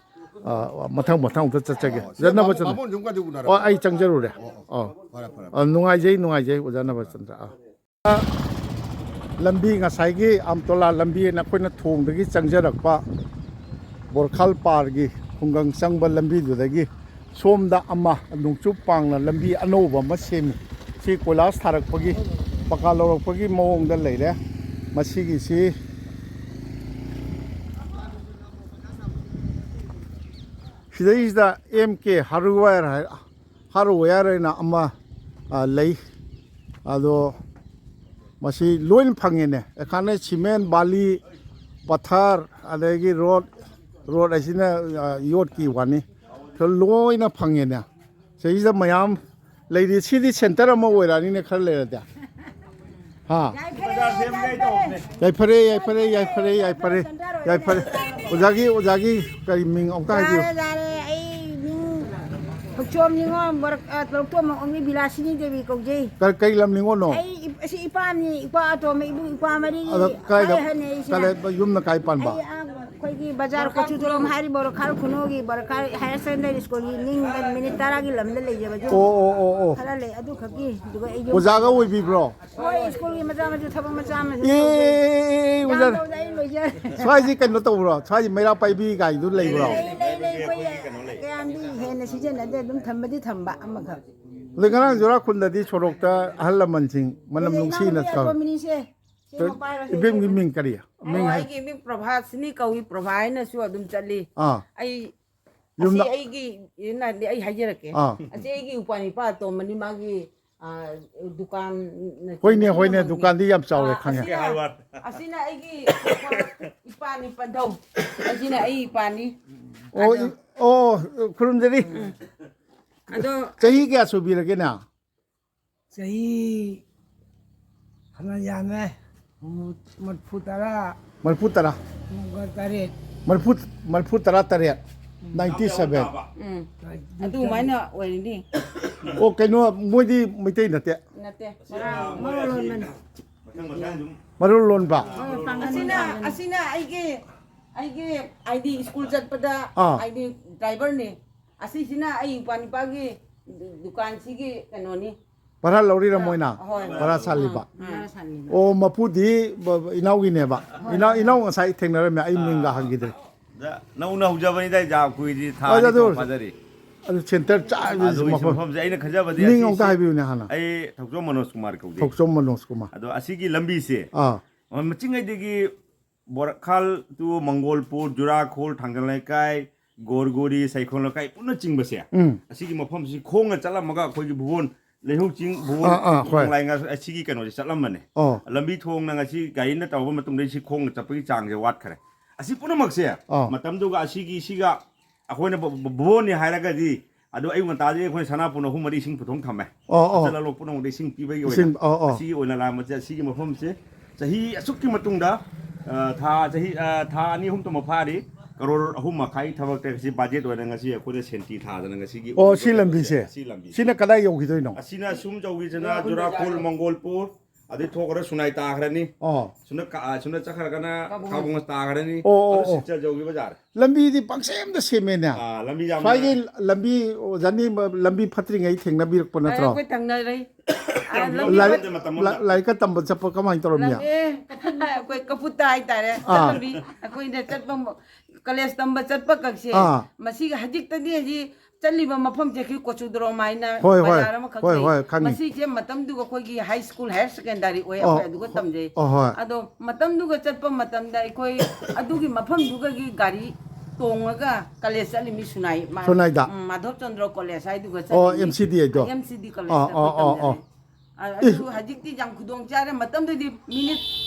ꯑꯥ, ꯃꯊꯪ, ꯃꯊꯪ ꯑꯝꯇ ꯆꯠꯆꯒꯦ꯫ ꯑꯣ, ꯁꯤ ꯑꯣꯖꯥ ꯕꯥꯃꯣꯟ, ꯅꯕꯆꯟꯗ꯭ꯔ꯫ ꯕꯥꯃꯣꯟꯁꯨ ꯑꯃꯨꯛꯀꯗꯤ ꯎꯅꯔꯕꯣ? ꯑꯣ, ꯑꯩ ꯆꯪꯖꯔꯨꯔꯦ꯫ ꯑꯣ, ꯑꯣ꯫ ꯑꯣ꯫ ꯐꯔꯦ, ꯐꯔꯦ, ꯑꯥ, ꯐꯔꯦ꯫ ꯅꯨꯡꯉꯥꯏꯖꯩ, ꯅꯨꯡꯉꯥꯏꯖꯩ, ꯑꯣꯖꯥ ꯅꯕꯆꯟꯗ꯭ꯔ꯫ ꯑꯥ꯫ ꯂꯝꯕꯤ ꯉꯁꯥꯏꯒꯤ ꯑꯝꯇꯣꯂꯥ ꯂꯝꯕꯤ ꯍꯥꯏꯅ ꯑꯩꯈꯣꯏꯅ ꯊꯣꯡꯗꯒꯤ ꯆꯪꯖꯔꯛꯄ ꯕꯣꯔꯈꯥꯜ ꯄꯥꯔꯒꯤ ꯈꯨꯡꯒꯪ ꯆꯪꯕ ꯂꯝꯕꯤꯗꯨꯗꯒꯤ ꯁꯣꯝꯗ ꯑꯃ ꯅꯣꯡꯆꯨꯞ ꯄꯥꯡꯅ ꯂꯝꯕꯤ ꯑꯅꯧꯕ ꯑꯃ ꯁꯦꯝꯃꯤ꯫ ꯁꯤ ꯀꯣꯏꯂꯥꯁ ꯊꯥꯔꯛꯄꯒꯤ, ꯄꯀꯥ ꯂꯧꯔꯛꯄꯒꯤ ꯃꯑꯣꯡꯗ ꯂꯩꯔꯦ꯫ ꯃꯁꯤꯒꯤꯁꯤ ꯁꯤꯗꯩꯁꯤꯗ ꯑꯦꯝ ꯀꯦ ꯍꯥꯔꯗꯋꯦꯌꯔ ꯍꯥꯏ, ꯍꯥꯔꯗꯋꯦꯌꯔ ꯍꯥꯏꯅ ꯑꯃ, ꯑ, ꯂꯩ꯫ ꯑꯗꯣ ꯃꯁꯤ ꯂꯣꯏꯅ ꯐꯪꯉꯦꯅꯦ꯫ ꯑꯩꯈꯥꯟꯅ ꯁꯤꯃꯦꯟ, ꯕꯥꯂꯤ, ꯄꯊꯔ, ꯑꯗꯒꯤ ꯔꯣꯠ, ꯔꯣꯠ ꯍꯥꯏꯁꯤꯅ, ꯑ, ꯌꯣꯠꯀꯤ ꯋꯥꯅꯤ꯫ ꯂꯣꯏꯅ ꯐꯪꯉꯦꯅꯦ꯫ ꯁꯤꯗꯩꯁꯤꯗ ꯃꯌꯥꯝ ꯂꯩꯔꯤ꯫ ꯁꯤꯗꯤ ꯁꯦꯟꯇꯔ ꯑꯃ ꯑꯣꯏꯔꯛꯑꯅꯤꯅꯦ ꯈꯔ ꯂꯩꯔꯗꯤ꯫ ꯍꯥ? ꯌꯥꯏꯐꯔꯦ, ꯌꯥꯏꯐꯔꯦ꯫ ꯌꯥꯏꯐꯔꯦ, ꯌꯥꯏꯐꯔꯦ, ꯌꯥꯏꯐꯔꯦ, ꯌꯥꯏꯐꯔꯦ, ꯌꯥꯏꯐꯔꯦ꯫ ꯑꯣꯖꯥꯒꯤ, ꯑꯣꯖꯥꯒꯤ ꯀꯔꯤ ꯃꯤꯡ ꯑꯃꯨꯛꯇ ꯍꯥꯏꯕꯤꯌꯨ꯫ ꯌꯥꯔꯦ, ꯌꯥꯔꯦ, ꯑꯩ ꯃꯤꯡ ꯊꯣꯛꯆꯣꯝ ꯅꯤꯉꯣꯝ, ꯕꯣꯔ-, ꯑ, ꯊꯣꯛꯆꯣꯝ ꯑꯣꯡꯂꯤ ꯕꯤꯂꯥꯁꯤꯅꯤ ꯗꯦꯕꯤ ꯀꯧꯖꯩ꯫ ꯀ-, ꯀꯩ ꯂꯝ ꯅꯤꯉꯣꯜꯅꯣ? ꯑꯩ ꯏꯞ-, ꯑꯁꯤ ꯏꯄꯥꯝꯅꯤ, ꯏꯄꯥ ꯑꯇꯣꯝꯕ, ꯏꯕꯨꯡ ꯏꯄ꯭ꯋꯥ ꯃꯔꯤꯒꯤ ꯑꯗ ꯀꯥꯏꯗ, ꯑꯍꯜꯅꯦ ꯑꯩꯁꯦ꯫ ꯀꯥꯏꯗ, ꯌꯨꯝꯅ ꯀꯥꯏ ꯄꯥꯟꯕ? ꯑꯩ, ꯑ, ꯑꯩꯈꯣꯏꯒꯤ ꯕꯖꯥꯔ ꯀꯣꯆꯨꯗꯣꯔꯣꯝ ꯍꯥꯏꯔꯤꯕ ꯕꯣꯔꯈꯥꯜ ꯈꯨꯅꯧꯒꯤ ꯕꯣꯔꯈꯥꯜ ꯍꯥꯌꯔ ꯁꯦꯀꯦꯟꯗꯔꯤ ꯁ꯭ꯀꯨꯜꯒꯤ ꯅꯤꯡ ꯃꯤꯅꯤꯠ ꯇꯔꯥꯒꯤ ꯂꯝꯗ ꯂꯩꯖꯕ ꯌꯨꯝ ꯑꯣ, ꯑꯣ, ꯑꯣ, ꯑꯣ꯫ ꯈꯔ ꯂꯩ, ꯑꯗꯨ ꯈꯛꯀꯤ꯫ ꯑꯗꯨꯒ ꯑꯩ ꯌꯨꯝ ꯑꯣꯖꯥꯒ ꯑꯣꯏꯕꯤꯕ꯭ꯔꯣ? ꯍꯣꯏ, ꯁ꯭ꯀꯨꯜꯒꯤ ꯃꯆꯥ ꯃꯁꯨ ꯊꯕꯛ ꯃꯆꯥ ꯃꯁꯨ ꯑꯦ, ꯇꯧꯖꯩ꯫ ꯑꯦ, ꯑꯦ, ꯑꯦ, ꯑꯣꯖꯥ꯫ ꯌꯥꯝ ꯇꯧꯗꯦ, ꯑꯩ ꯂꯣꯏꯖꯔꯦ꯫ ꯁ꯭ꯋꯥꯏꯁꯤ ꯀꯩꯅꯣ ꯇꯧꯕ꯭ꯔꯣ? ꯁ꯭ꯋꯥꯏꯁꯤ ꯃꯩꯔꯥ ꯄꯥꯏꯕꯤ ꯀꯥꯏꯗꯨ ꯂꯩꯕ꯭ꯔꯣ? ꯂꯩ, ꯂꯩ, ꯂꯩ, ꯑꯩꯈꯣꯏ ꯀꯌꯥꯝꯗꯤ ꯍꯦꯟꯅ ꯁꯤꯖꯤꯟꯅꯗꯦ, ꯑꯗꯨꯝ ꯊꯝꯕꯗꯤ ꯊꯝꯕ ꯑꯃꯈꯛ꯫ ꯑꯗꯩ ꯉꯔꯥꯡ ꯖꯨꯔꯥꯈꯨꯜꯗꯗꯤ ꯁꯣꯔꯣꯛꯇ ꯑꯍꯜ ꯂꯃꯟꯁꯤꯡ ꯃꯅꯝ ꯂꯩ, ꯅꯨꯡꯁꯤꯅ ꯏꯅꯥꯎꯅꯨꯄꯤ ꯇꯧꯔꯤ꯫ ꯑꯇꯣꯝꯕꯤꯅꯤꯁꯦ꯫ ꯁꯤ ꯃꯄꯥ ꯍꯥꯏꯔꯣ, ꯁꯤ ꯏꯕꯦꯝꯒꯤ ꯏꯕꯦꯝꯒꯤ꯫ ꯃꯤꯡ ꯀꯔꯤ? ꯑꯣ, ꯃꯤꯡ ꯍꯥꯏ- ꯑꯩꯒꯤ ꯃꯤꯡ ꯄ꯭ꯔꯚꯥꯁꯤꯅꯤ ꯀꯧꯏ, ꯄ꯭ꯔꯚꯥ ꯍꯥꯏꯅꯁꯨ ꯑꯗꯨꯝ ꯆꯠꯂꯤ꯫ ꯑꯥ꯫ ꯑꯩ, ꯌꯨꯝꯗ ꯑꯁꯤ ꯑꯩꯒꯤ, ꯏꯅꯥꯗꯤ ꯑꯩ ꯍꯥꯏꯖꯔꯛꯀꯦ꯫ ꯑꯥ꯫ ꯑꯁꯤ ꯑꯩꯒꯤ ꯏꯄ꯭ꯋꯥ ꯅꯤꯄꯥ ꯑꯇꯣꯝꯕꯅꯤ, ꯃꯥꯒꯤ, ꯑꯥ, ꯗꯨꯀꯥꯟ ꯍꯣꯏꯅꯦ, ꯍꯣꯏꯅꯦ, ꯃꯃꯜꯅꯤ꯫ ꯗꯨꯀꯥꯟꯗꯤ ꯌꯥꯝ ꯆꯥꯎꯔꯦ, ꯑꯥ, ꯈꯪꯉꯦ꯫ ꯑꯁꯤꯅ, ꯑꯁꯤꯅ ꯑꯩꯒꯤ ꯏꯄ꯭ꯋꯥ, ꯏꯄꯥꯅꯤ ꯄꯟꯊꯧ꯫ ꯑꯁꯤꯅ ꯑꯩ ꯏꯄꯥꯅꯤ꯫ ꯑꯣ, ꯑꯗꯣ ꯏ-, ꯑꯣ, ꯈꯨꯔꯨꯝꯖꯔꯤ꯫ ꯎꯝ꯫ ꯑꯗꯣ ꯆꯍꯤ ꯀꯌꯥ ꯁꯨꯕꯤꯔꯒꯦꯅꯦ? ꯆꯍꯤ ꯐꯅ ꯌꯥꯝꯃꯦ꯫ ꯃꯔꯐꯨ ꯇꯔꯥ꯫ ꯃꯔꯐꯨ ꯇꯔꯥ꯫ ꯃꯔꯐꯨ ꯇꯔꯦꯠ꯫ ꯃꯔꯐꯨ, ꯃꯔꯐꯨ ꯇꯔꯥ ꯇꯔꯦꯠ꯫ ꯎꯝ꯫ Ninety seven꯫ ꯎꯝ꯫ ꯑꯗꯨꯃꯥꯏꯅ ꯑꯣꯏꯔꯤꯅꯤ꯫ ꯑꯣ, ꯀꯩꯅꯣ, ꯃꯣꯏꯗꯤ ꯃꯩꯇꯩ ꯅꯠꯇꯦ? ꯅꯠꯇꯦ꯫ ꯃꯔꯣꯜ ꯂꯣꯟꯕꯅꯤ꯫ ꯃꯔꯣꯜ ꯂꯣꯟꯕ? ꯑꯣ, ꯄꯥꯡꯒꯜ ꯑꯁꯤꯅ, ꯄꯥꯡꯒꯜ꯫ ꯑꯁꯤꯅ ꯑꯩꯒꯤ, ꯑꯩꯒꯤ ꯍꯥꯏꯗꯤ ꯁ꯭ꯀꯨꯜ ꯆꯠꯄꯗ ꯑꯥ꯫ ꯍꯥꯏꯗꯤ ꯗ꯭ꯔꯥꯏꯚꯔꯅꯤ꯫ ꯑꯁꯤꯁꯤꯅ ꯑꯩ ꯏꯄ꯭ꯋꯥ ꯅꯤꯄꯥꯒꯤ ꯗꯨ-, ꯗꯨꯀꯥꯟꯁꯤꯒꯤ ꯀꯩꯅꯣꯅꯤ꯫ ꯚꯔꯥ ꯂꯧꯔꯤꯔ ꯃꯣꯏꯅ? ꯍꯣꯏ, ꯍꯣꯏ꯫ ꯚꯔꯥ ꯁꯥꯜꯂꯤꯕ? ꯑꯥ, ꯚꯔꯥ ꯁꯥꯜꯂꯤꯕ꯫ ꯑꯣ, ꯃꯄꯨꯗꯤ ꯕ-, ꯕ-, ꯏꯅꯥꯎꯒꯤꯅꯦꯕ? ꯍꯣꯏ, ꯏꯅꯥꯎ, ꯍꯣꯏ꯫ ꯏꯅꯥꯎ ꯉꯁꯥꯏ ꯊꯦꯡꯅꯔꯝꯃꯦ, ꯑꯩ ꯃꯤꯡꯒ ꯍꯪꯈꯤꯗ꯭ꯔꯦ꯫ ꯅꯧꯅ ꯍꯧꯖꯕꯅꯤꯗ, ꯌꯥꯝ ꯀꯨꯏꯗ꯭ꯔꯤ, ꯊꯥ ꯑꯗꯨ ꯑꯅꯤ ꯑꯗꯨ ꯊꯣꯛ ꯐꯥꯖꯔꯤ꯫ ꯑꯗꯨ ꯁꯦꯟꯇꯔ ꯆꯥ-, ꯑꯗꯨ ꯁꯤ ꯃꯐꯝ꯫ ꯃꯐꯝꯁꯦ ꯑꯩꯅ ꯈꯟꯖꯕꯗꯤ ꯃꯤꯡ ꯑꯁꯤ, ꯑꯃꯨꯛꯇ ꯁꯤ ꯍꯥꯏꯕꯤꯌꯨꯅꯦ ꯍꯥꯟꯅ꯫ ꯑꯩ ꯊꯧꯆꯣꯝ ꯃꯅꯣꯖ ꯀꯨꯃꯥꯔ ꯀꯧꯖꯩ꯫ ꯊꯧꯆꯣꯝ ꯃꯅꯣꯖ ꯀꯨꯃꯥꯔ꯫ ꯑꯗꯣ ꯑꯁꯤꯒꯤ ꯂꯝꯕꯤꯁꯦ, ꯑꯥ꯫ ꯃꯆꯤꯡꯉꯩꯗꯒꯤ ꯕꯣꯔꯈꯥꯜ to ꯃꯪꯒꯣꯜꯄꯨꯔ, ꯖꯨꯔꯥꯈꯣꯜ, ꯊꯥꯡꯒꯜ ꯂꯩꯀꯥꯏ, ꯒꯣꯔꯒꯣꯔꯤ, ꯁꯩꯈꯣꯡ ꯂꯩꯀꯥꯏ ꯄꯨꯟꯅ ꯆꯤꯡꯕꯁꯦ, ꯎꯝ꯫ ꯑꯁꯤꯒꯤ ꯃꯐꯝꯁꯤ ꯈꯣꯡꯅ ꯆꯠꯂꯝꯃꯒ ꯑꯩꯈꯣꯏꯒꯤ ꯚꯨꯕꯣꯟ ꯂꯩꯍꯧ ꯆꯤꯡ, ꯚꯨꯕꯣꯟ, ꯑꯥ, ꯑꯥ, ꯍꯣꯏ꯫ ꯈꯣꯡꯂꯥꯏ ꯉꯥ-, ꯑꯁꯤꯒꯤ ꯀꯩꯅꯣꯁꯦ ꯆꯠꯂꯝꯕꯅꯦ꯫ ꯑꯣ꯫ ꯂꯝꯕꯤ ꯊꯣꯡꯅ ꯉꯁꯤ ꯒꯥꯔꯤꯅ ꯇꯧꯔꯕ ꯃꯇꯨꯡꯗ ꯁꯤ ꯈꯣꯡꯅ ꯆꯠꯄꯒꯤ ꯆꯥꯡꯁꯦ ꯋꯥꯠꯈ꯭ꯔꯦ꯫ ꯑꯁꯤ ꯄꯨꯝꯅꯃꯛꯁꯦ ꯑꯥ꯫ ꯃꯇꯝꯗꯨꯒ ꯑꯁꯤꯒꯤ, ꯁꯤꯒ ꯑꯩꯈꯣꯏꯅ ꯚꯨ-, ꯚꯨ-, ꯚꯨꯕꯣꯟꯅꯤ ꯍꯥꯏꯔꯒꯗꯤ, ꯑꯗꯨ ꯑꯌꯨꯛ ꯉꯟꯇꯥꯗꯒꯤ ꯑꯩꯈꯣꯏꯅ ꯁꯅꯥꯄꯨꯟ ꯑꯍꯨꯝ ꯃꯔꯤ ꯏꯁꯤꯡ ꯄꯨꯊꯣꯛ ꯊꯝꯃꯦ꯫ ꯑꯣ, ꯑꯣ꯫ ꯑꯆꯠ ꯑꯂꯣꯛ ꯄꯨꯝꯅꯃꯛꯇ ꯏꯁꯤꯡ ꯄꯤꯕꯒꯤ ꯑꯣꯏꯅ꯫ ꯏꯁꯤꯡ, ꯑꯣ, ꯑꯣ꯫ ꯑꯁꯤꯒꯤ ꯑꯣꯏꯅ ꯂꯥꯟꯕꯁꯦ, ꯑꯁꯤꯒꯤ ꯃꯐꯝꯁꯦ ꯆꯍꯤ ꯑꯁꯨꯛꯀꯤ ꯃꯇꯨꯡꯗ, ꯑ, ꯊꯥ, ꯆꯍꯤ, ꯑ, ꯊꯥ ꯑꯅꯤ ꯑꯍꯨꯝ ꯇꯃꯛ ꯐꯥꯔꯤ, ꯀꯔꯣꯔ ꯑꯍꯨꯝ ꯃꯈꯥꯏ ꯊꯕꯛꯇ ꯁꯤ ꯕꯖꯦꯠ ꯑꯣꯏꯅ ꯉꯁꯤ ꯑꯩꯈꯣꯏꯅ ꯁꯦꯟꯇꯤ ꯊꯥꯗꯅ ꯉꯁꯤꯒꯤ ꯑꯣ, ꯑꯣꯏꯔꯤꯕ ꯁꯤ ꯀꯩꯅꯣꯁꯦ, ꯂꯝꯕꯤꯁꯦ? ꯁꯤ ꯂꯝꯕꯤꯁꯦ꯫ ꯁꯤꯅ ꯀꯗꯥꯏ ꯌꯧꯈꯤꯗꯣꯏꯅꯣ? ꯑꯁꯤꯅ ꯁꯨꯝ ꯌꯧꯈꯤꯁꯤꯅ ꯖꯨꯔꯥꯈꯣꯜ, ꯃꯪꯒꯣꯜꯄꯨꯔ, ꯑꯗꯩ ꯊꯣꯛꯈ꯭ꯔ ꯁꯨꯅꯥꯏ ꯇꯥꯈ꯭ꯔꯅꯤ꯫ ꯑꯣ꯫ ꯁꯨꯝꯅ ꯀ-, ꯑ, ꯁꯨꯝꯅ ꯆꯠꯈ꯭ꯔꯒꯅ ꯈꯥꯕꯣꯡ ꯇꯥꯈ꯭ꯔꯅꯤ꯫ ꯑꯣ, ꯑꯣ, ꯑꯗꯨ ꯑꯣ꯫ ꯁꯤꯜꯆꯔ ꯌꯧꯈꯤꯕ ꯌꯥꯔꯦ꯫ ꯂꯝꯕꯤꯗꯤ ꯄꯪꯁꯦꯝꯗ ꯁꯦꯝꯃꯦꯅꯦ꯫ ꯑꯥ, ꯂꯝꯕꯤ ꯌꯥꯝꯅ ꯁ꯭ꯋꯥꯏꯒꯤ ꯂꯝꯕꯤ, ꯑꯣꯖꯥꯅꯤ, ꯂꯝꯕꯤ ꯐꯠꯇ꯭ꯔꯤꯉꯩ ꯊꯦꯡꯅꯕꯤꯔꯛꯄ ꯅꯠꯇ꯭ꯔꯣ? ꯑꯩꯈꯣꯏ ꯊꯪꯅꯔꯩ꯫ ꯑꯥ, ꯂꯝꯕꯤ ꯂꯥꯏꯔꯤꯛ, ꯐꯠꯇꯦ ꯃꯇꯝ ꯑꯃꯗ꯫ ꯂꯥꯏ-, ꯂꯥꯏꯔꯤꯛꯀ ꯇꯝꯕ ꯆꯠꯄ ꯀꯃꯥꯏꯅ ꯇꯧꯔꯝꯃꯤ? ꯂꯝꯕꯤ ꯑꯩꯈꯣꯏ ꯀꯄꯨꯠꯇ ꯍꯥꯏꯇꯥꯔꯦ꯫ ꯑꯥ꯫ ꯆꯠꯂꯝꯃꯤ꯫ ꯑꯩꯈꯣꯏꯅ ꯆꯠꯄ ꯃ-, ꯀꯣꯂꯦꯖ ꯇꯝꯕ ꯆꯠꯄ ꯀꯛꯁꯦ꯫ ꯑꯥ꯫ ꯃꯁꯤꯒꯤ ꯍꯧꯖꯤꯛꯇꯗꯤ ꯍꯧꯖꯤꯛ ꯆꯠꯂꯤꯕ ꯃꯐꯝꯁꯦ ꯑꯩꯈꯣꯏ ꯀꯣꯆꯨꯗ꯭ꯔꯣꯝ ꯍꯥꯏꯅ ꯍꯣꯏ, ꯍꯣꯏ꯫ ꯕꯖꯥꯔ ꯑꯃꯈꯛ ꯍꯣꯏ, ꯂꯩ꯫ ꯍꯣꯏ, ꯈꯪꯉꯤ꯫ ꯃꯁꯤꯁꯦ ꯃꯇꯝꯗꯨꯒ ꯑꯩꯈꯣꯏꯒꯤ ꯍꯥꯏ ꯁ꯭ꯀꯨꯜ, ꯍꯥꯌꯔ ꯁꯦꯀꯦꯟꯗꯔꯤ ꯑꯣꯏ, ꯑꯣ, ꯑꯩꯈꯣꯏ ꯑꯗꯨꯒ ꯍꯣ-, ꯇꯝꯖꯩ꯫ ꯑꯣ, ꯍꯣꯏ꯫ ꯑꯗꯣ ꯃꯇꯝꯗꯨꯒ ꯆꯠꯄ ꯃꯇꯝꯗ ꯑꯩꯈꯣꯏ ꯑꯗꯨꯒꯤ ꯃꯐꯝꯗꯨꯒꯒꯤ ꯒꯥꯔꯤ ꯇꯣꯡꯉꯒ ꯀꯣꯂꯦꯖ ꯆꯠꯂꯤꯃꯤ ꯁꯨꯅꯥꯏ, ꯃꯥ-, ꯁꯨꯅꯥꯏꯗ? ꯎꯝ, ꯃꯥꯙꯕ ꯆꯟꯗ꯭ꯔ ꯀꯣꯂꯦꯖ ꯍꯥꯏꯗꯨꯒ ꯑꯣ, ꯆꯠꯂꯤꯃꯤ꯫ ꯑꯦꯝ ꯁꯤ ꯗꯤ ꯍꯥꯏꯗꯣ? ꯑꯦꯝ ꯁꯤ ꯗꯤ ꯀꯣꯂꯦꯖꯇ ꯑꯣ, ꯑꯩꯈꯣꯏ ꯑꯣ, ꯑꯣ, ꯑꯣ꯫ ꯇꯝꯖꯔꯦ꯫ ꯑ-, ꯑꯗꯨ ꯍꯧꯖꯤꯛꯇꯤ ꯌꯥꯝ ꯈꯨꯗꯣꯡ ꯆꯥꯔꯦ꯫ ꯃꯇꯝꯗꯨꯗꯤ ꯃꯤꯅꯤꯠ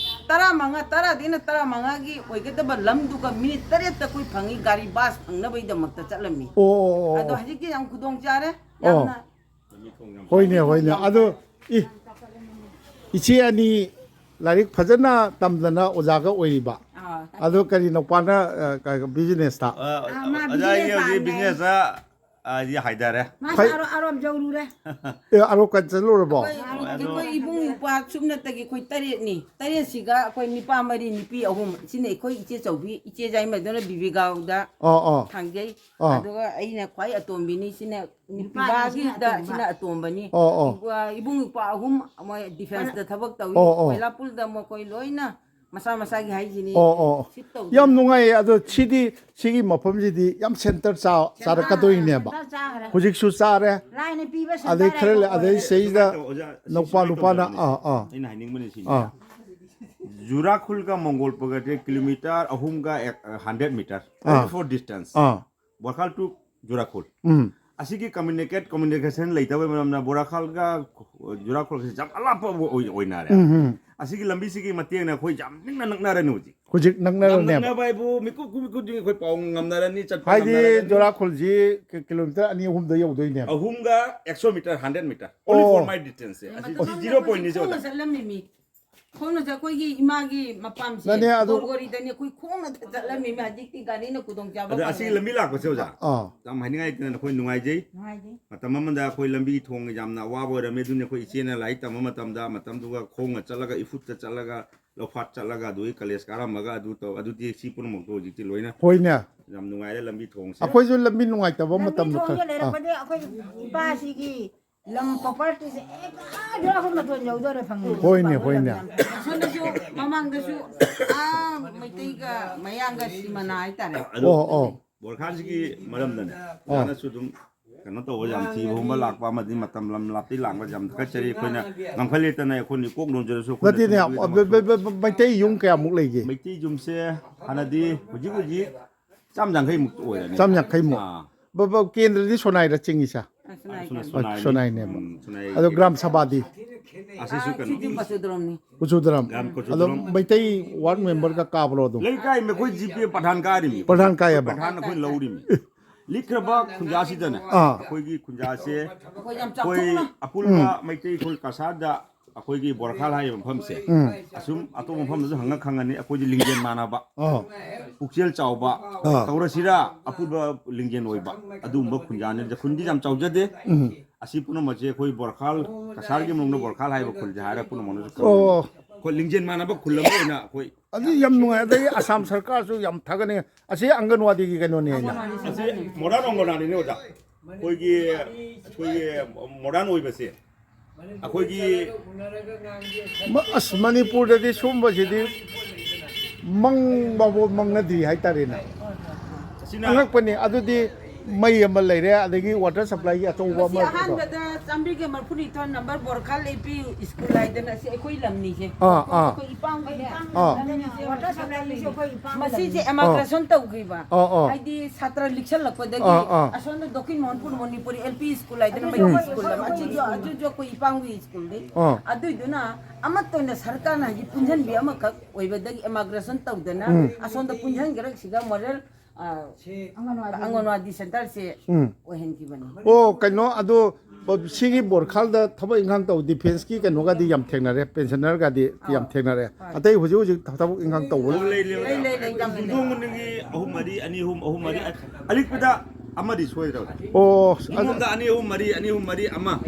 ꯇꯔꯥꯃꯉꯥ, ꯇꯔꯥꯗꯩꯅ ꯇꯔꯥꯃꯉꯥꯒꯤ ꯑꯣꯏꯒꯗꯕ ꯂꯝꯗꯨꯒ ꯃꯤꯅꯤꯠ ꯇꯔꯦꯠꯇ ꯑꯩꯈꯣꯏ ꯐꯪꯉꯤ, ꯒꯥꯔꯤ ꯕꯁ ꯐꯪꯅꯕꯒꯤꯗꯃꯛꯇ ꯆꯠꯂꯝꯃꯤ꯫ ꯑꯣ, ꯑꯣ, ꯑꯣ, ꯑꯗꯣ ꯑꯣ꯫ ꯍꯧꯖꯤꯛꯇꯤ ꯌꯥꯝ ꯈꯨꯗꯣꯡ ꯆꯥꯔꯦ꯫ ꯑꯣ꯫ ꯌꯥꯝꯅ ꯍꯣꯏꯅꯦ, ꯍꯣꯏꯅꯦ꯫ ꯑꯗꯣ, ꯏ-, ꯏꯆꯦ ꯑꯅꯤ ꯂꯥꯏꯔꯤꯛ ꯐꯖꯅ ꯇꯝꯗꯅ ꯑꯣꯖꯥꯒ ꯑꯣꯏꯔꯤꯕ꯫ ꯑꯥ꯫ ꯑꯗꯣ ꯀꯔꯤ ꯅꯨꯄꯥꯅ, ꯑ, ꯀ-, ꯕꯤꯖꯤꯅꯦꯁꯇ? ꯑ, ꯑꯥ, ꯃꯥ ꯑꯣꯖꯥ, ꯑꯩꯒꯤ ꯕꯤꯖꯤꯅꯦꯁ ꯍꯧꯖꯤꯛ ꯍꯥꯡꯉꯦ꯫ ꯕꯤꯖꯤꯅꯦꯁꯇ, ꯑ, ꯁꯤ ꯍꯥꯏꯇꯥꯔꯦ꯫ ꯃꯥ ꯐꯩ-, ꯑꯥꯔꯣ-, ꯑꯥꯔꯣꯝ ꯌꯧꯔꯨꯔꯦ꯫ ꯑꯦ, ꯑꯥꯔꯣ ꯀꯟ ꯆꯠꯂꯨꯔꯕꯣ? ꯑꯩꯈꯣꯏ, ꯑꯗꯣ ꯑꯩꯈꯣꯏ ꯏꯕꯨꯡ ꯏꯄ꯭ꯋꯥ ꯁꯨꯞꯅꯇꯒꯤ ꯑꯩꯈꯣꯏ ꯇꯔꯦꯠꯅꯤ꯫ ꯇꯔꯦꯠꯁꯤꯒ ꯑꯩꯈꯣꯏ ꯅꯨꯄꯥ ꯃꯔꯤ, ꯅꯨꯄꯤ ꯑꯍꯨꯝ꯫ ꯁꯤꯅ ꯑꯩꯈꯣꯏ ꯏꯆꯦ ꯆꯧꯕꯤ, ꯏꯆꯦ ꯌꯥꯏꯃꯗꯨꯅ ꯕꯤꯕꯤꯒꯥꯎꯗ ꯑꯣ, ꯑꯣ꯫ ꯊꯥꯡꯖꯩ꯫ ꯑꯣ꯫ ꯑꯗꯨꯒ ꯑꯩꯅ ꯈ꯭ꯋꯥꯏ ꯑꯇꯣꯝꯕꯤꯅꯤ꯫ ꯁꯤꯅ ꯅꯨꯄꯤꯕꯥꯒꯤꯗ ꯁꯤꯅ ꯑꯇꯣꯝꯕꯅꯤ꯫ ꯑꯣ, ꯑꯣ꯫ ꯏꯕꯨ-, ꯏꯕꯨꯡ ꯏꯄ꯭ꯋꯥ ꯑꯍꯨꯝ ꯃꯣꯏ ꯗꯤꯐꯦꯟꯁꯇ ꯊꯕꯛ ꯇꯧꯏ꯫ ꯑꯣ, ꯑꯣ꯫ ꯀꯣꯏꯂꯥꯄꯨꯔꯗ ꯃꯈꯣꯏ ꯂꯣꯏꯅ ꯃꯁꯥ ꯃꯁꯥꯒꯤ ꯍꯥꯏꯁꯤꯅꯤ꯫ ꯑꯣ, ꯑꯣ꯫ ꯁꯤꯞ ꯇꯧꯗꯅ꯫ ꯌꯥꯝ ꯅꯨꯡꯉꯥꯏꯌꯦ꯫ ꯑꯗꯣ ꯁꯤꯗꯤ, ꯁꯤꯒꯤ ꯃꯐꯝꯁꯤꯗꯤ ꯌꯥꯝ ꯁꯦꯟꯇꯔ ꯆꯥ-, ꯆꯥꯔꯛꯀꯗꯣꯏꯅꯦꯕ꯫ ꯁꯦꯟꯇꯔ ꯆꯥꯔꯦ꯫ ꯍꯧꯖꯤꯛꯁꯨ ꯆꯥꯔꯦ꯫ ꯂꯥꯏꯅ ꯄꯤꯕ ꯑꯗꯩ ꯁꯦꯟꯇꯔ ꯈꯔ ꯍꯥꯏꯕ ꯂꯩ-, ꯑꯗꯩ ꯑꯣꯏꯔꯦ꯫ ꯁꯤꯗꯩꯁꯤꯗ ꯁꯨꯃꯥꯏꯅ ꯇꯧ, ꯑꯣꯖꯥ, ꯁꯤ ꯅꯨꯄꯥ ꯁꯨꯃꯥꯏꯅ ꯅꯨꯄꯥꯅ, ꯇꯧꯗꯕꯅꯦ꯫ ꯑꯥ, ꯑꯥ꯫ ꯑꯩꯅ ꯍꯥꯏꯅꯤꯡꯕꯅ ꯁꯤꯅꯤ꯫ ꯑꯥ꯫ ꯖꯨꯔꯥꯈꯨꯜꯒ ꯃꯣꯡꯒꯣꯜꯄꯒꯁꯦ ꯀꯤꯂꯣꯃꯤꯇꯔ ꯑꯍꯨꯝꯒ ꯑꯦꯛ-, ꯍꯟꯗ꯭ꯔꯦꯠ ꯃꯤꯇꯔ, ꯑꯥ꯫ Only for distance꯫ ꯑꯥ꯫ ꯕꯣꯔꯈꯥꯜ to ꯖꯨꯔꯥꯈꯨꯜ꯫ ꯎꯝ꯫ ꯑꯁꯤꯒꯤ ꯀꯝꯃ꯭ꯌꯨꯅꯤꯀꯦꯠ ꯀꯝꯃ꯭ꯌꯨꯅꯤꯀꯦꯁꯟ ꯂꯩꯇꯕꯩ ꯃꯔꯝꯅ ꯕꯣꯔꯥꯈꯥꯜꯒ ꯖꯨꯔꯥꯈꯣꯜꯁꯦ ꯌꯥꯝ ꯑꯂꯥꯞꯄ ꯑꯣꯏ- ꯑꯣꯏꯅꯔꯦ꯫ ꯎꯝ ꯎꯝ ꯑꯁꯤꯒꯤ ꯂꯝꯕꯤꯁꯤꯒꯤ ꯃꯇꯦꯡꯅ ꯑꯩꯈꯣꯏ ꯌꯥꯝ ꯅꯛꯅ ꯅꯛꯅꯔꯅꯤ ꯍꯧꯖꯤꯛ꯫ ꯍꯧꯖꯤꯛ ꯌꯥꯝ ꯅꯛꯅꯔꯅꯦꯕ꯫ ꯅꯛꯅꯕ ꯍꯥꯏꯕꯨ ꯃꯤꯀꯨꯞ ꯃꯤꯀꯨꯞꯇꯨ ꯑꯩꯈꯣꯏ ꯄꯥꯎ ꯉꯝꯅꯔꯅꯤ, ꯆꯠꯄ ꯍꯥꯏꯗꯤ ꯉꯝꯅꯔꯅꯤ꯫ ꯖꯣꯔꯥꯈꯣꯜꯁꯤ ꯀꯤ- ꯀꯤꯂꯣꯃꯤꯇꯔ ꯑꯅꯤ ꯑꯍꯨꯝꯗ ꯌꯧꯗꯣꯏꯅꯦꯕ꯫ ꯑꯍꯨꯝꯒ ꯑꯦꯛꯁꯣ ꯃꯤꯇꯔ, ꯍꯟꯗ꯭ꯔꯦꯠ ꯃꯤꯇꯔ꯫ Only ꯑꯣ꯫ for my distance ꯁꯦ꯫ ꯑꯁꯤ ꯁꯤ ꯖꯤꯔꯣ ꯄꯣꯏꯟꯠꯅꯤ ꯁꯦ, ꯑꯣꯖꯥ꯫ ꯆꯠꯂꯝꯃꯤꯃꯤ꯫ ꯈꯣꯡꯅ ꯆꯠ- ꯑꯩꯈꯣꯏꯒꯤ ꯏꯃꯥꯒꯤ ꯃꯄꯥꯝꯁꯦ ꯅꯅꯦ, ꯑꯗꯨ- ꯒꯣꯜꯒꯣꯔꯤꯗꯅꯤ, ꯑꯩꯈꯣꯏ ꯈꯣꯡꯅ ꯆꯠꯂꯝꯃꯤꯃꯤ꯫ ꯍꯧꯖꯤꯛꯇꯤ ꯒꯥꯔꯤꯅ ꯈꯨꯗꯣꯡꯆꯥꯕ ꯑꯗ ꯑꯁꯤꯒꯤ ꯐꯪꯉꯦ꯫ ꯂꯝꯕꯤ ꯂꯥꯛꯄꯁꯦ ꯑꯣꯖꯥ, ꯑꯥ꯫ ꯌꯥꯝ ꯍꯥꯏꯅꯤꯡꯉꯥꯏ ꯂꯩꯇꯅ ꯑꯩꯈꯣꯏ ꯅꯨꯡꯉꯥꯏꯖꯩ꯫ ꯅꯨꯡꯉꯥꯏꯖꯩ꯫ ꯃꯇꯝ ꯑꯃꯗ ꯑꯩꯈꯣꯏ ꯂꯝꯕꯤ ꯊꯣꯡ ꯌꯥꯝꯅ ꯑꯋꯥꯕ ꯑꯣꯏꯔꯝꯃꯤ, ꯑꯗꯨꯅ ꯑꯩꯈꯣꯏ ꯏꯆꯦꯅ ꯂꯥꯏꯔꯤꯛ ꯇꯝꯕ ꯃꯇꯝꯗ, ꯃꯇꯝꯗꯨꯒ ꯈꯣꯡꯅ ꯆꯠꯂꯒ, ꯏꯐꯨꯠꯇ ꯆꯠꯂꯒ, ꯂꯧꯐꯥꯠ ꯆꯠꯂꯒ, ꯑꯗꯨꯒꯤ ꯀꯣꯂꯦꯖ ꯀꯥꯔꯝꯃꯒ, ꯑꯗꯨ ꯇꯧ-, ꯑꯗꯨꯗꯤ ꯁꯤ ꯄꯨꯝꯅꯃꯛꯇꯣ ꯍꯧꯖꯤꯛꯇꯤ ꯂꯣꯏꯅ ꯍꯣꯏꯅꯦ꯫ ꯌꯥꯝ ꯅꯨꯡꯉꯥꯏꯔꯦ ꯂꯝꯕꯤ ꯊꯣꯡꯁꯦ꯫ ꯑꯩꯈꯣꯏꯁꯨ ꯂꯝꯕꯤ ꯅꯨꯡꯉꯥꯏꯇꯕ ꯂꯝꯕꯤ ꯃꯇꯝꯗ ꯊꯣꯡꯁꯦ ꯈꯔ ꯑꯥ꯫ ꯂꯩꯔꯛꯄꯗꯒꯤ ꯑꯩꯈꯣꯏ ꯏꯄꯥꯁꯤꯒꯤ ꯂꯝ ꯄ꯭ꯔꯣꯄꯔꯇꯤꯁꯦ ꯍꯦꯛꯇ ꯑꯥ ꯖꯨꯔꯥꯈꯣꯜ ꯃꯇꯣꯟ ꯌꯧꯗꯧꯔꯦ ꯐꯪꯉꯤ꯫ ꯍꯣꯏꯅꯦ, ꯍꯣꯏꯅꯦ꯫ ꯑꯁꯣꯝꯗꯁꯨ ꯃꯃꯥꯡꯗꯁꯨ ꯑꯥ ꯃꯩꯇꯩꯒ ꯃꯌꯥꯡꯒ ꯁꯤꯃꯅꯥ ꯍꯥꯏꯇꯥꯔꯦ꯫ ꯑꯗꯣ ꯑꯣ, ꯑꯣ꯫ ꯕꯣꯔꯈꯥꯟꯁꯤꯒꯤ ꯃꯔꯝꯗꯅꯦ ꯑꯣꯖꯥꯅꯁꯨ ꯑꯗꯨꯝ ꯀꯩꯅꯣ ꯇꯧꯕ, ꯌꯥꯝ ꯊꯤꯕ ꯍꯨꯝꯕ ꯂꯥꯛꯄ ꯑꯃꯗꯤ ꯃꯇꯝ ꯂꯝ ꯂꯥꯞꯇꯤ ꯂꯥꯡꯕ ꯌꯥꯝ ꯊꯥꯒꯠꯆꯔꯤ꯫ ꯑꯩꯈꯣꯏꯅ ꯉꯝꯈꯠ ꯂꯦꯇꯅ ꯑꯩꯈꯣꯏꯅ ꯀꯣꯛ ꯅꯣꯟꯖꯔꯁꯨ ꯑꯩꯈꯣꯏꯅ ꯅꯠꯇꯦꯅꯦ, ꯁꯨꯝ ꯕ- ꯕ- ꯕ- ꯃꯩꯇꯩ ꯌꯨꯝ ꯀꯌꯥꯃꯨꯛ ꯂꯩꯒꯦ? ꯃꯩꯇꯩ ꯌꯨꯝꯁꯦ ꯍꯥꯟꯅꯗꯤ ꯍꯧꯖꯤꯛ ꯍꯧꯖꯤꯛ ꯆꯥꯝ ꯌꯥꯡꯈꯩꯃꯨꯛ ꯑꯣꯏꯔꯅꯤ꯫ ꯆꯥꯝ ꯌꯥꯡꯈꯩꯃꯨꯛ? ꯑꯥ꯫ ꯕ- ꯕ- ꯀꯦꯟꯗ꯭ꯔꯗꯤ ꯁꯣꯅꯥꯏꯗ ꯆꯤꯡꯉꯤꯁꯦ? ꯁꯣꯅꯥꯏ ꯁꯣꯅꯥꯏ- ꯀꯦꯟꯗ꯭ꯔ꯫ ꯁꯣꯅꯥꯏꯅꯤ꯫ ꯁꯣꯅꯥꯏꯅꯦꯕ꯫ ꯎꯝ, ꯁꯣꯅꯥꯏ꯫ ꯑꯗꯣ ꯒ꯭ꯔꯥꯝ ꯁꯚꯥꯗꯤ? ꯑꯁꯤꯁꯨ ꯀꯩꯅꯣ꯫ ꯁꯤꯗꯤ ꯀꯆꯨꯗ꯭ꯔꯣꯝꯅꯤ꯫ ꯀꯆꯨꯗ꯭ꯔꯝ꯫ ꯒ꯭ꯔꯥꯝ ꯑꯗꯣ ꯀꯆꯨꯗ꯭ꯔꯣꯝ꯫ ꯃꯩꯇꯩ ꯋꯥꯔꯗ ꯃꯦꯝꯕꯔꯒ ꯀꯥꯕ꯭ꯔꯣ ꯑꯗꯨꯝ? ꯂꯩꯀꯥꯏ ꯑꯩꯈꯣꯏ ꯖꯤ ꯄꯤ ꯄ꯭ꯔꯙꯥꯟ ꯀꯥꯔꯤꯃꯤ꯫ ꯄ꯭ꯔꯙꯥꯟ ꯀꯥꯏꯌꯦꯕ? ꯄ꯭ꯔꯙꯥꯟ ꯑꯩꯈꯣꯏ ꯂꯧꯔꯤꯃꯤ꯫ ꯂꯤꯛꯈ꯭ꯔꯕ ꯈꯨꯟꯖꯥꯁꯤꯗꯅꯦ ꯑꯥ꯫ ꯑꯩꯈꯣꯏꯒꯤ ꯈꯨꯟꯖꯥꯁꯦ ꯑꯩꯈꯣꯏ ꯌꯥꯝ ꯑꯩꯈꯣꯏ ꯆꯥꯎꯊꯣꯛꯅ꯫ ꯑꯄꯨꯟꯕ ꯃꯩꯇꯩ ꯑꯩꯈꯣꯏ ꯀꯁꯥꯔꯗ ꯑꯩꯈꯣꯏꯒꯤ ꯕꯣꯔꯈꯥꯜ ꯍꯥꯏꯔꯤꯕ ꯃꯐꯝꯁꯦ, ꯎꯝ꯫ ꯑꯁꯨꯝ ꯑꯇꯣꯞꯄ ꯃꯐꯝꯗꯁꯨ ꯍꯪꯉ ꯈꯪꯒꯅꯤ, ꯑꯩꯈꯣꯏꯁꯦ ꯂꯤꯡꯖꯦꯜ ꯃꯥꯟꯅꯕ, ꯑꯥ꯫ ꯄꯨꯛꯆꯦꯜ ꯆꯥꯎꯕ, ꯑꯥ꯫ ꯇꯧꯔꯁꯤꯔꯥ ꯑꯄꯨꯟꯕ ꯂꯤꯡꯖꯦꯜ ꯑꯣꯏꯕ, ꯑꯗꯨꯒꯨꯝꯕ ꯈꯨꯟꯖꯥꯅꯤ꯫ ꯈꯨꯟꯗꯤ ꯌꯥꯝ ꯆꯥꯎꯖꯗꯦ꯫ ꯎꯝ꯫ ꯑꯁꯤ ꯄꯨꯝꯅꯃꯛꯁꯦ ꯑꯩꯈꯣꯏ ꯕꯣꯔꯈꯥꯜ, ꯀꯁꯥꯔꯒꯤ ꯃꯅꯨꯡꯗ ꯕꯣꯔꯈꯥꯜ ꯍꯥꯏꯕ ꯈꯨꯜꯁꯦ ꯍꯥꯏꯔꯒ ꯄꯨꯝꯅꯃꯛꯅꯁꯨ ꯈꯪꯅꯩ꯫ ꯑꯣ꯫ ꯑꯩꯈꯣꯏ ꯂꯤꯡꯖꯦꯜ ꯃꯥꯟꯅꯕ ꯈꯨꯜ ꯑꯃ ꯑꯣꯏꯅ ꯑꯩꯈꯣꯏ ꯑꯗꯨ ꯌꯥꯝ ꯅꯨꯡꯉꯥꯏ꯫ ꯑꯗꯒꯤ ꯑꯁꯥꯝ ꯁꯔꯀꯥꯔꯁꯨ ꯌꯥꯝ ꯊꯥꯒꯠꯅꯤꯡꯉꯦ꯫ ꯑꯁꯤ ꯑꯪꯒꯟꯋꯥꯗꯤꯒꯤ ꯀꯩꯅꯣꯅꯦ ꯍꯥꯏꯅ꯫ ꯑꯁꯤ ꯃꯣꯗꯔꯟ ꯑꯪꯒꯟꯋꯥꯗꯤꯅꯤ ꯑꯣꯖꯥ꯫ ꯑꯩꯈꯣꯏꯒꯤ, ꯑꯩꯈꯣꯏꯒꯤ ꯃꯣꯗꯔꯟ ꯑꯣꯏꯕꯁꯦ ꯑꯩꯈꯣꯏꯒꯤ ꯃ- ꯑꯁ, ꯃꯅꯤꯄꯨꯔꯗꯗꯤ ꯁꯨꯝꯕꯁꯤꯗꯤ ꯃꯪꯕꯕꯨ ꯃꯪꯅꯗ꯭ꯔꯤ ꯍꯥꯏꯇꯥꯔꯦꯅꯦ꯫ ꯑꯁꯤꯅ ꯑꯉꯛꯄꯅꯤ꯫ ꯑꯗꯨꯗꯤ ꯃꯩ ꯑꯃ ꯂꯩꯔꯦ, ꯑꯗꯒꯤ ꯋꯥꯇꯔ ꯁꯄ꯭ꯂꯥꯏꯒꯤ ꯑꯆꯧꯕ ꯃꯁꯤ ꯑꯃ ꯑꯍꯥꯟꯕꯗ ꯆꯥꯝꯃꯔꯤꯒ ꯃꯔꯐꯨꯅꯤꯊꯣꯏ ꯅꯝꯕꯔ ꯕꯣꯔꯈꯥꯜ ꯑꯦꯜ ꯄꯤ ꯁ꯭ꯀꯨꯜ ꯍꯥꯏꯗꯅ, ꯑꯁꯤ ꯑꯩꯈꯣꯏ ꯂꯝꯅꯤꯁꯦ꯫ ꯑꯥ, ꯑꯥ꯫ ꯑꯩꯈꯣꯏ ꯏꯄꯥꯝꯒꯤꯅꯦ꯫ ꯑꯥ꯫ ꯂꯝꯅꯤꯁꯦ, ꯃꯁꯤꯁꯦ ꯑꯥ꯫ ꯑꯦꯃꯥꯒ꯭ꯔꯦꯁꯟ ꯇꯧꯈꯤꯕ꯫ ꯑꯥ, ꯑꯥ꯫ ꯍꯥꯏꯗꯤ ꯁꯥꯇ꯭ꯔ ꯂꯤꯛꯁꯜꯂꯛꯄꯗꯒꯤ ꯑꯥ, ꯑꯥ꯫ ꯑꯁꯣꯝꯗ ꯗꯣꯀꯤꯟ ꯃꯣꯍꯟꯄꯨꯔ ꯃꯅꯤꯄꯨꯔꯤ ꯑꯦꯜ ꯄꯤ ꯁ꯭ꯀꯨꯜ ꯍꯥꯏꯗꯅ ꯑꯗꯨꯁꯨ ꯃꯩꯇꯩ ꯑꯩꯈꯣꯏ ꯁ꯭ꯀꯨꯜ ꯑꯃ, ꯑꯗꯨꯁꯨ, ꯑꯗꯨꯁꯨ ꯑꯩꯈꯣꯏ ꯏꯄꯥꯝꯒꯤ ꯁ꯭ꯀꯨꯜꯅꯤ꯫ ꯑꯥ꯫ ꯑꯗꯨꯏꯗꯨꯅ ꯑꯃꯠꯇ ꯑꯣꯏꯅ ꯁꯔꯀꯥꯔꯅ ꯍꯧꯖꯤꯛ ꯄꯨꯟꯁꯤꯟꯕꯤ ꯑꯃꯈꯛ ꯑꯣꯏꯕꯗꯒꯤ ꯑꯦꯃꯥꯒ꯭ꯔꯦꯁꯟ ꯇꯧꯗꯅ ꯎꯝ꯫ ꯑꯁꯣꯝꯗ ꯄꯨꯟꯁꯤꯟꯈ꯭ꯔꯒ ꯁꯤꯗ ꯃꯣꯗꯦꯜ, ꯑ, ꯑꯪꯒꯟꯋꯥꯗꯤ꯫ ꯑꯪꯒꯟꯋꯥꯗꯤ ꯁꯦꯟꯇꯔꯁꯦ ꯎꯝ꯫ ꯑꯣꯏꯍꯟꯈꯤꯕꯅꯤ꯫ ꯑꯣ, ꯀꯩꯅꯣ, ꯑꯗꯣ, ꯑꯣ, ꯁꯤꯒꯤ ꯕꯣꯔꯈꯥꯜꯗ ꯊꯕꯛ ꯏꯪꯈꯥꯡ ꯇꯧ, ꯗꯤꯐꯦꯟꯁꯀꯤ ꯀꯩꯅꯣꯒꯗꯤ ꯌꯥꯝ ꯊꯦꯡꯅꯔꯦ, ꯄꯦꯟꯁꯅꯔꯒꯗꯤ ꯌꯥꯝ ꯑꯥ꯫ ꯊꯦꯡꯅꯔꯦ꯫ ꯍꯣꯏ꯫ ꯑꯇꯩ ꯍꯧꯖꯤꯛ ꯍꯧꯖꯤꯛ ꯊꯕꯛ ꯏꯪꯈꯥꯡ ꯇꯧꯕ ꯂꯩ, ꯂꯩ, ꯂꯩ꯫ ꯂꯩ, ꯂꯩ, ꯂꯩ, ꯌꯥꯝ ꯂꯩ꯫ ꯌꯨꯝꯊꯣꯡ ꯈꯨꯗꯤꯡꯒꯤ ꯑꯍꯨꯝ ꯃꯔꯤ, ꯑꯅꯤ ꯑꯍꯨꯝ, ꯑꯍꯨꯝ ꯃꯔꯤ, ꯑ-, ꯑꯂꯤꯛꯄꯗ ꯑꯃꯗꯤ ꯁꯣꯏꯗ꯭ꯔꯕ꯫ ꯑꯣ, ꯑꯗꯨ ꯏꯃꯨꯡꯗ ꯑꯅꯤ ꯑꯍꯨꯝ ꯃꯔꯤ, ꯑꯅꯤ ꯑꯍꯨꯝ ꯃꯔꯤ, ꯑꯃ꯫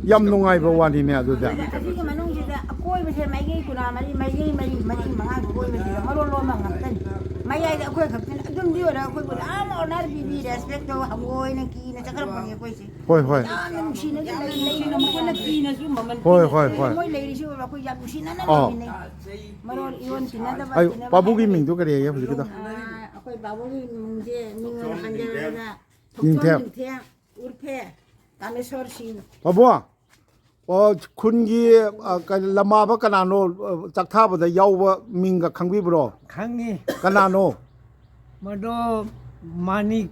ꯌꯥꯝ ꯅꯨꯡꯉꯥꯏꯕ ꯋꯥꯅꯤꯅꯦ ꯑꯗꯨꯗꯤ꯫ ꯑꯗꯒꯤ ꯀꯩꯅꯣ ꯑꯁꯤꯒꯤ ꯃꯅꯨꯡꯁꯤꯗ ꯑꯀꯣꯏꯕꯁꯦ ꯃꯥꯏꯀꯩ ꯀꯨꯟꯊ꯭ꯔꯥ ꯃꯔꯤ, ꯃꯥꯏꯀꯩ ꯃꯔꯤ, ꯃꯔꯤ ꯃꯉꯥꯒꯤ ꯀꯣꯏꯕꯁꯤꯗ ꯃꯔꯣꯜ ꯂꯣꯟꯕ ꯉꯥꯛꯇꯅꯤ꯫ ꯃꯌꯥꯏꯗ ꯑꯩꯈꯣꯏ ꯈꯛꯇꯅꯤ꯫ ꯑꯗꯨꯝꯗꯤ ꯑꯣꯏꯔꯒ ꯑꯩꯈꯣꯏꯕꯨ ꯌꯥꯝ ꯑꯣꯅꯔ ꯄꯤꯕꯤ, ꯔꯦꯁꯄꯦꯛ ꯇꯧ, ꯍꯪꯒꯣꯏꯅ ꯀꯤꯅ ꯆꯠꯈ꯭ꯔꯄꯣꯠꯅꯤ ꯑꯩꯈꯣꯏꯁꯦ꯫ ꯍꯣꯏ, ꯍꯣꯏ꯫ ꯌꯥꯝꯅ ꯅꯨꯡꯁꯤꯅꯁꯨ ꯂꯩ-, ꯂꯩꯅ ꯃꯈꯣꯏꯅ ꯀꯤꯅꯁꯨ ꯃꯃꯜ ꯍꯣꯏ, ꯄꯤꯅꯩ꯫ ꯍꯣꯏ, ꯍꯣꯏ꯫ ꯃꯣꯏ ꯂꯩꯔꯤꯁꯤ ꯎꯔꯒ ꯑꯩꯈꯣꯏ ꯌꯥꯝ ꯅꯨꯡꯁꯤꯅꯅ ꯑꯥ꯫ ꯂꯩꯃꯤꯟꯅꯩ꯫ ꯃꯔꯣꯟ ꯏꯔꯣꯟ ꯇꯤꯟꯅꯗꯕ, ꯑꯩ ꯇꯤꯟꯅꯕ ꯄꯥꯕꯨꯡꯒꯤ ꯍꯥꯏꯕ ꯃꯤꯡꯗꯣ ꯀꯔꯤ ꯍꯥꯏꯒꯦ ꯍꯧꯖꯤꯛꯀꯤꯗꯣ? ꯑꯥ, ꯑꯩꯈꯣꯏ ꯄꯥꯕꯨꯡꯒꯤ ꯃꯤꯡꯁꯦ ꯃꯤꯉꯣꯟꯗ ꯄꯟꯖꯔꯒ ꯊꯣꯛꯆꯣꯝ ꯅꯤꯡꯊꯦꯝ꯫ ꯅꯤꯡꯊꯦꯝ, ꯎꯔꯐꯦ ꯀꯥꯃꯦꯁꯣꯔ ꯁꯤꯡ꯫ ꯄꯥꯕꯨꯡ, ꯑꯣ, ꯈꯨꯟꯒꯤ, ꯑ, ꯀ-, ꯂꯃꯥꯕ ꯀꯅꯥꯅꯣ, ꯑ, ꯆꯥꯛꯊꯥꯕꯗ ꯌꯥꯎꯕ ꯃꯤꯡꯒ ꯈꯪꯕꯤꯕ꯭ꯔꯣ? ꯈꯪꯉꯤ꯫ ꯀꯅꯥꯅꯣ? ꯃꯗꯣ ꯃꯥꯅꯤꯛ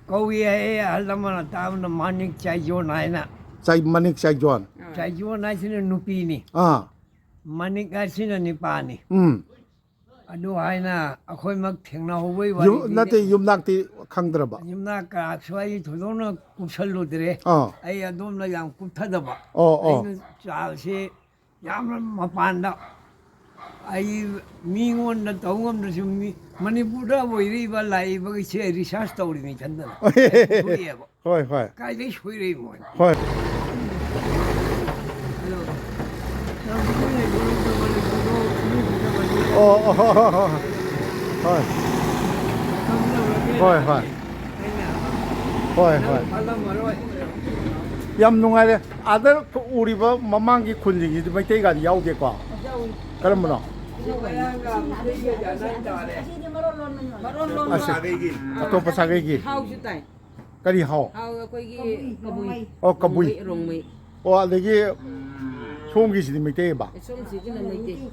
ꯀꯧꯏ ꯍꯥꯏꯌꯦ, ꯑꯍꯜ ꯑꯃꯅ ꯇꯥꯕꯅ ꯃꯥꯅꯤꯛ ꯆꯥꯏꯖꯣꯟ ꯍꯥꯏꯅ꯫ ꯆꯥꯏ-, ꯃꯥꯅꯤꯛ ꯆꯥꯏꯖꯣꯟ꯫ ꯆꯥꯏꯖꯣꯟ ꯍꯥꯏꯁꯤꯅ ꯅꯨꯄꯤꯅꯤ꯫ ꯑꯥ꯫ ꯃꯥꯅꯤꯛ ꯍꯥꯏꯁꯤꯅ ꯅꯨꯄꯥꯅꯤ꯫ ꯎꯝ꯫ ꯑꯗꯨ ꯍꯥꯏꯅ ꯑꯩꯈꯣꯏꯃꯛ ꯊꯦꯡꯅꯍꯧꯕꯩ ꯌꯨꯝ-, ꯋꯥꯔꯤꯅꯤ꯫ ꯅꯠꯇꯦ, ꯌꯨꯝꯅꯥꯛꯇꯤ ꯈꯪꯗ꯭ꯔꯕ? ꯌꯨꯝꯅꯥꯛ ꯀꯌꯥꯁꯨ ꯑꯩ ꯊꯣꯏꯗꯣꯛꯅ ꯀꯨꯞꯁꯜꯂꯨꯗ꯭ꯔꯦ꯫ ꯑꯥ꯫ ꯑꯩ ꯑꯗꯣꯝꯅ ꯌꯥꯝ ꯀꯨꯞꯊꯗꯕ꯫ ꯑꯣ, ꯑꯣ꯫ ꯑꯩꯅ ꯆꯥꯁꯤ ꯌꯥꯝꯅ ꯃꯄꯥꯟꯗ, ꯑꯩ ꯃꯤꯉꯣꯟꯗ ꯇꯧ ꯉꯝꯗ꯭ꯔꯁꯨ ꯃꯤ-, ꯃꯅꯤꯄꯨꯔꯗ ꯑꯣꯏꯔꯤꯕ ꯂꯥꯛꯏꯕꯒꯤꯁꯦ ꯔꯤꯁꯥꯔꯁ ꯇꯧꯔꯤꯅꯤ ꯈꯟꯗꯅ꯫ ꯊꯣꯛꯂꯛꯑꯦꯕ꯫ ꯍꯣꯏ, ꯍꯣꯏ꯫ ꯀꯥꯏꯗꯩ ꯁꯣꯏꯔꯛꯏꯃꯣ? ꯍꯣꯏ꯫ ꯑꯗꯣ, ꯅꯪ ꯃꯣꯏꯅ ꯌꯣꯜꯂꯤꯗꯣ ꯃꯅꯤꯄꯨꯔꯗꯣ ꯃꯤ ꯐꯖꯕꯅꯤ꯫ ꯑꯣ, ꯑꯣ, ꯍꯣꯏ, ꯍꯣꯏ, ꯍꯣꯏ, ꯍꯣꯏ꯫ ꯍꯣꯏ꯫ ꯈꯪꯗꯕ꯭ꯔꯗꯤ ꯍꯣꯏ, ꯍꯣꯏ꯫ ꯑꯩꯅ ꯍꯣꯏ, ꯅꯪ ꯍꯣꯏ꯫ ꯈꯜꯂꯝꯃꯔꯣꯏ꯫ ꯌꯥꯝ ꯅꯨꯡꯉꯥꯏꯔꯦ꯫ ꯑꯥꯗ ꯎꯔꯤꯕ ꯃꯃꯥꯡꯒꯤ ꯈꯨꯟꯁꯤꯡꯁꯤꯗꯤ ꯃꯩꯇꯩꯒꯗꯤ ꯌꯥꯎꯗꯦꯀꯣ? ꯌꯥꯎꯏ꯫ ꯀꯔꯝꯕꯅꯣ? ꯃꯌꯥꯡꯒ ꯃꯩꯇꯩꯒ ꯌꯥꯅ ꯇꯥꯔꯦ꯫ ꯑꯁꯤꯗꯤ ꯃꯔꯣꯟ ꯂꯣꯟꯕꯅꯤ꯫ ꯃꯔꯣꯟ ꯂꯣꯟꯕ꯫ ꯑꯁ, ꯁꯥꯒꯩꯒꯤ꯫ ꯑꯇꯣꯞꯄ ꯁꯥꯒꯩꯒꯤ꯫ ꯍꯥꯎꯁꯨ ꯇꯥꯏ꯫ ꯀꯔꯤ ꯍꯥꯎ? ꯍꯥꯎ ꯑꯩꯈꯣꯏꯒꯤ ꯀꯕꯨꯏ꯫ ꯑꯣ, ꯀꯕꯨꯏ꯫ ꯔꯣꯡꯃꯩ꯫ ꯑꯣ, ꯑꯗꯒꯤ ꯁꯣꯝꯒꯤꯁꯤꯗꯤ ꯃꯩꯇꯩꯕ? ꯁꯣꯝꯁꯤꯒꯤꯅ ꯃꯩꯇꯩ꯫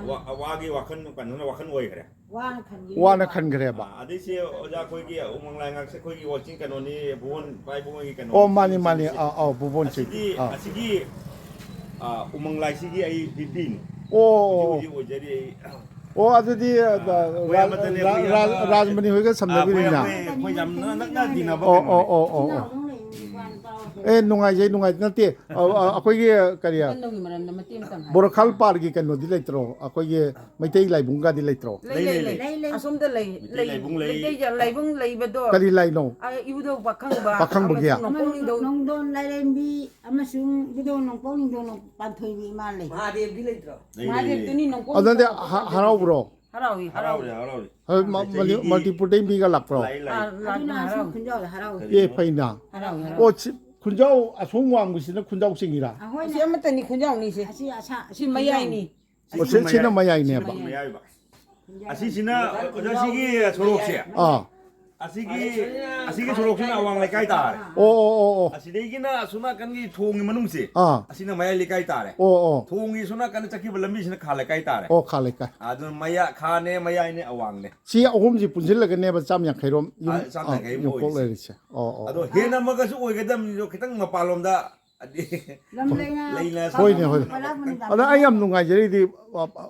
ꯋꯥ- ꯋꯥꯒꯤ ꯋꯥꯈꯜ ꯀꯩꯅꯣꯅ ꯋꯥꯈꯜ ꯑꯣꯏꯈ꯭ꯔꯦ꯫ ꯋꯥꯅ ꯈꯟꯈ꯭ꯔꯦꯕ꯫ ꯑꯗꯩꯁꯦ ꯑꯣꯖꯥ ꯑꯩꯈꯣꯏꯒꯤ ꯎꯃꯪ ꯂꯥꯏꯉꯥꯛꯁꯦ ꯑꯩꯈꯣꯏꯒꯤ ꯋꯥꯆꯤꯡ ꯀꯩꯅꯣꯅꯤ, ꯚꯨꯕꯣꯟ ꯄꯥꯏ ꯏꯕꯨꯡꯉꯣꯒꯤ ꯀꯩꯅꯣ꯫ ꯑꯣ, ꯃꯥꯅꯤ, ꯃꯥꯅꯤ꯫ ꯑꯥ, ꯑꯥꯎ, ꯚꯨꯕꯣꯟ ꯆꯤꯡ꯫ ꯑꯁꯤꯒꯤ ꯑꯥ꯫ ꯑꯁꯤꯒꯤ ꯑꯥ, ꯎꯃꯪ ꯂꯥꯏꯁꯤꯒꯤ ꯑꯩ ꯚꯤꯄꯤꯅꯤ꯫ ꯍꯧꯖꯤꯛ ꯑꯣ꯫ ꯍꯧꯖꯤꯛ ꯑꯣꯏꯖꯔꯤ ꯑꯩ꯫ ꯑꯣ, ꯑꯗꯨꯗꯤ ꯑ, ꯑꯩꯈꯣꯏ ꯔꯥ- ꯑꯃꯠꯇꯅꯤ, ꯔꯥ- ꯑꯩꯈꯣꯏ ꯔꯥ- ꯌꯥꯝꯅ- ꯔꯥꯖꯃꯅꯤ ꯍꯣꯏꯒ ꯑꯥ, ꯑꯩꯈꯣꯏ ꯁꯝꯅꯕꯤꯔꯤꯅ꯫ ꯑꯩꯈꯣꯏ ꯑꯩꯈꯣꯏ ꯌꯥꯝꯅ ꯅꯛꯅ ꯇꯤꯟꯅꯕ ꯑꯣ, ꯀꯩꯅꯣ꯫ ꯑꯣ, ꯑꯣ, ꯑꯣ꯫ ꯑꯦ, ꯅꯨꯡꯉꯥꯏꯖꯩ, ꯅꯨꯡꯉꯥꯏꯖꯩ꯫ ꯅꯠꯇꯦ, ꯑ, ꯑ, ꯑꯩꯈꯣꯏꯒꯤ ꯀꯔꯤ, ꯀꯩꯅꯣꯒꯤ ꯃꯔꯝꯗ ꯃꯇꯦꯡ ꯑꯃꯇꯪ ꯍꯥꯏ꯫ ꯕꯣꯔꯈꯥꯜ ꯄꯥꯔꯒꯤ ꯀꯩꯅꯣꯗꯤ ꯂꯩꯇ꯭ꯔꯣ? ꯑꯩꯈꯣꯏꯒꯤ ꯃꯩꯇꯩ ꯂꯥꯏꯕꯨꯡꯒꯗꯤ ꯂꯩꯇ꯭ꯔꯣ? ꯂꯩ, ꯂꯩ, ꯂꯩ꯫ ꯂꯩ, ꯂꯩ꯫ ꯑꯁꯣꯝꯗ ꯂꯩ, ꯃꯩꯇꯩ ꯂꯩ꯫ ꯂꯥꯏꯕꯨꯡ ꯂꯩ꯫ ꯃꯩꯇꯩ ꯂꯥꯏꯕꯨꯡ ꯂꯩꯕꯗꯣ꯫ ꯀꯔꯤ ꯂꯥꯏꯅꯣ? ꯑ, ꯏꯕꯨꯙꯧ ꯄꯥꯈꯪꯕ꯫ ꯄꯥꯈꯪꯕꯒꯤ? ꯑꯃꯁꯨꯡ ꯅꯣꯡꯄꯣꯛ ꯅꯤꯡꯊꯧ꯫ ꯅꯣꯡꯗꯣꯟ ꯂꯥꯏꯔꯦꯝꯕꯤ ꯑꯃꯁꯨꯡ ꯏꯕꯨꯙꯧ ꯅꯣꯡꯄꯣꯛ ꯅꯤꯡꯊꯧ ꯅꯣꯡ- ꯄꯥꯟꯊꯣꯏꯕꯤ ꯏꯃꯥ ꯂꯩ꯫ ꯃꯍꯥꯗꯦꯕꯒꯤ ꯂꯩꯇ꯭ꯔꯣ? ꯂꯩ, ꯂꯩ, ꯃꯍꯥꯗꯦꯕꯇꯨꯅꯤ ꯂꯩ꯫ ꯅꯣꯡꯄꯣꯛ ꯑꯗꯨꯗꯤ ꯅꯤꯡꯊꯧ ꯍ- ꯍꯔꯥꯎꯕ꯭ꯔꯣ? ꯍꯔꯥꯎꯏ, ꯍꯔꯥꯎꯔꯦ, ꯍꯔꯥꯎꯏ꯫ ꯍꯔꯥꯎꯔꯦ꯫ ꯍꯣꯏ, ꯃ- ꯑꯗꯒꯤ ꯃꯜꯇꯤ- ꯃꯜꯇꯤꯄꯨꯔꯗꯩ ꯃꯤꯒ ꯂꯥꯛꯄ꯭ꯔꯣ? ꯂꯥꯛꯏ, ꯂꯥꯛꯏ꯫ ꯑꯥ, ꯂꯥꯛꯅ ꯑꯗꯨꯅ ꯍꯔꯥꯎꯏ꯫ ꯑꯁꯨꯝ ꯈꯨꯟꯖꯥꯎꯗ ꯍꯔꯥꯎꯏ꯫ ꯑꯦ, ꯐꯩꯅ꯫ ꯍꯔꯥꯎꯏ, ꯑꯣ, ꯍꯔꯥꯎꯏ꯫ ꯁꯤ- ꯈꯨꯟꯖꯥꯎ ꯑꯁꯣꯝ ꯋꯥꯡꯕꯁꯤꯅ ꯈꯨꯟꯖꯥꯎ ꯆꯤꯡꯉꯤꯔꯥ? ꯑꯁꯤ ꯑꯃꯠꯇꯅꯤ ꯈꯨꯟꯖꯥꯎꯅꯤꯁꯦ꯫ ꯑꯁꯤ ꯑꯁꯥ- ꯑꯁꯤ ꯃꯌꯥꯏꯅꯤ꯫ ꯑꯣ, ꯁꯤ- ꯁꯤꯅ ꯃꯌꯥꯏꯅꯦꯕ꯫ ꯃꯌꯥꯏꯕ꯫ ꯑꯁꯤꯁꯤꯅ ꯑꯣꯖꯥ ꯁꯤꯒꯤ ꯁꯣꯔꯣꯛꯁꯦ꯫ ꯑꯥ꯫ ꯑꯁꯤꯒꯤ ꯑꯁꯤꯒꯤ ꯁꯣꯔꯣꯛꯁꯤꯅ ꯑꯋꯥꯡ ꯂꯩꯀꯥꯏ ꯇꯥꯔꯦ꯫ ꯑꯣ, ꯑꯣ, ꯑꯣ, ꯑꯣ꯫ ꯑꯁꯤꯗꯒꯤꯅ ꯑꯁꯣꯝ ꯅꯥꯀꯟꯒꯤ ꯊꯣꯡꯒꯤ ꯃꯅꯨꯡꯁꯦ꯫ ꯑꯥ꯫ ꯑꯁꯤꯅ ꯃꯌꯥꯏ ꯂꯩꯀꯥꯏ ꯇꯥꯔꯦ꯫ ꯑꯣ, ꯑꯣ꯫ ꯊꯣꯡꯒꯤ ꯁꯣꯝ ꯅꯥꯀꯟꯗ ꯆꯠꯈꯤꯕ ꯂꯝꯕꯤꯁꯤꯅ ꯈꯥ ꯂꯩꯀꯥꯏ ꯇꯥꯔꯦ꯫ ꯑꯣ, ꯈꯥ ꯂꯩꯀꯥꯏ꯫ ꯑꯗꯨꯅ ꯃꯌꯥ ꯈꯥꯅꯦ, ꯃꯌꯥꯏꯅꯦ, ꯑꯋꯥꯡꯅꯦ꯫ ꯁꯤ ꯑꯍꯨꯝꯁꯤ ꯄꯨꯟꯁꯤꯜꯂꯒꯅꯦꯕ ꯆꯥꯝ ꯌꯥꯡꯈꯩꯔꯣꯝ ꯌꯨꯝ ꯑꯥ, ꯆꯥꯝ ꯌꯥꯡꯈꯩ ꯑꯃ ꯌꯨꯝꯀꯣꯛ ꯑꯣꯏꯔꯤꯁꯦ꯫ ꯂꯩꯔꯤꯁꯦ꯫ ꯑꯣ, ꯑꯣ꯫ ꯑꯗꯣ ꯍꯦꯟꯅ ꯑꯃꯒꯁꯨ ꯑꯣꯏꯒꯗꯕꯅꯤꯗꯣ, ꯈꯤꯇꯪ ꯃꯄꯥꯟꯂꯣꯝꯗ ꯍꯥꯏꯗꯤ ꯂꯝ ꯂꯩꯅ ꯂꯩꯅ ꯍꯣꯏꯅꯦ, ꯍꯣꯏꯅꯦ꯫ ꯄꯂꯥ ꯃꯨꯟꯗꯥ ꯑꯗ ꯑꯩ ꯌꯥꯝ ꯅꯨꯡꯉꯥꯏꯖꯔꯤꯗꯤ, ꯑ, ꯑ,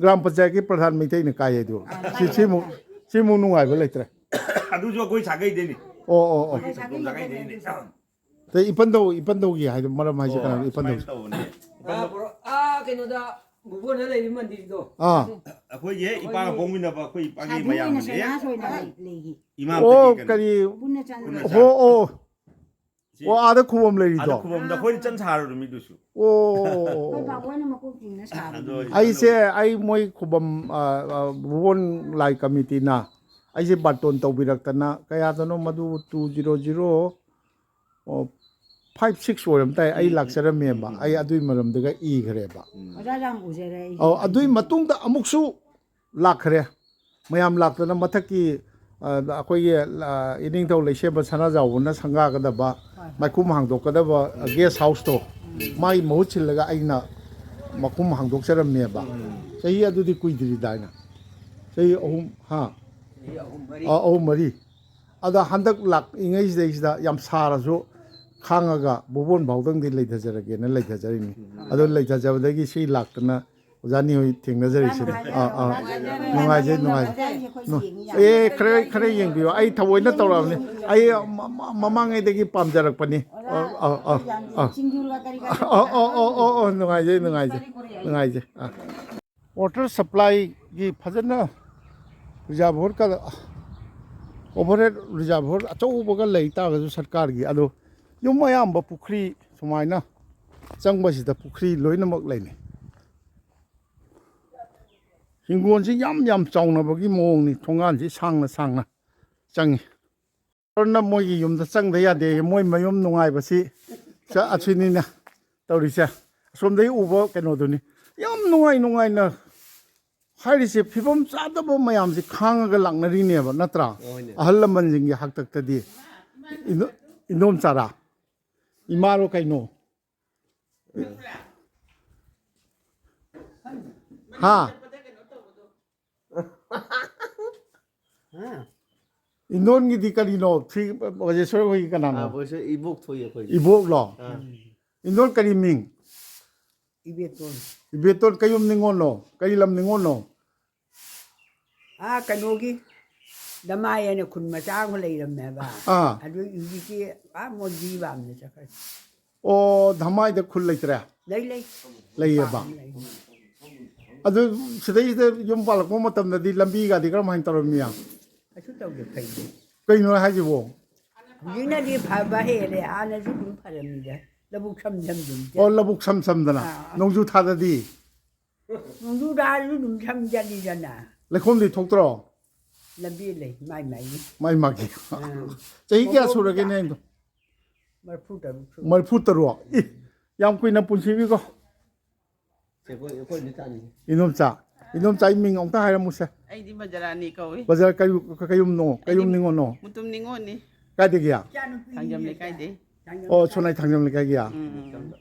ꯒ꯭ꯔꯥꯝ ꯄꯟꯆꯥꯌꯠꯀꯤ ꯄ꯭ꯔꯙꯥꯟ ꯃꯩꯇꯩꯅ ꯀꯥꯏ ꯍꯥꯏꯗꯣ꯫ ꯁꯤ- ꯁꯤꯃꯨꯛ ꯁꯤꯃꯨꯛ ꯅꯨꯡꯉꯥꯏꯕ ꯂꯩꯇ꯭ꯔꯦ꯫ ꯑꯗꯨꯁꯨ ꯑꯩꯈꯣꯏ ꯁꯥꯒꯩꯗꯩꯅꯤ꯫ ꯑꯣ, ꯑꯣ, ꯑꯣ꯫ ꯑꯩꯈꯣꯏ ꯁꯥꯒꯩꯗꯩꯅꯤ꯫ ꯑꯗꯩ ꯏꯄꯟꯗꯧ ꯏꯄꯟꯗꯧꯒꯤ ꯍꯥꯏꯗꯣ ꯃꯔꯝ ꯍꯥꯏꯁꯦ ꯑꯣ, ꯀꯅꯥꯅꯣ? ꯏꯄꯟꯗꯧ꯫ ꯁꯨꯃꯥꯏꯅ ꯇꯧꯕꯅꯦ꯫ ꯑꯥ, ꯕ꯭ꯔꯣ, ꯑꯥ, ꯀꯩꯅꯣꯗ ꯕꯨꯕꯣꯟꯅ ꯂꯩꯕ ꯃꯟꯗꯤꯔꯗꯣ꯫ ꯑꯥ꯫ ꯑꯩꯈꯣꯏꯒꯤ ꯍꯦꯛ ꯏꯄꯥꯒ ꯄꯣꯛꯃꯤꯟꯅꯕ ꯑꯩꯈꯣꯏ ꯏꯄꯥꯒꯤ ꯁꯥꯗꯨ ꯑꯣꯏꯅ ꯃꯌꯥꯝꯕꯅꯦ꯫ ꯁꯅꯥꯁ ꯑꯣꯏꯅ ꯂꯩ- ꯂꯩꯈꯤ꯫ ꯏꯃꯥ ꯑꯩꯈꯣꯏꯒꯤ ꯑꯣ, ꯀꯩꯅꯣ꯫ ꯀꯔꯤ? ꯄꯨꯟꯅ ꯆꯪꯉꯒ꯫ ꯄꯨꯟꯅ ꯆꯪꯉꯒ꯫ ꯑꯣ, ꯑꯣ꯫ ꯁꯤ ꯑꯣ, ꯑꯥꯗ ꯈꯨꯕꯝ ꯑꯗ ꯂꯩꯔꯤꯗꯣ? ꯈꯨꯕꯝꯗ ꯑꯩꯈꯣꯏꯅ ꯆꯟ ꯁꯥꯔꯨꯔꯃꯤ ꯑꯗꯨꯁꯨ꯫ ꯑꯣ, ꯑꯣ, ꯑꯩꯈꯣꯏ ꯑꯣ꯫ ꯄꯥꯕꯣꯏꯅ ꯃꯀꯣꯛ ꯆꯤꯡꯅ ꯁꯥꯕꯅꯤ꯫ ꯑꯗꯣ ꯑꯩꯁꯦ ꯑꯩ ꯃꯣꯏ ꯈꯨꯕꯝ, ꯑ, ꯑ, ꯕꯨꯕꯣꯟ ꯂꯥꯏ ꯀꯃꯤꯇꯤꯅ ꯑꯩꯁꯦ ꯕꯥꯔꯇꯣꯟ ꯇꯧꯕꯤꯔꯛꯇꯅ, ꯀꯌꯥꯗꯅꯣ ꯃꯗꯨ, ꯇꯨ ꯖꯤꯔꯣ ꯖꯤꯔꯣ, ꯑꯣ, ꯐꯥꯏꯚ ꯁꯤꯛꯁ ꯑꯣꯏꯔꯝ ꯇꯥꯏ, ꯑꯩ ꯂꯥꯛꯆꯔꯝꯃꯦꯕ꯫ ꯑꯩ ꯑꯗꯨꯏ ꯃꯔꯝꯗꯒ ꯏꯈ꯭ꯔꯦꯕ꯫ ꯑꯣꯖꯥ ꯌꯥꯝ ꯎꯖꯔꯦ ꯑꯩꯁꯦ꯫ ꯑꯧ, ꯑꯗꯨꯏ ꯃꯇꯨꯡꯗ ꯑꯃꯨꯛꯁꯨ ꯂꯥꯛꯈ꯭ꯔꯦ꯫ ꯃꯌꯥꯝ ꯂꯥꯛꯇꯅ ꯃꯊꯛꯀꯤ ꯑ, ꯑꯩꯈꯣꯏꯒꯤ, ꯑ, ꯏꯅꯤꯡꯊꯧ ꯂꯩꯁꯦꯝꯕ ꯁꯅꯥꯖꯥꯎꯕꯅ ꯁꯪꯒꯥꯒꯗꯕ, ꯃꯥꯏꯈꯨꯝ ꯍꯥꯡꯗꯣꯛꯀꯗꯕ, ꯑ, ꯒꯦꯁ ꯍꯥꯎꯁꯇꯣ, ꯃꯥꯒꯤ ꯃꯍꯨꯠ ꯁꯤꯜꯂꯒ ꯑꯩꯅ ꯃꯈꯨꯝ ꯍꯥꯡꯗꯣꯛꯆꯔꯝꯃꯦꯕ꯫ ꯆꯍꯤ ꯑꯗꯨꯗꯤ ꯀꯨꯏꯗ꯭ꯔꯤꯗꯥꯏꯅ꯫ ꯆꯍꯤ ꯑꯍꯨꯝ, ꯍꯥ? ꯑ, ꯑꯍꯨꯝ ꯃꯔꯤ꯫ ꯑꯗ ꯍꯟꯗꯛ ꯂꯥꯛꯏꯉꯩꯁꯤꯗꯩꯁꯤꯗ ꯌꯥꯝ ꯁꯥꯔꯁꯨ ꯈꯥꯡꯉꯒ ꯕꯣꯕꯣꯟ ꯐꯥꯎꯗꯪꯗꯤ ꯂꯩꯊꯖꯔꯒꯦꯅ ꯂꯩꯊꯖꯔꯤꯅꯤ꯫ ꯑꯗꯣ ꯂꯩꯊꯖꯕꯗꯒꯤ ꯁꯤ ꯂꯥꯛꯇꯅ ꯑꯣꯖꯥꯅꯤ ꯍꯣꯏ ꯊꯦꯡꯅꯖꯔꯤꯁꯤꯅꯦ꯫ ꯑꯥ, ꯑꯥ꯫ ꯅꯨꯡꯉꯥꯏꯖꯩ, ꯅꯨꯡꯉꯥꯏꯖꯩ꯫ ꯑꯦ, ꯈꯔ, ꯈꯔ, ꯈꯔ ꯌꯦꯡꯕꯤꯌꯣ꯫ ꯑꯩ ꯊꯑꯣꯏꯅ ꯇꯧꯔꯛꯑꯕꯅꯤ꯫ ꯑꯩ ꯃ-, ꯃ-, ꯃꯃꯥꯡꯉꯩꯗꯒꯤ ꯄꯥꯝꯖꯔꯛꯄꯅꯤ꯫ ꯑꯥ, ꯑꯥ, ꯑꯥ, ꯑꯥ꯫ ꯑꯣ, ꯑꯣ, ꯑꯣ, ꯑꯣ, ꯅꯨꯡꯉꯥꯏꯖꯩ, ꯅꯨꯡꯉꯥꯏꯖꯩ꯫ ꯅꯨꯡꯉꯥꯏꯖꯩ꯫ ꯑꯥ꯫ ꯋꯥꯇꯔ ꯁꯄ꯭ꯂꯥꯏꯒꯤ ꯐꯖꯅ ꯔꯤꯖꯥꯔꯚꯔꯒ, ꯑꯣꯚꯔꯍꯦꯗ ꯔꯤꯖꯥꯔꯚꯔ ꯑꯆꯧꯕꯒ ꯂꯩ ꯇꯥꯔꯒꯁꯨ ꯁꯔꯀꯥꯔꯒꯤ, ꯑꯗꯣ ꯌꯨꯝ ꯑꯌꯥꯝꯕ ꯄꯨꯈ꯭ꯔꯤ ꯁꯨꯃꯥꯏꯅ ꯆꯪꯕꯁꯤꯗ ꯄꯨꯈ꯭ꯔꯤ ꯂꯣꯏꯅꯃꯛ ꯂꯩꯅꯩ꯫ ꯍꯤꯡꯒꯣꯜꯁꯤ ꯌꯥꯝ ꯌꯥꯝ ꯆꯥꯎꯅꯕꯒꯤ ꯃꯑꯣꯡꯅꯤ, ꯊꯣꯡꯒꯥꯟꯁꯤ ꯁꯥꯡꯅ ꯁꯥꯡꯅ ꯆꯪꯉꯤ꯫ ꯅ ꯃꯣꯏꯒꯤ ꯌꯨꯝꯗ ꯆꯪꯗ ꯌꯥꯗꯦ, ꯃꯣꯏ ꯃꯌꯨꯝ ꯅꯨꯡꯉꯥꯏꯕꯁꯤ꯫ ꯆ-, ꯑꯁꯤꯅꯤꯅ ꯇꯧꯔꯤꯁꯦ꯫ ꯑꯁꯣꯝꯗꯒꯤ ꯎꯕ ꯀꯩꯅꯣꯗꯨꯅꯤ꯫ ꯌꯥꯝ ꯅꯨꯡꯉꯥꯏ ꯅꯨꯡꯉꯥꯏꯅ ꯍꯥꯏꯔꯤꯁꯦ, ꯐꯤꯕꯝ ꯆꯥꯗꯕ ꯃꯌꯥꯝꯁꯦ ꯈꯥꯡꯉꯒ ꯂꯥꯛꯅꯔꯤꯅꯦꯕ, ꯅꯠꯇ꯭ꯔꯥ? ꯍꯣꯏꯅꯦ꯫ ꯑꯍꯜ ꯂꯃꯟꯁꯤꯡꯒꯤ ꯍꯥꯛꯇꯛꯇꯗꯤ꯫ ꯏꯟꯗꯣ-, ꯏꯟꯗꯣꯝꯆꯥꯔꯥ? ꯏꯃꯥꯔꯣ ꯀꯩꯅꯣ? ꯍꯥ? ꯏꯟꯗꯣꯟꯒꯤꯗꯤ ꯀꯔꯤꯅꯣ? ꯊ꯭ꯔꯤ ꯕꯖꯦꯁꯣꯔ ꯍꯣꯏꯒꯤ ꯀꯅꯥꯅꯣ? ꯑꯥ, ꯕꯖꯦꯁꯣꯔ ꯏꯕꯣꯛ ꯊꯣꯛꯏ ꯑꯩꯈꯣꯏꯒꯤ꯫ ꯏꯕꯣꯛꯂꯣ? ꯑꯥ꯫ ꯏꯟꯗꯣꯟ ꯀꯔꯤ ꯃꯤꯡ? ꯏꯕꯦꯇꯣꯟ꯫ ꯏꯕꯦꯇꯣꯟ ꯀꯩꯌꯨꯝ ꯅꯤꯉꯣꯜꯅꯣ? ꯀꯔꯤ ꯂꯝ ꯅꯤꯉꯣꯜꯅꯣ? ꯑꯥ, ꯀꯩꯅꯣꯒꯤ ꯗꯃꯥꯏ ꯍꯥꯏꯅ ꯈꯨꯟ ꯃꯆꯥ ꯑꯃ ꯂꯩꯔꯝꯃꯦꯕ꯫ ꯑꯥ꯫ ꯑꯗꯨ ꯍꯧꯖꯤꯛꯇꯤ ꯑꯥ ꯃꯣꯗꯤ ꯕꯥꯝꯗ ꯆꯠꯈ꯭ꯔꯦ꯫ ꯑꯣ, ꯙꯃꯥꯏꯗ ꯈꯨꯜ ꯂꯩꯇ꯭ꯔꯦ? ꯂꯩ, ꯂꯩ꯫ ꯂꯩꯌꯦꯕ? ꯂꯩ꯫ ꯑꯗꯨ ꯁꯤꯗꯩꯁꯤꯗ ꯌꯨꯝ ꯄꯥꯜꯂꯛꯄ ꯃꯇꯝꯗꯗꯤ ꯂꯝꯕꯤꯒꯗꯤ ꯀꯔꯝꯍꯥꯏꯅ ꯇꯧꯔꯝꯃꯤ? ꯀꯩꯁꯨ ꯇꯧꯗꯦ, ꯐꯩꯗ꯫ ꯀꯩꯅꯣ ꯍꯥꯏꯁꯤꯕꯣ? ꯍꯧꯖꯤꯛꯅꯗꯤ ꯐꯕ ꯍꯦꯜꯂꯦ, ꯍꯥꯟꯅꯁꯨ ꯑꯗꯨꯝ ꯐꯔꯝꯃꯤꯗ꯫ ꯂꯧꯕꯨꯛ ꯁꯝ ꯁꯝꯗꯨꯝ ꯆꯠ-, ꯑꯣ, ꯂꯧꯕꯨꯛ ꯁꯝ ꯁꯝꯗꯅ꯫ ꯑꯥ, ꯑꯥ꯫ ꯅꯣꯡꯖꯨ ꯊꯥꯗꯗꯤ? ꯅꯣꯡꯖꯨ ꯊꯥꯗꯁꯨ ꯑꯗꯨꯝ ꯁꯝ ꯆꯠꯂꯤꯗꯅ꯫ ꯂꯩꯈꯣꯝꯗꯤ ꯊꯣꯛꯇ꯭ꯔꯣ? ꯂꯝꯕꯤ ꯂꯩ, ꯃꯥꯏ ꯃꯥꯏꯒꯤ꯫ ꯃꯥꯏ ꯃꯥꯒꯤ꯫ ꯑꯥ꯫ ꯆꯍꯤ ꯀꯌꯥ ꯃꯈꯣꯡ ꯁꯨꯔꯒꯦ ꯅꯦ ꯑꯗꯣ? ꯃꯔꯤꯐꯨ ꯇꯔꯨꯛ ꯁꯨꯔꯦ꯫ ꯃꯔꯤꯐꯨ ꯇꯔꯨꯛ? ꯏ, ꯌꯥꯝ ꯀꯨꯏꯅ ꯄꯨꯟꯁꯤꯕꯤꯀꯣ꯫ ꯁꯦ, ꯑꯩꯈꯣꯏ, ꯑꯩꯈꯣꯏ ꯅꯨꯃꯤꯠ ꯇꯥꯅꯤꯡꯉꯤ꯫ ꯏꯅꯣꯝꯆꯥ꯫ ꯏꯗꯣꯝꯆꯥꯒꯤ ꯃꯤꯡ ꯑꯃꯨꯛꯇ ꯍꯥꯏꯔꯝꯃꯨꯁꯦ꯫ ꯑꯩꯗꯤ ꯕꯖꯔꯥꯅꯤ ꯀꯧꯏ꯫ ꯕꯖꯥꯔ ꯀꯩ-, ꯀꯩꯌꯨꯝꯅꯣ? ꯀꯩꯌꯨꯝ ꯅꯤꯉꯣꯜꯅꯣ? ꯃꯨꯇꯨꯝ ꯅꯤꯉꯣꯜꯅꯤ꯫ ꯀꯥꯏꯗꯒꯤ? ꯊꯥꯡꯖꯝ ꯂꯩꯀꯥꯏꯗꯩ꯫ ꯑꯣ, ꯁꯣꯅꯥꯏ ꯊꯥꯡꯖꯝ ꯂꯩꯀꯥꯏꯒꯤ꯫ ꯎꯝ, ꯎꯝ, ꯎꯝ꯫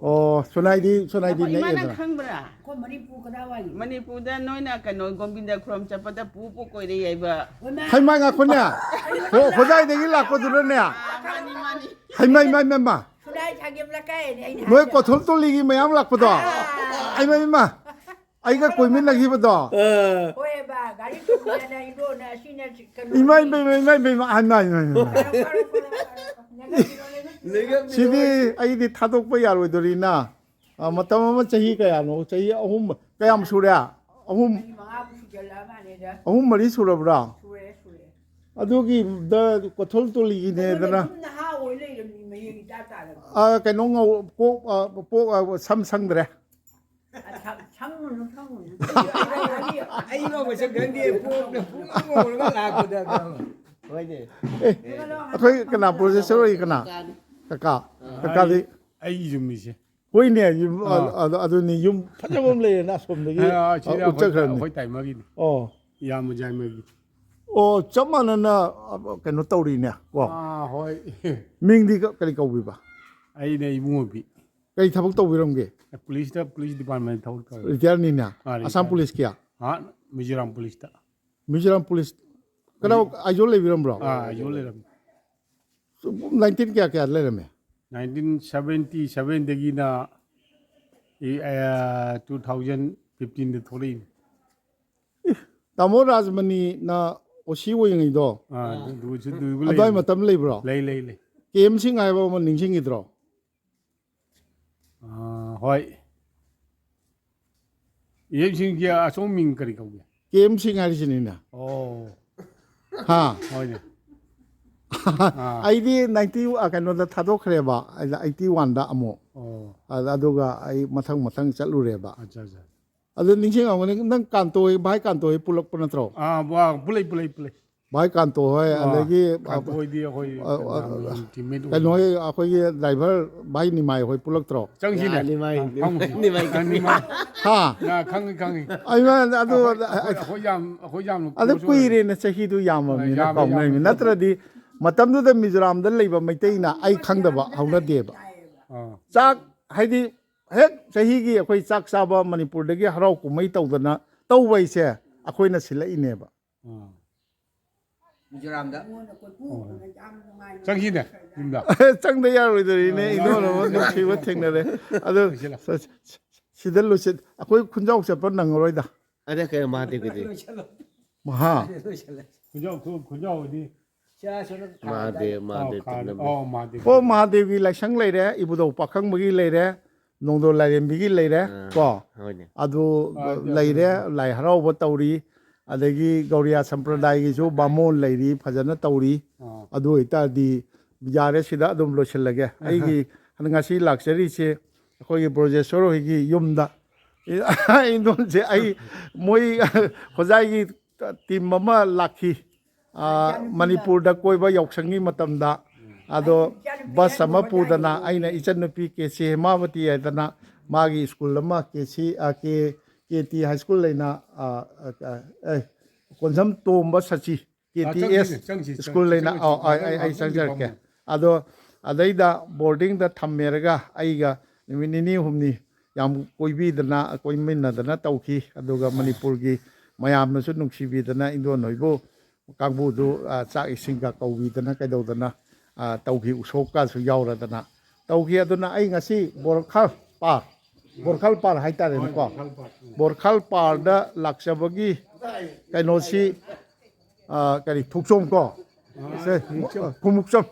ꯑꯣ, ꯁꯣꯅꯥꯏꯗꯤ, ꯁꯣꯅꯥꯏꯗꯤ ꯑꯩꯈꯣꯏ ꯏꯃꯥꯅ ꯅꯛꯑꯦꯗꯅ꯫ ꯈꯪꯕ꯭ꯔꯥ? ꯑꯩꯈꯣꯏ ꯃꯅꯤꯄꯨꯔ ꯀꯗꯥꯏꯋꯥꯏꯅꯣ? ꯃꯅꯤꯄꯨꯔꯗ ꯅꯣꯏꯅ ꯀꯩꯅꯣ ꯒꯣꯕꯤꯟꯗ ꯈꯨꯔꯨꯝ ꯆꯠꯄꯗ ꯄꯨ ꯄꯨ ꯀꯣꯏꯔꯦ ꯌꯥꯏꯕ꯫ ꯍꯣꯏ, ꯃꯥ- ꯍꯩꯃꯥ ꯉꯥꯏꯈꯣꯅꯦ꯫ ꯍꯣ-, ꯍꯣꯖꯥꯏꯗꯒꯤ ꯂꯥꯛꯄꯗꯨꯔꯅꯦ꯫ ꯑꯥ, ꯃꯥꯅꯤ, ꯃꯥꯅꯤ꯫ ꯍꯩꯃꯥ, ꯏꯃꯥ, ꯏꯃꯥ, ꯏꯃꯥ꯫ ꯁꯣꯅꯥꯏ ꯊꯥꯡꯖꯝ ꯂꯩꯀꯥꯏꯅꯦ ꯑꯩꯅ ꯅꯣꯏ ꯍꯥꯏꯁꯦ꯫ ꯀꯣꯊꯣꯜ ꯇꯣꯂꯤꯒꯤ ꯃꯌꯥꯝ ꯂꯥꯛꯄꯗꯣ꯫ ꯍꯩꯃꯥ, ꯏꯃꯥ꯫ ꯑꯩꯒ ꯀꯣꯏꯃꯤꯟꯅꯈꯤꯕꯗꯣ꯫ ꯑ, ꯍꯣꯏꯕ, ꯒꯥꯔꯤ ꯇꯣꯡꯗꯅ ꯏꯕꯣꯅ ꯑꯁꯤꯅ ꯀꯩꯅꯣ ꯏꯃꯥ, ꯏꯃꯥ, ꯏꯃꯥ, ꯏꯃꯥ, ꯏꯃꯥ, ꯏꯃꯥ, ꯏꯃꯥ, ꯏꯃꯥ, ꯏꯃꯥ꯫ ꯐꯔꯣ, ꯐꯔꯣ, ꯐꯔꯣ, ꯐꯔꯣ꯫ ꯅꯪ ꯀꯩꯅꯣ ꯂꯩꯕ ꯂꯩꯒꯝ ꯁꯤꯗꯤ ꯂꯩꯒꯝ꯫ ꯑꯩꯗꯤ ꯊꯥꯗꯣꯛꯄ ꯌꯥꯔꯣꯏꯗꯣꯔꯤꯅ꯫ ꯑ, ꯃꯇꯝ ꯑꯃ ꯆꯍꯤ ꯀꯌꯥꯅꯣ? ꯆꯍꯤ ꯑꯍꯨꯝ, ꯀꯌꯥꯝ ꯁꯨꯔꯦ? ꯑꯍꯨꯝ, ꯃꯔꯤ ꯃꯉꯥꯕꯨ ꯁꯨꯖꯜꯂꯛꯑ ꯃꯥꯜꯂꯦꯗ꯫ ꯑꯍꯨꯝ ꯃꯔꯤ ꯁꯨꯔꯕ꯭ꯔꯥ? ꯁꯨꯔꯦ, ꯁꯨꯔꯦ꯫ ꯑꯗꯨꯒꯤꯗ ꯀꯣꯊꯣꯜ ꯇꯣꯂꯤꯒꯤꯅꯦꯗꯅ꯫ ꯑꯗꯨꯝ ꯅꯍꯥ ꯑꯣꯏ ꯂꯩꯔꯝꯃꯤ ꯃꯌꯦꯡ ꯏꯇꯥ ꯇꯥꯗꯕ꯫ ꯑ, ꯀꯩꯅꯣ ꯉꯧ-, ꯀꯣꯛ, ꯑ, ꯄꯣꯛ, ꯑ, ꯁꯝ ꯁꯪꯗ꯭ꯔꯦ꯫ ꯑ, ꯁꯪ-, ꯁꯪꯉꯨꯅꯨ, ꯁꯪꯉꯨꯅꯨ꯫ ꯑꯩ ꯐꯥꯎ ꯃꯁꯛ ꯈꯪꯗꯦ, ꯄꯣꯛꯅ ꯄꯨꯡꯉꯧ ꯉꯧꯔꯒ ꯂꯥꯛꯄꯗ꯫ ꯍꯣꯏꯅꯦ꯫ ꯑꯦ, ꯑꯩꯈꯣꯏ ꯀꯅꯥ ꯄ꯭ꯔꯣꯗ꯭ꯌꯨꯁꯔ ꯑꯣꯏ ꯀꯅꯥ? ꯀꯀꯥ꯫ ꯀꯀꯥꯗꯤ ꯑꯩ ꯌꯨꯝꯅꯤꯁꯦ꯫ ꯍꯣꯏꯅꯦ, ꯌꯨꯝ, ꯑꯥ꯫ ꯑ-, ꯑꯗꯨꯅꯤ ꯌꯨꯝ ꯐꯖꯕ ꯑꯃ ꯂꯩꯌꯦꯅ ꯑꯁꯣꯝꯗꯒꯤ ꯑꯥ, ꯁꯤꯗ ꯑ, ꯑꯩꯈꯣꯏ, ꯎꯠꯆꯈ꯭ꯔꯕꯅꯤ꯫ ꯑꯩꯈꯣꯏ ꯇꯥꯏꯃꯒꯤꯅꯤ꯫ ꯑꯣ꯫ ꯏꯌꯥꯝꯕ ꯖꯥꯏꯃꯒꯤ꯫ ꯑꯣ, ꯆꯞ ꯃꯥꯟꯅꯅ, ꯑ, ꯀꯩꯅꯣ ꯇꯧꯔꯤꯅꯦ ꯀꯣ꯫ ꯑꯥ, ꯍꯣꯏ꯫ ꯃꯤꯡꯗꯤ ꯀ-, ꯀꯔꯤ ꯀꯧꯕꯤꯕ? ꯑꯩꯅ ꯏꯕꯨꯡꯉꯣꯕꯤ꯫ ꯀꯔꯤ ꯊꯕꯛ ꯇꯧꯕꯤꯔꯝꯒꯦ? ꯄꯨꯂꯤꯁꯇ, ꯄꯨꯂꯤꯁ ꯗꯤꯄꯥꯔꯠꯃꯦꯟ ꯊꯕꯛ ꯇꯧꯔꯤ꯫ ꯔꯤꯇꯥꯌꯔꯅꯤꯅꯦ? ꯑꯥ, ꯑꯁꯥꯝ ꯔꯤꯇꯥꯌꯔ꯫ ꯄꯨꯂꯤꯁꯀꯤ? ꯑꯥ, ꯃꯤꯖꯣꯔꯥꯝ ꯄꯨꯂꯤꯁꯇ꯫ ꯃꯤꯖꯣꯔꯥꯝ ꯄꯨꯂꯤꯁ꯫ ꯀꯔꯥꯏ, ꯑꯥꯏꯖꯣꯜ ꯂꯩꯕꯤꯔꯝꯕ꯭ꯔꯣ? ꯑꯥ, ꯑꯥꯏꯖꯣꯜ ꯂꯩꯔꯝꯃꯤ꯫ ꯅꯥꯏꯟꯇꯤꯟ ꯀꯌꯥ ꯀꯌꯥ ꯂꯩꯔꯝꯃꯦ? ꯅꯥꯏꯟꯇꯤꯟ ꯁꯚꯦꯟꯇꯤ ꯁꯚꯦꯟꯗꯒꯤꯅ ꯏ-, ꯑ, ꯇꯨ ꯊꯥꯎꯖꯟ ꯐꯤꯐꯇꯤꯟꯗ ꯊꯣꯛꯂꯛꯏꯅꯤ꯫ ꯇꯥꯃꯣ ꯔꯥꯖꯃꯅꯤꯅ ꯑꯣ ꯁꯤ ꯑꯣꯏꯔꯤꯉꯩꯗꯣ, ꯑꯥ, ꯑꯗꯨ, ꯑꯗꯨꯁꯨ ꯗꯨꯏꯕꯨ ꯑꯗꯨꯋꯥꯏ ꯂꯩ꯫ ꯃꯇꯝ ꯂꯩꯕ꯭ꯔꯣ? ꯂꯩ, ꯂꯩ, ꯂꯩ꯫ ꯀꯦ ꯑꯦꯝ ꯁꯤꯡ ꯍꯥꯏꯕ ꯑꯃ ꯅꯤꯡꯁꯤꯡꯈꯤꯗ꯭ꯔꯣ? ꯑꯥ, ꯍꯣꯏ꯫ ꯀꯦ ꯑꯦꯝ ꯁꯤꯡꯒꯤ ꯑꯁꯣꯝ ꯃꯤꯡ ꯀꯔꯤ ꯀꯧꯒꯦ? ꯀꯦ ꯑꯦꯝ ꯁꯤꯡ ꯍꯥꯏꯔꯤꯁꯤꯅꯤꯅꯦ꯫ ꯑꯣ꯫ ꯍꯥ? ꯍꯣꯏꯅꯦ꯫ ꯑꯩꯗꯤ ꯅꯥꯏꯟꯇꯤ, ꯑ, ꯀꯩꯅꯣꯗ ꯊꯥꯗꯣꯛꯈ꯭ꯔꯦꯕ, ꯑꯩꯠꯇꯤ ꯋꯥꯟꯗ ꯑꯃꯨꯛ꯫ ꯑꯣ꯫ ꯑꯗ-, ꯑꯗꯨꯒ ꯑꯩ ꯃꯊꯪ ꯃꯊꯪ ꯆꯠꯂꯨꯔꯦꯕ꯫ ꯑꯠꯆꯥ, ꯑꯠꯆꯥ꯫ ꯑꯗꯨ ꯅꯤꯡꯁꯤꯡꯉꯝꯒꯅꯤ, ꯅꯪ ꯀꯥꯟꯇꯣ ꯍꯣꯏ, ꯚꯥꯏ ꯀꯥꯟꯇꯣ ꯍꯣꯏ ꯄꯨꯜꯂꯛꯄ ꯅꯠꯇ꯭ꯔꯣ? ꯑꯥ, ꯋꯥ, ꯄꯨꯂꯩ, ꯄꯨꯂꯩ, ꯄꯨꯂꯩ꯫ ꯚꯥꯏ ꯀꯥꯟꯇꯣ ꯍꯣꯏ, ꯑꯥ, ꯑꯗꯒꯤ, ꯀꯥꯟꯇꯣ ꯍꯣꯏꯗꯤ ꯑꯩꯈꯣꯏ ꯑ, ꯑ, ꯌꯥꯝꯅ teammate ꯑꯣꯏ꯫ ꯀꯩꯅꯣ ꯍꯣꯏ, ꯑꯩꯈꯣꯏꯒꯤ driver ꯚꯥꯏ ꯅꯤꯃꯥꯏ ꯍꯣꯏ ꯄꯨꯜꯂꯛꯇ꯭ꯔꯣ? ꯆꯪꯁꯤꯅꯦ꯫ ꯅꯤꯃꯥꯏ꯫ ꯑꯥ, ꯐꯝꯃꯨꯁꯤ꯫ ꯅꯤꯃꯥꯏ꯫ ꯑꯥ, ꯅꯤꯃꯥꯏ꯫ ꯍꯥ? ꯑꯥ, ꯈꯪꯉꯤ, ꯈꯪꯉꯤ꯫ ꯑꯩꯃ ꯑꯗꯨ ꯑꯩꯈꯣꯏ, ꯑꯩꯈꯣꯏ ꯌꯥꯝ, ꯑꯩꯈꯣꯏ ꯌꯥꯝꯅ ꯑꯗꯨ close ꯑꯣꯏ꯫ ꯀꯨꯏꯔꯦꯅ, ꯆꯍꯤꯗꯨ ꯌꯥꯝꯃꯕꯅꯤꯅ ꯌꯥꯝꯃꯦ, ꯀꯥꯎꯅꯔꯤꯃꯤ꯫ ꯌꯥꯝꯃꯦ꯫ ꯅꯠꯇ꯭ꯔꯗꯤ ꯃꯇꯝꯗꯨꯗ ꯃꯤꯖꯣꯔꯥꯝꯗ ꯂꯩꯕ ꯃꯩꯇꯩꯅ ꯑꯩ ꯈꯪꯗꯕ ꯍꯧꯅꯗꯦꯕ꯫ ꯑꯥ, ꯆꯥꯛ ꯍꯥꯏꯗꯤ ꯍꯦꯛ ꯆꯍꯤꯒꯤ ꯑꯩꯈꯣꯏ ꯆꯥꯛ ꯆꯥꯕ ꯃꯅꯤꯄꯨꯔꯗꯒꯤ ꯍꯔꯥꯎ ꯀꯨꯝꯍꯩ ꯇꯧꯗꯅ ꯇꯧꯕ ꯍꯥꯏꯁꯦ ꯑꯩꯈꯣꯏꯅ ꯁꯤꯜꯂꯛꯏꯅꯦꯕ꯫ ꯑꯥ꯫ ꯃꯤꯖꯣꯔꯥꯝꯗ꯫ ꯆꯪꯁꯤꯅꯦ, ꯌꯨꯝꯗ꯫ ꯆꯪꯗ ꯌꯥꯔꯣꯏꯗꯣꯔꯤꯅꯦ, ꯏꯟꯗꯣꯟ ꯑꯃ ꯅꯨꯡꯁꯤꯕ ꯊꯦꯡꯅꯔꯦ꯫ ꯑꯗꯣ ꯂꯣꯏꯁꯤꯜꯂꯣ꯫ ꯁ-, ꯁ-, ꯁꯤꯗ ꯂꯣꯏꯁꯤꯜ, ꯑꯩꯈꯣꯏ ꯈꯨꯟꯖꯥꯎ ꯆꯠꯄ ꯅꯪꯉꯔꯣꯏꯗ꯫ ꯑꯗ ꯀꯩꯅꯣ ꯃꯍꯥꯗꯦꯕꯀꯤꯗꯤ? ꯃꯍꯥ꯫ ꯈꯨꯟꯖꯥꯎ ꯊꯣꯛ-, ꯈꯨꯟꯖꯥꯎꯗꯤ꯫ ꯃꯍꯥꯗꯦꯕ, ꯑꯣ, ꯃꯍꯥꯗꯦꯕ ꯈꯥ-, ꯇꯤꯛꯅꯕ꯫ ꯑꯣ, ꯃꯍꯥꯗꯦꯕ꯫ ꯑꯣ, ꯃꯍꯥꯗꯦꯕꯒꯤ ꯂꯥꯏꯁꯪ ꯂꯩꯔꯦ, ꯏꯕꯨꯙꯧ ꯄꯥꯈꯪꯕꯒꯤ ꯂꯩꯔꯦ, ꯅꯣꯡꯗꯣꯜ ꯂꯥꯏꯔꯦꯝꯕꯤꯒꯤ ꯂꯩꯔꯦ, ꯑꯥ, ꯀꯣ꯫ ꯍꯣꯏꯅꯦ꯫ ꯑꯗꯨ ꯑꯥ, ꯑꯗꯨ ꯂꯩꯔꯦ, ꯂꯥꯏ ꯍꯔꯥꯎꯕ ꯇꯧꯔꯤ, ꯑꯗꯒꯤ ꯒꯧꯔꯤꯌꯥ ꯁꯝꯄ꯭ꯔꯗꯥꯏꯒꯤꯁꯨ ꯕꯥꯃꯣꯟ ꯂꯩꯔꯤ, ꯐꯖꯅ ꯇꯧꯔꯤ꯫ ꯑꯥ꯫ ꯑꯗꯨ ꯑꯣꯏꯇꯥꯔꯗꯤ ꯌꯥꯔꯦ, ꯁꯤꯗ ꯑꯗꯨꯝ ꯂꯣꯏꯁꯤꯜꯂꯒꯦ꯫ ꯑꯩꯒꯤ ꯉꯁꯤ ꯂꯥꯛꯆꯔꯤꯁꯦ ꯑꯩꯈꯣꯏꯒꯤ ꯕ꯭ꯔꯣꯖꯦꯁꯣꯔ ꯍꯣꯏꯒꯤ ꯌꯨꯝꯗ, ꯏꯟꯗꯣꯟꯁꯦ ꯑꯩ ꯃꯣꯏ ꯍꯣꯖꯥꯏꯒꯤ team ꯑꯃ ꯂꯥꯛꯈꯤ, ꯑꯥ, ꯃꯅꯤꯄꯨꯔꯗ ꯀꯣꯏꯕ ꯌꯥꯎꯁꯪꯒꯤ ꯃꯇꯝꯗ꯫ ꯑꯗꯣ bus ꯑꯃ ꯄꯨꯗꯅ ꯑꯩꯅ ꯏꯆꯟꯅꯨꯄꯤ ꯀꯦ ꯁꯤ ꯍꯦꯃꯥꯕꯇꯤ ꯍꯥꯏꯗꯅ ꯃꯥꯒꯤ school ꯑꯃ ꯀꯦ ꯁꯤ, ꯑꯥ, ꯀꯦ, ꯀꯦ ꯇꯤ high school ꯂꯩꯅ, ꯑꯥ, ꯑꯥ, ꯑꯦ, ꯀꯣꯟꯁꯝ ꯇꯣꯝꯕ ꯁꯆꯤ, ꯑꯥ, ꯀꯦ ꯇꯤ ꯑꯦꯁ ꯆꯪꯁꯤ, ꯆꯪꯁꯤ, school ꯂꯩꯅ, ꯆꯪꯁꯤ, ꯑꯧ, ꯑꯩ, ꯆꯪꯁꯤ, ꯑꯩ, ꯑꯩ ꯆꯪꯁꯤ, ꯆꯪꯖꯔꯛꯀꯦ꯫ ꯐꯝꯃꯣ꯫ ꯑꯗꯣ ꯑꯗꯩꯗ boardingꯗ ꯊꯝꯃꯦꯔꯒ ꯑꯩꯒ ꯅꯨꯃꯤꯠ ꯅꯤꯅꯤ ꯍꯨꯝꯅꯤ ꯌꯥꯝ ꯀꯣꯏꯕꯤꯗꯅ, ꯀꯣꯏꯃꯤꯟꯅꯗꯅ ꯇꯧꯈꯤ꯫ ꯑꯗꯨꯒ ꯃꯅꯤꯄꯨꯔꯒꯤ ꯃꯌꯥꯝꯅꯁꯨ ꯅꯨꯡꯁꯤꯕꯤꯗꯅ ꯏꯟꯗꯣꯟ ꯍꯣꯏꯕꯨ ꯀꯥꯡꯕꯨꯗꯨ, ꯑ, ꯆꯥꯛ ꯏꯁꯤꯡꯒ ꯀꯧꯕꯤꯗꯅ ꯀꯩꯗꯧꯗꯅ, ꯑ, ꯇꯧꯈꯤ꯫ ꯎꯁꯣꯞꯀꯁꯨ ꯌꯥꯎꯔꯗꯅ ꯇꯧꯈꯤ꯫ ꯑꯗꯨꯅ ꯑꯩ ꯉꯁꯤ ꯕꯣꯔꯈꯥꯜ ꯄꯥꯔ, ꯕꯣꯔꯈꯥꯜ ꯄꯥꯔ ꯍꯥꯏꯇꯥꯔꯦꯅꯦꯀꯣ, ꯕꯣꯔꯈꯥꯜ ꯄꯥꯔꯗ ꯂꯥꯛꯆꯕꯒꯤ ꯀꯩꯅꯣꯁꯤ, ꯑ, ꯀꯔꯤ, ꯊꯣꯛꯆꯣꯝ ꯀꯣ? ꯁꯦ, ꯈꯣꯡꯎꯞꯆꯝ꯫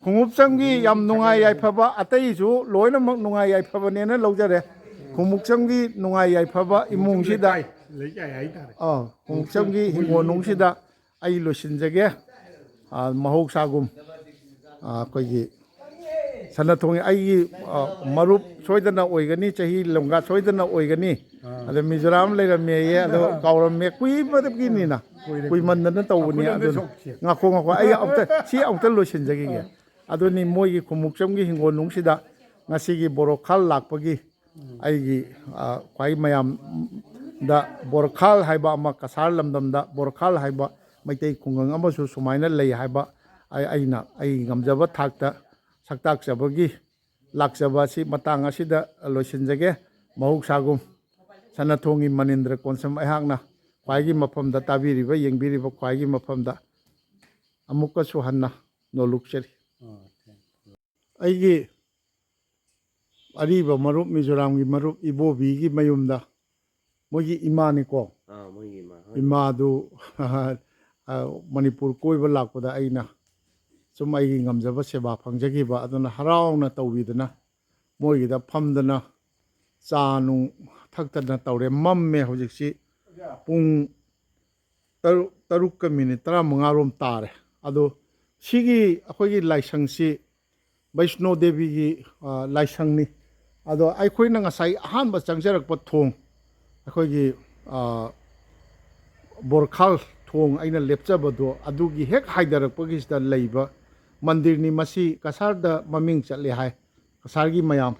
ꯈꯣꯡꯎꯞꯆꯝꯒꯤ ꯌꯥꯝ ꯅꯨꯡꯉꯥꯏ ꯌꯥꯏꯐꯕ, ꯑꯇꯩꯁꯨ ꯂꯣꯏꯅꯃꯛ ꯅꯨꯡꯉꯥꯏ ꯌꯥꯏꯐꯕꯅꯦꯅ ꯂꯧꯖꯔꯦ꯫ ꯈꯣꯡꯎꯞꯆꯝꯒꯤ ꯅꯨꯡꯉꯥꯏ ꯌꯥꯏꯐꯕ ꯏꯃꯨꯡꯁꯤꯗ, ꯂꯩꯀꯥꯏ ꯍꯥꯏꯇꯥꯔꯦ꯫ ꯑ, ꯈꯣꯡꯎꯞꯆꯝꯒꯤ ꯍꯤꯡꯒꯣꯜꯅꯨꯡꯁꯤꯗ ꯑꯩ ꯂꯣꯏꯁꯤꯟꯖꯒꯦ꯫ ꯑ, ꯃꯍꯧꯁꯥꯒꯨꯝ, ꯑ, ꯑꯩꯈꯣꯏꯒꯤ ꯁꯅꯥꯊꯣꯡꯒꯤ ꯑꯩꯒꯤ, ꯑ, ꯃꯔꯨꯞ ꯁꯣꯏꯗꯅ ꯑꯣꯏꯒꯅꯤ, ꯆꯍꯤ ꯂꯣꯡꯒꯥ ꯁꯣꯏꯗꯅ ꯑꯣꯏꯒꯅꯤ꯫ ꯑꯗ ꯃꯤꯖꯣꯔꯥꯝ ꯂꯩꯔꯝꯃꯦꯌꯦ, ꯑꯗꯣ ꯀꯥꯎꯔꯝꯃꯦ, ꯀꯨꯏꯕꯗꯒꯤꯅꯤꯅ, ꯀꯨꯏꯔꯦ, ꯀꯨꯏꯔꯦ꯫ ꯀꯨꯏꯃꯟꯗꯅ ꯇꯧꯕꯅꯤ꯫ ꯑꯩꯈꯣꯏ ꯑꯗꯨꯅ ꯁꯣꯛꯁꯦ꯫ ꯉꯥꯈꯣ, ꯉꯥꯈꯣ, ꯑꯩ ꯑꯃꯨꯛꯇ, ꯁꯤ ꯑꯃꯨꯛꯇ ꯂꯣꯏꯁꯤꯟꯖꯈꯤꯒꯦ꯫ ꯑꯗꯨꯅꯤ ꯃꯣꯏꯒꯤ ꯈꯨꯃꯨꯛꯆꯝꯒꯤ ꯍꯤꯡꯒꯣꯜꯅꯨꯡꯁꯤꯗ ꯉꯁꯤꯒꯤ ꯕꯣꯔꯣꯈꯥꯜ ꯂꯥꯛꯄꯒꯤ ꯑꯩꯒꯤ, ꯑ, ꯈ꯭ꯋꯥꯏ ꯃꯌꯥꯝꯗ ꯕꯣꯔꯈꯥꯜ ꯍꯥꯏꯕ ꯑꯃ, ꯀꯁꯥꯔ ꯂꯝꯗꯝꯗ ꯕꯣꯔꯈꯥꯜ ꯍꯥꯏꯕ ꯃꯩꯇꯩ ꯈꯨꯡꯒꯪ ꯑꯃꯁꯨ ꯁꯨꯃꯥꯏꯅ ꯂꯩ ꯍꯥꯏꯕ ꯑꯩ, ꯑꯩꯅ ꯑꯩ ꯉꯝꯖꯕ ꯊꯥꯛꯇ ꯁꯛꯇꯥꯛꯆꯕꯒꯤ ꯂꯥꯛꯆꯕ ꯑꯁꯤ ꯃꯇꯥꯡ ꯑꯁꯤꯗ ꯂꯣꯏꯁꯤꯟꯖꯒꯦ꯫ ꯃꯍꯧꯁꯥꯒꯨꯝ ꯁꯅꯥꯊꯣꯡꯒꯤ ꯃꯅꯤꯟꯗ꯭ꯔ ꯀꯣꯟꯁꯝ ꯑꯩꯍꯥꯛꯅ ꯈ꯭ꯋꯥꯏꯒꯤ ꯃꯐꯝꯗ ꯇꯥꯕꯤꯔꯤꯕ, ꯌꯦꯡꯕꯤꯔꯤꯕ ꯈ꯭ꯋꯥꯏꯒꯤ ꯃꯐꯝꯗ ꯑꯃꯨꯛꯀꯁꯨ ꯍꯟꯅ ꯅꯣꯂꯨꯛꯆꯔꯤ꯫ ꯑꯩꯒꯤ ꯑꯔꯤꯕ ꯃꯔꯨꯞ, ꯃꯤꯖꯣꯔꯥꯝꯒꯤ ꯃꯔꯨꯞ ꯏꯕꯣꯕꯤꯒꯤ ꯃꯌꯨꯝꯗ, ꯃꯣꯏꯒꯤ ꯏꯃꯥꯅꯤꯀꯣ꯫ ꯑꯥ, ꯃꯣꯏꯒꯤ ꯏꯃꯥ, ꯍꯣꯏ꯫ ꯏꯃꯥꯗꯨ, ꯑ, ꯃꯅꯤꯄꯨꯔ ꯀꯣꯏꯕ ꯂꯥꯛꯄꯗ ꯑꯩꯅ ꯁꯨꯝ ꯑꯩꯒꯤ ꯉꯝꯖꯕ ꯁꯦꯕꯥ ꯐꯪꯖꯈꯤꯕ, ꯑꯗꯨꯅ ꯍꯔꯥꯎꯅ ꯇꯧꯕꯤꯗꯅ ꯃꯣꯏꯒꯤꯗ ꯐꯝꯗꯅ ꯆꯥ ꯅꯨꯡ ꯊꯛꯇꯅ ꯇꯧꯔꯦ꯫ ꯃꯝꯃꯦ ꯍꯧꯖꯤꯛꯁꯤ, ꯄꯨꯡ ꯇꯔꯨꯛ, ꯇꯔꯨꯛꯀ ꯃꯤꯅꯤꯠ ꯇꯔꯥꯃꯉꯥ ꯔꯣꯝ ꯇꯥꯔꯦ꯫ ꯑꯗꯣ ꯁꯤꯒꯤ ꯑꯩꯈꯣꯏꯒꯤ ꯂꯥꯏꯁꯪꯁꯤ ꯕꯩꯁꯅꯣ ꯗꯦꯕꯤꯒꯤ, ꯑ, ꯂꯥꯏꯁꯪꯅꯤ꯫ ꯑꯗꯣ ꯑꯩꯈꯣꯏꯅ ꯉꯁꯥꯏ ꯑꯍꯥꯟꯕ ꯆꯪꯖꯔꯛꯄ ꯊꯣꯡ, ꯑꯩꯈꯣꯏꯒꯤ, ꯑ, ꯕꯣꯔꯈꯥꯜ ꯊꯣꯡ ꯑꯩꯅ ꯂꯦꯞꯆꯕꯗꯣ, ꯑꯗꯨꯒꯤ ꯍꯦꯛ ꯍꯥꯏꯊꯔꯛꯄꯒꯤꯁꯤꯗ ꯂꯩꯕ ꯃꯟꯗꯤꯔꯅꯤ꯫ ꯃꯁꯤ ꯀꯁꯥꯔꯗ ꯃꯃꯤꯡ ꯆꯠꯂꯦ ꯍꯥꯏ, ꯀꯁꯥꯔꯒꯤ ꯃꯌꯥꯝ꯫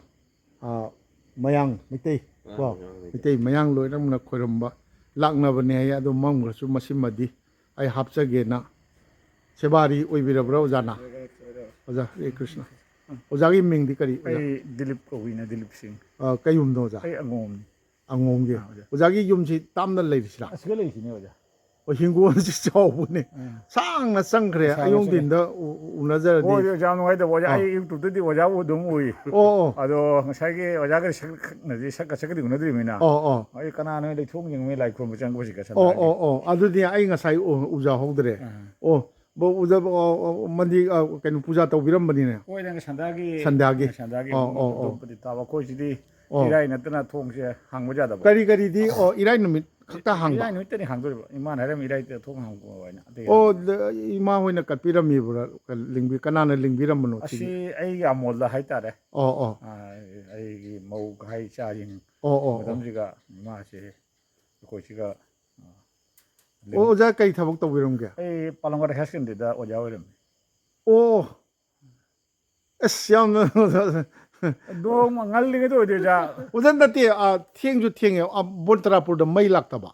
ꯑ, ꯃꯌꯥꯡ, ꯃꯩꯇꯩ, ꯑ, ꯀꯣ? ꯃꯌꯥꯡ, ꯃꯩꯇꯩ꯫ ꯃꯩꯇꯩ ꯃꯌꯥꯡ ꯂꯣꯏꯅꯃꯛꯅ ꯈꯣꯏꯔꯝꯕ ꯂꯥꯛꯅꯕꯅꯦ ꯍꯥꯏ꯫ ꯑꯗꯣ ꯃꯝꯈ꯭ꯔꯁꯨ ꯃꯁꯤꯃꯗꯤ ꯑꯩ ꯍꯥꯞꯆꯒꯦꯅ꯫ ꯁꯦꯕꯥꯔꯤ ꯑꯣꯏꯕꯤꯔꯕ꯭ꯔꯥ ꯑꯣꯖꯥꯅ? ꯑꯣꯏꯔꯦ, ꯑꯣꯏꯔꯦ꯫ ꯑꯣꯖꯥ ꯍꯔꯦ ꯀ꯭ꯔꯤꯁꯅ꯫ ꯑꯣꯖꯥꯒꯤ ꯃꯤꯡꯗꯤ ꯀꯔꯤ, ꯑꯣꯖꯥ? ꯑꯩ ꯗꯤꯂꯤꯞ ꯀꯧꯏꯅ, ꯗꯤꯂꯤꯞ ꯁꯤꯡ꯫ ꯑ, ꯀꯩ ꯌꯨꯝꯅꯣ ꯑꯣꯖꯥ? ꯑꯩ ꯑꯉꯣꯝꯅꯤ꯫ ꯑꯉꯣꯝꯒꯤ꯫ ꯑꯥ, ꯑꯣꯖꯥ꯫ ꯑꯣꯖꯥꯒꯤ ꯌꯨꯝꯁꯤ ꯇꯥꯝꯅ ꯂꯩꯔꯤꯁꯤꯔꯥ? ꯑꯁꯤꯗ ꯂꯩꯔꯤꯁꯤꯅꯦ ꯑꯣꯖꯥ꯫ ꯑꯣ, ꯍꯤꯡꯒꯣꯜꯁꯤ ꯆꯥꯎꯕꯅꯦ꯫ ꯎꯝ꯫ ꯁꯥꯡꯅ ꯆꯪꯈ꯭ꯔꯦ꯫ ꯁꯥꯡꯅ ꯑꯌꯣꯡ ꯆꯪꯉꯦ꯫ ꯗꯤꯟꯗ ꯎ-, ꯎ-, ꯎꯅꯖꯔꯗꯤ꯫ ꯍꯣꯏ, ꯑꯣꯖꯥ, ꯌꯥꯝ ꯅꯨꯡꯉꯥꯏꯇꯕ ꯑꯣꯖꯥ꯫ ꯑꯥ꯫ ꯑꯩ YouTube-ꯇꯗꯤ ꯑꯣꯖꯥꯕꯨ ꯑꯗꯨꯝ ꯎꯏ꯫ ꯑꯣ, ꯑꯣ꯫ ꯑꯗꯣ ꯉꯁꯥꯏꯒꯤ ꯑꯣꯖꯥꯒ ꯁꯛ-, ꯁꯛꯅꯗꯤ ꯁꯛꯀ ꯁꯛꯀꯗꯤ ꯎꯅꯗ꯭ꯔꯤꯕꯅꯤꯅ꯫ ꯑꯣ, ꯑꯣ꯫ ꯑꯩ ꯀꯅꯥꯅꯣ ꯂꯩꯊꯣꯛ ꯌꯦꯡꯉꯨꯅꯦ ꯂꯥꯏ ꯈꯨꯔꯨꯝꯕ ꯆꯪꯉꯛꯄꯁꯤ ꯀꯁꯥꯔ ꯑꯣ, ꯍꯥꯏꯁꯦ꯫ ꯑꯣ, ꯑꯣ꯫ ꯑꯗꯨꯗꯤ ꯑꯩ ꯉꯁꯥꯏ ꯎ-, ꯎꯖꯍꯧꯗ꯭ꯔꯦ꯫ ꯑꯥ꯫ ꯑꯣ, ꯕ-, ꯎꯖ-, ꯑꯣ, ꯑꯣ, ꯃꯟꯗꯤ, ꯑ, ꯀꯩꯅꯣ, ꯄꯨꯖꯥ ꯇꯧꯕꯤꯔꯝꯕꯅꯤꯅꯦ꯫ ꯍꯣꯏ, ꯅꯪ ꯁꯟꯗꯥꯒꯤ꯫ ꯁꯟꯗꯥꯒꯤ꯫ ꯁꯟꯗꯥꯒꯤ ꯑꯣ, ꯑꯣ, ꯑꯣ꯫ ꯑꯇꯣꯞꯄꯗꯤ ꯇꯥꯕ꯫ ꯑꯩꯈꯣꯏ ꯁꯤꯗꯤ ꯑꯣ꯫ ꯏꯔꯥꯏ ꯅꯠꯇꯅ ꯊꯣꯡꯁꯦ ꯍꯥꯡꯕ ꯌꯥꯗꯕ꯫ ꯀꯔꯤ ꯀꯔꯤꯗꯤ, ꯑꯣ, ꯏꯔꯥꯏ ꯅꯨꯃꯤꯠ ꯈꯛꯇ ꯍꯥꯡꯕ? ꯏꯔꯥꯏ ꯅꯨꯃꯤꯠꯇꯅꯤ ꯍꯥꯡꯗꯣꯔꯤꯕ꯫ ꯏꯃꯥꯅ ꯍꯥꯏꯔꯝꯃꯤ ꯏꯔꯥꯏꯗ ꯊꯣꯡ ꯍꯥꯡꯉꯣ ꯍꯥꯏꯅ꯫ ꯑꯇꯩ ꯑꯣ, ꯍꯥꯡꯗꯣꯛ- ꯏꯃꯥ ꯍꯣꯏꯅ ꯀꯠꯄꯤꯔꯝꯃꯤꯕ꯭ꯔꯥ? ꯂꯤꯡꯕꯤ-, ꯀꯅꯥꯅ ꯂꯤꯡꯕꯤꯔꯝꯕꯅꯣ? ꯑꯁꯤ ꯊꯤꯕꯤ-, ꯑꯩꯒꯤ ꯑꯃꯣꯜꯗ ꯍꯥꯏꯇꯥꯔꯦ꯫ ꯑꯣ, ꯑꯣ꯫ ꯑꯥ, ꯑꯩꯒꯤ ꯃꯧ ꯍꯥꯏ ꯏꯆꯥꯁꯤꯡ ꯑꯣ, ꯑꯣ, ꯑꯣ꯫ ꯃꯇꯝꯁꯤꯒ ꯏꯃꯥꯁꯦ ꯑꯩꯈꯣꯏꯁꯤꯒ, ꯑꯥ, ꯑꯣ, ꯑꯣꯖꯥ ꯀꯩ ꯊꯕꯛ ꯇꯧꯕꯤꯔꯝꯒꯦ? ꯑꯩ ꯄꯥꯂꯪꯒꯥꯔ ꯍꯥꯌꯔ ꯁꯦꯀꯦꯟꯗꯔꯤꯗ ꯑꯣꯖꯥ ꯑꯣꯏꯔꯝꯃꯤ꯫ ꯑꯣ, ꯑꯁ, ꯌꯥꯝꯅ ꯅꯣꯡꯃ ꯉꯜꯂꯤꯉꯩꯗ ꯑꯣꯏꯗꯣꯏ, ꯑꯣꯖꯥ꯫ ꯑꯣꯖꯥ, ꯅꯠꯇꯦ, ꯑꯥ, ꯊꯦꯡꯁꯨ ꯊꯦꯡꯉꯦ꯫ ꯑꯥ, ꯕꯣꯟ ꯇꯔꯥꯄꯨꯔꯗ ꯃꯩ ꯂꯥꯛꯇꯕ꯫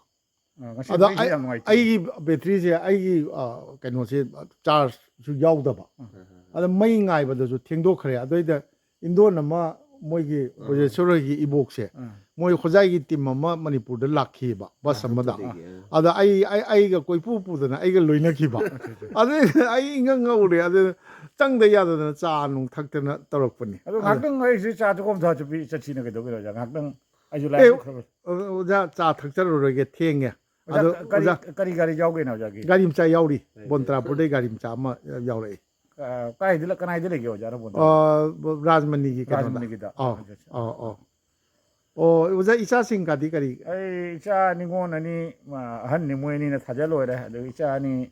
ꯑꯥ, ꯉꯁꯤ ꯑꯗ ꯃꯩꯁꯦ ꯑꯩ, ꯌꯥꯝ ꯅꯨꯡꯉꯥꯏꯇꯦ꯫ ꯑꯩꯒꯤ ꯕꯦꯇ꯭ꯔꯤꯁꯦ, ꯑꯩꯒꯤ, ꯑꯥ, ꯀꯩꯅꯣꯁꯦ, ꯆꯥꯔꯖꯁꯨ ꯌꯥꯎꯗꯕ꯫ ꯑꯥ꯫ ꯑꯗ ꯃꯩ ꯉꯥꯏꯕꯗꯁꯨ ꯊꯦꯡꯗꯣꯛꯈ꯭ꯔꯦ꯫ ꯑꯗꯨꯏꯗ ꯏꯟꯗꯣꯟ ꯑꯃ, ꯃꯣꯏꯒꯤ ꯑꯥ꯫ ꯕ꯭ꯔꯖꯦꯁꯣꯔ ꯍꯣꯏꯒꯤ ꯏꯕꯣꯛꯁꯦ, ꯑꯥ꯫ ꯃꯣꯏ ꯍꯣꯖꯥꯏꯒꯤ ꯇꯤꯝ ꯑꯃ ꯃꯅꯤꯄꯨꯔꯗ ꯂꯥꯛꯈꯤꯕ ꯕꯁ ꯑꯥ, ꯑꯃꯗ꯫ ꯑꯥ꯫ ꯑꯗ ꯑꯩ, ꯑꯩ, ꯑꯩꯒ ꯀꯣꯏꯄꯨ ꯄꯨꯗꯅ ꯑꯩꯒ ꯂꯣꯏꯅꯈꯤꯕ꯫ ꯑꯗꯨ ꯑꯩ ꯏꯉꯛ ꯉꯛꯎꯔꯦ꯫ ꯑꯗꯨ ꯆꯪꯗ ꯌꯥꯗꯗꯅ ꯆꯥ ꯅꯨꯡ ꯊꯛꯇꯅ ꯇꯧꯔꯛꯄꯅꯤ꯫ ꯑꯗꯣ ꯑꯗ ꯉꯥꯏꯍꯥꯛꯇꯪ ꯑꯩꯁꯦ ꯆꯥ ꯆꯈꯣꯝ ꯊꯥ ꯆꯠꯄꯤ-, ꯆꯠꯁꯤꯅ ꯀꯩꯗꯧꯒꯦ ꯑꯣꯖꯥ? ꯉꯥꯏꯍꯥꯛꯇꯪ ꯑꯩꯁꯨ ꯑꯦ, ꯂꯥꯏꯕꯛ ꯈꯔ ꯑꯣꯖꯥ, ꯆꯥ ꯊꯛꯆꯔꯨꯔꯒꯦ, ꯊꯦꯡꯉꯦ꯫ ꯑꯣꯖꯥ, ꯑꯗꯣ ꯀꯔꯤ, ꯑꯣꯖꯥ, ꯀꯔꯤ ꯒꯥꯔꯤ ꯌꯥꯎꯒꯦꯅ ꯑꯣꯖꯥꯒꯤ? ꯒꯥꯔꯤ ꯃꯆꯥ ꯌꯥꯎꯔꯤ꯫ ꯕꯣꯟ ꯇꯔꯥꯄꯨꯔꯗꯩ ꯒꯥꯔꯤ ꯃꯆꯥ ꯑꯃ ꯌꯥꯎꯔꯛꯏ꯫ ꯑ, ꯀꯥꯏꯗ ꯂ-, ꯀꯅꯥꯏꯗ ꯂꯩꯒꯦ ꯑꯣꯖꯥꯅ ꯕꯣꯟ ꯇꯔꯥꯄꯨꯔ? ꯑ, ꯔꯥꯖꯃꯅꯤꯒꯤ ꯀꯩꯅꯣꯗ꯫ ꯔꯥꯖꯃꯅꯤꯒꯤꯗ? ꯑꯥ, ꯑꯣ, ꯑꯠꯆꯥ, ꯑꯠꯆꯥ꯫ ꯑꯥ, ꯑꯣ꯫ ꯑꯣ, ꯑꯣꯖꯥ, ꯏꯆꯥꯁꯤꯡꯒꯗꯤ ꯀꯔꯤ? ꯑꯩ ꯏꯆꯥ ꯅꯤꯉꯣꯜ ꯑꯅꯤ, ꯑ, ꯑꯍꯟꯅꯤ, ꯃꯣꯏ ꯑꯅꯤꯅ ꯊꯥꯖ ꯂꯣꯏꯔꯦ꯫ ꯑꯗꯨ ꯏꯆꯥ ꯑꯅꯤ,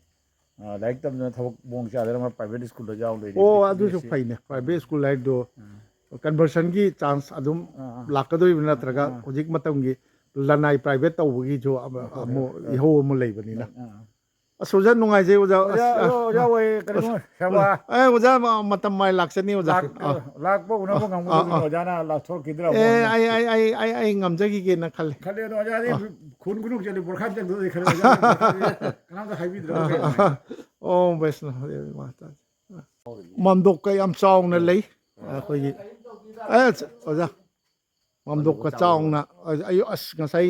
ꯑ, ꯂꯥꯏꯔꯤꯛ ꯇꯝꯗꯅ ꯊꯕꯛ ꯃꯑꯣꯡ ꯆꯥꯗꯅ ꯑꯃ private school ꯗ ꯌꯥꯎ ꯂꯩꯔꯤ꯫ ꯑꯣ, ꯑꯗꯨꯁꯨ ꯄꯤ ꯑꯦꯁ ꯁꯤ꯫ ꯐꯩꯅꯦ꯫ Private school ꯍꯥꯏꯗꯣ ꯑꯥ꯫ Conversion ꯒꯤ chance ꯑꯗꯨꯝ ꯑꯥ, ꯑꯥ꯫ ꯂꯥꯛꯀꯗꯧꯔꯤꯕ ꯅꯠꯇ꯭ꯔꯒ ꯑꯥ, ꯑꯥ꯫ ꯍꯧꯖꯤꯛ ꯃꯇꯝꯒꯤ ꯂꯅꯥꯏ private ꯇꯧꯕꯒꯤꯁꯨ ꯑꯃ-, ꯑꯥ, ꯍꯣꯏ, ꯑꯃꯨꯛ ꯍꯣꯏ꯫ ꯏꯍꯧ ꯑꯃ ꯂꯩꯕꯅꯤꯅ꯫ ꯑꯥ, ꯑꯥ꯫ ꯑꯁ, ꯑꯣꯖꯥ, ꯅꯨꯡꯉꯥꯏꯖꯩ, ꯑꯣꯖꯥ꯫ ꯑꯣꯖꯥ, ꯑꯁ, ꯑꯣꯖꯥ, ꯑꯥ, ꯑꯣꯖꯥ ꯑꯣꯏ, ꯀꯔꯤꯒꯨꯝꯕ ꯑꯁ, ꯁꯦꯕꯥ꯫ ꯑꯦ, ꯑꯣꯖꯥ, ꯃ-, ꯃꯇꯝ ꯃꯥꯏ ꯂꯥꯛꯆꯅꯤ, ꯑꯣꯖꯥ꯫ ꯂꯥꯛ-, ꯑꯥ꯫ ꯂꯥꯛꯄ ꯎꯅꯕ ꯑꯥ, ꯉꯝꯒꯗꯕꯅꯤ, ꯑꯥ, ꯑꯥ꯫ ꯑꯣꯖꯥꯅ ꯂꯥꯎꯊꯣꯛꯈꯤꯗ꯭ꯔꯥ ꯑꯦ, ꯑꯃꯨꯛ? ꯑꯩ, ꯑꯩ, ꯑꯩ, ꯑꯩ, ꯑꯩ ꯉꯝꯖꯈꯤꯒꯦꯅ ꯈꯜꯂꯦ꯫ ꯈꯜꯂꯦ ꯑꯗꯣ, ꯑꯣꯖꯥꯗꯤ ꯑꯥ꯫ ꯈꯨꯟ ꯈꯨꯅꯨꯡ ꯆꯠꯂꯤ, ꯕꯣꯔꯈꯥ ꯆꯪꯗꯣꯏ ꯈꯜꯂꯦ, ꯑꯣꯖꯥ, ꯕꯣꯔꯈꯥꯁꯦ ꯀꯅꯥꯝꯇ ꯍꯥꯏꯕꯤꯗ꯭ꯔꯕ ꯑꯥ, ꯀꯩꯅꯣ? ꯑꯥ, ꯑꯥ꯫ ꯑꯣ, ꯕꯩꯁꯅꯕ ꯗꯦꯕ ꯃꯥꯇꯥ꯫ ꯃꯥꯝꯗꯣꯞꯀ ꯌꯥꯝ ꯆꯥꯎꯅ ꯂꯩ꯫ ꯑꯩꯈꯣꯏꯒꯤ, ꯑꯦ, ꯑꯣꯖꯥ, ꯃꯥꯝꯗꯣꯞꯀ ꯆꯥꯎꯅ, ꯑꯩ, ꯑꯁ, ꯉꯁꯥꯏ,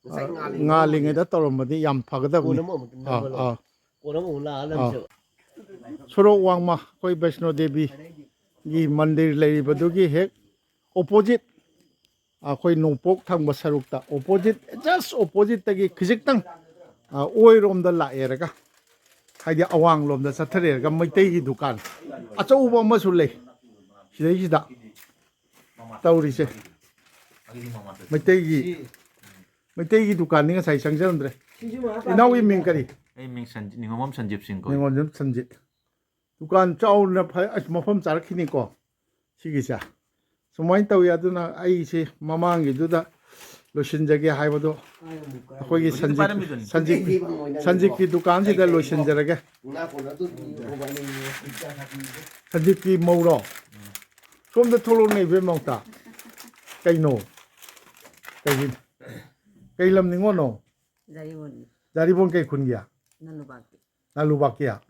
ꯉꯁꯥꯏ ꯑ, ꯉꯥꯜꯂꯤꯉꯩꯗ ꯉꯥꯜꯂꯤꯉꯩꯗ ꯇꯧꯔꯝꯃꯗꯤ ꯌꯥꯝ ꯐꯒꯗꯕꯅꯤ꯫ ꯀꯣꯟ ꯑꯃꯃꯨꯛ ꯑꯥ, ꯅꯝꯃ ꯂꯣꯏꯔꯦ꯫ ꯑꯥ꯫ ꯀꯣꯟ ꯑꯃꯃꯨꯛ ꯂꯥꯛꯑ ꯑꯥ꯫ ꯅꯝꯁꯦꯕ꯫ ꯁꯣꯔꯣꯛ ꯋꯥꯡꯃ, ꯑꯩꯈꯣꯏ ꯕꯩꯁꯅꯣ ꯗꯦꯕꯤꯒꯤ ꯃꯟꯗꯤꯔ ꯂꯩꯔꯤꯕꯗꯨꯒꯤ ꯍꯦꯛ opposite, ꯑꯩꯈꯣꯏ ꯅꯣꯡꯄꯣꯛ ꯊꯪꯕ ꯁꯔꯨꯛꯇ, opposite, just opposite ꯇꯒꯤ ꯈꯤꯖꯤꯛꯇꯪ, ꯑ, ꯑꯣꯏꯔꯣꯝꯗ ꯂꯥꯛꯑꯦꯔꯒ, ꯍꯥꯏꯗꯤ ꯑꯋꯥꯡꯂꯣꯝꯗ ꯆꯠꯊꯔꯦꯔꯒ ꯃꯩꯇꯩꯒꯤ ꯗꯨꯀꯥꯟ ꯑꯆꯧꯕ ꯑꯃꯁꯨ ꯂꯩ꯫ ꯁꯤꯗꯩꯁꯤꯗ ꯇꯧꯔꯤꯁꯦ꯫ ꯃꯩꯇꯩꯒꯤ ꯃꯩꯇꯩꯒꯤ ꯗꯨꯀꯥꯟꯗꯤ ꯉꯁꯥꯏ ꯆꯪꯖꯔꯝꯗ꯭ꯔꯦ꯫ ꯏꯅꯥꯎꯒꯤ ꯃꯤꯡ ꯀꯔꯤ? ꯑꯩ ꯃꯤꯡ ꯁꯟꯖꯤꯠ, ꯅꯤꯉꯣꯝꯕꯝ ꯁꯟꯖꯤꯞ ꯁꯤꯡ ꯀꯧꯏ꯫ ꯅꯤꯉꯣꯝꯕꯝ ꯁꯟꯖꯤꯠ꯫ ꯗꯨꯀꯥꯟ ꯆꯥꯎꯅ ꯐ-, ꯑꯁ, ꯃꯐꯝ ꯆꯥꯔꯛꯈꯤꯅꯤꯀꯣ ꯁꯤꯒꯤꯁꯦ꯫ ꯁꯨꯃꯥꯏꯅ ꯇꯧꯏ꯫ ꯑꯗꯨꯅ ꯑꯩꯁꯦ ꯃꯃꯥꯡꯒꯤꯗꯨꯗ ꯂꯣꯏꯁꯤꯟꯖꯒꯦ ꯍꯥꯏꯕꯗꯣ ꯑꯩꯈꯣꯏꯒꯤ ꯍꯧꯖꯤꯛ ꯁꯟꯖꯤꯠ-, ꯄꯥꯏꯔꯝꯃꯤꯗꯨꯅꯤ꯫ ꯁꯟꯖꯤꯠꯀꯤ, ꯁꯟꯖꯤꯠꯀꯤ ꯗꯨꯀꯥꯟꯁꯤꯗ ꯂꯣꯏꯁꯤꯟꯖꯔꯒꯦ꯫ ꯁꯟꯖꯤꯠꯀꯤ ꯃꯧꯔꯣ? ꯁꯣꯝꯗ ꯊꯣꯛꯂꯛꯅꯦ ꯏꯕꯦꯝꯃ ꯑꯝꯇ꯫ ꯀꯩꯅꯣ? ꯀꯩꯒꯤ-, ꯀꯩ ꯂꯝ ꯅꯤꯉꯣꯜꯅꯣ? ꯖꯥꯔꯤꯕꯣꯟꯅꯤ꯫ ꯖꯥꯔꯤꯕꯣꯟ ꯀꯩ ꯈꯨꯟꯒꯤ? ꯅꯜꯂꯨꯕꯥꯛꯀꯤ꯫ ꯅꯜꯂꯨꯕꯥꯛꯀꯤ? ꯑꯥ꯫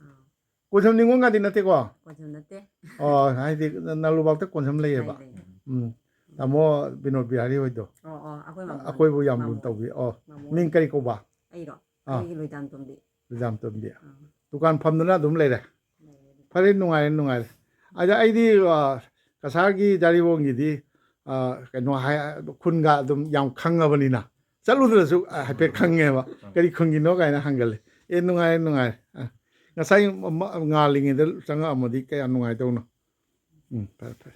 ꯀꯣꯟꯁꯝ ꯅꯤꯉꯣꯜꯒꯗꯤ ꯅꯠꯇꯦꯀꯣ? ꯀꯣꯟꯁꯝ ꯅꯠꯇꯦ꯫ ꯑꯣ, ꯍꯥꯏꯗꯤ ꯅꯜꯂꯨꯕꯥꯛꯇ ꯀꯣꯟꯁꯝ ꯂꯩꯌꯦꯕ꯫ ꯂꯩ, ꯂꯩ꯫ ꯎꯝ꯫ ꯇꯥꯃꯣ ꯕꯤꯅꯣꯗ ꯕꯤꯍꯥꯔꯤ ꯍꯣꯏꯗꯣ꯫ ꯑꯣ, ꯑꯣ, ꯑꯩꯈꯣꯏ ꯃꯥꯃꯣꯅꯦ꯫ ꯑꯩꯈꯣꯏꯕꯨ ꯌꯥꯝ ꯂꯨꯅ ꯃꯥꯃꯣꯅꯦ꯫ ꯇꯧꯕꯤ꯫ ꯑꯣ, ꯃꯥꯃꯣꯅꯦ꯫ ꯃꯤꯡ ꯀꯔꯤ ꯀꯧꯕ? ꯑꯩꯔꯣ? ꯑꯥ꯫ ꯑꯩꯒꯤ ꯂꯣꯏꯗꯥꯝꯇꯣꯝꯕꯤ꯫ ꯂꯣꯏꯗꯥꯝꯇꯣꯝꯕꯤ꯫ ꯑꯥ꯫ ꯗꯨꯀꯥꯟ ꯐꯝꯗꯨꯅ ꯑꯗꯨꯝ ꯂꯩꯔꯦ? ꯂꯩꯔꯦ꯫ ꯐꯔꯦ, ꯅꯨꯡꯉꯥꯏꯔꯦ, ꯅꯨꯡꯉꯥꯏꯔꯦ꯫ ꯑꯗ ꯑꯩꯗꯤ, ꯑ, ꯀꯁꯥꯔꯒꯤ ꯖꯥꯔꯤꯕꯣꯟꯒꯤꯗꯤ, ꯑ, ꯀꯩꯅꯣ ꯍꯥꯏ, ꯈꯨꯟꯒ ꯑꯗꯨꯝ ꯌꯥꯝ ꯈꯪꯉꯕꯅꯤꯅ ꯆꯠꯂꯨꯗ꯭ꯔꯁꯨ, ꯑ, ꯍꯥꯏꯐꯦꯠ ꯈꯪꯉꯦꯕ꯫ ꯀꯔꯤ ꯈꯨꯟꯒꯤꯅꯣ ꯀꯥꯏꯅ ꯍꯪꯒꯜꯂꯦ꯫ ꯑꯦ, ꯅꯨꯡꯉꯥꯏꯔꯦ, ꯅꯨꯡꯉꯥꯏꯔꯦ꯫ ꯑ, ꯉꯁꯥꯏ ꯃ-, ꯉꯥꯜꯂꯤꯉꯩꯗ ꯆꯪꯉꯛꯑꯝꯃꯗꯤ ꯀꯌꯥ ꯅꯨꯡꯉꯥꯏꯗꯧꯅꯣ꯫ ꯎꯝ, ꯐꯔꯦ, ꯐꯔꯦ꯫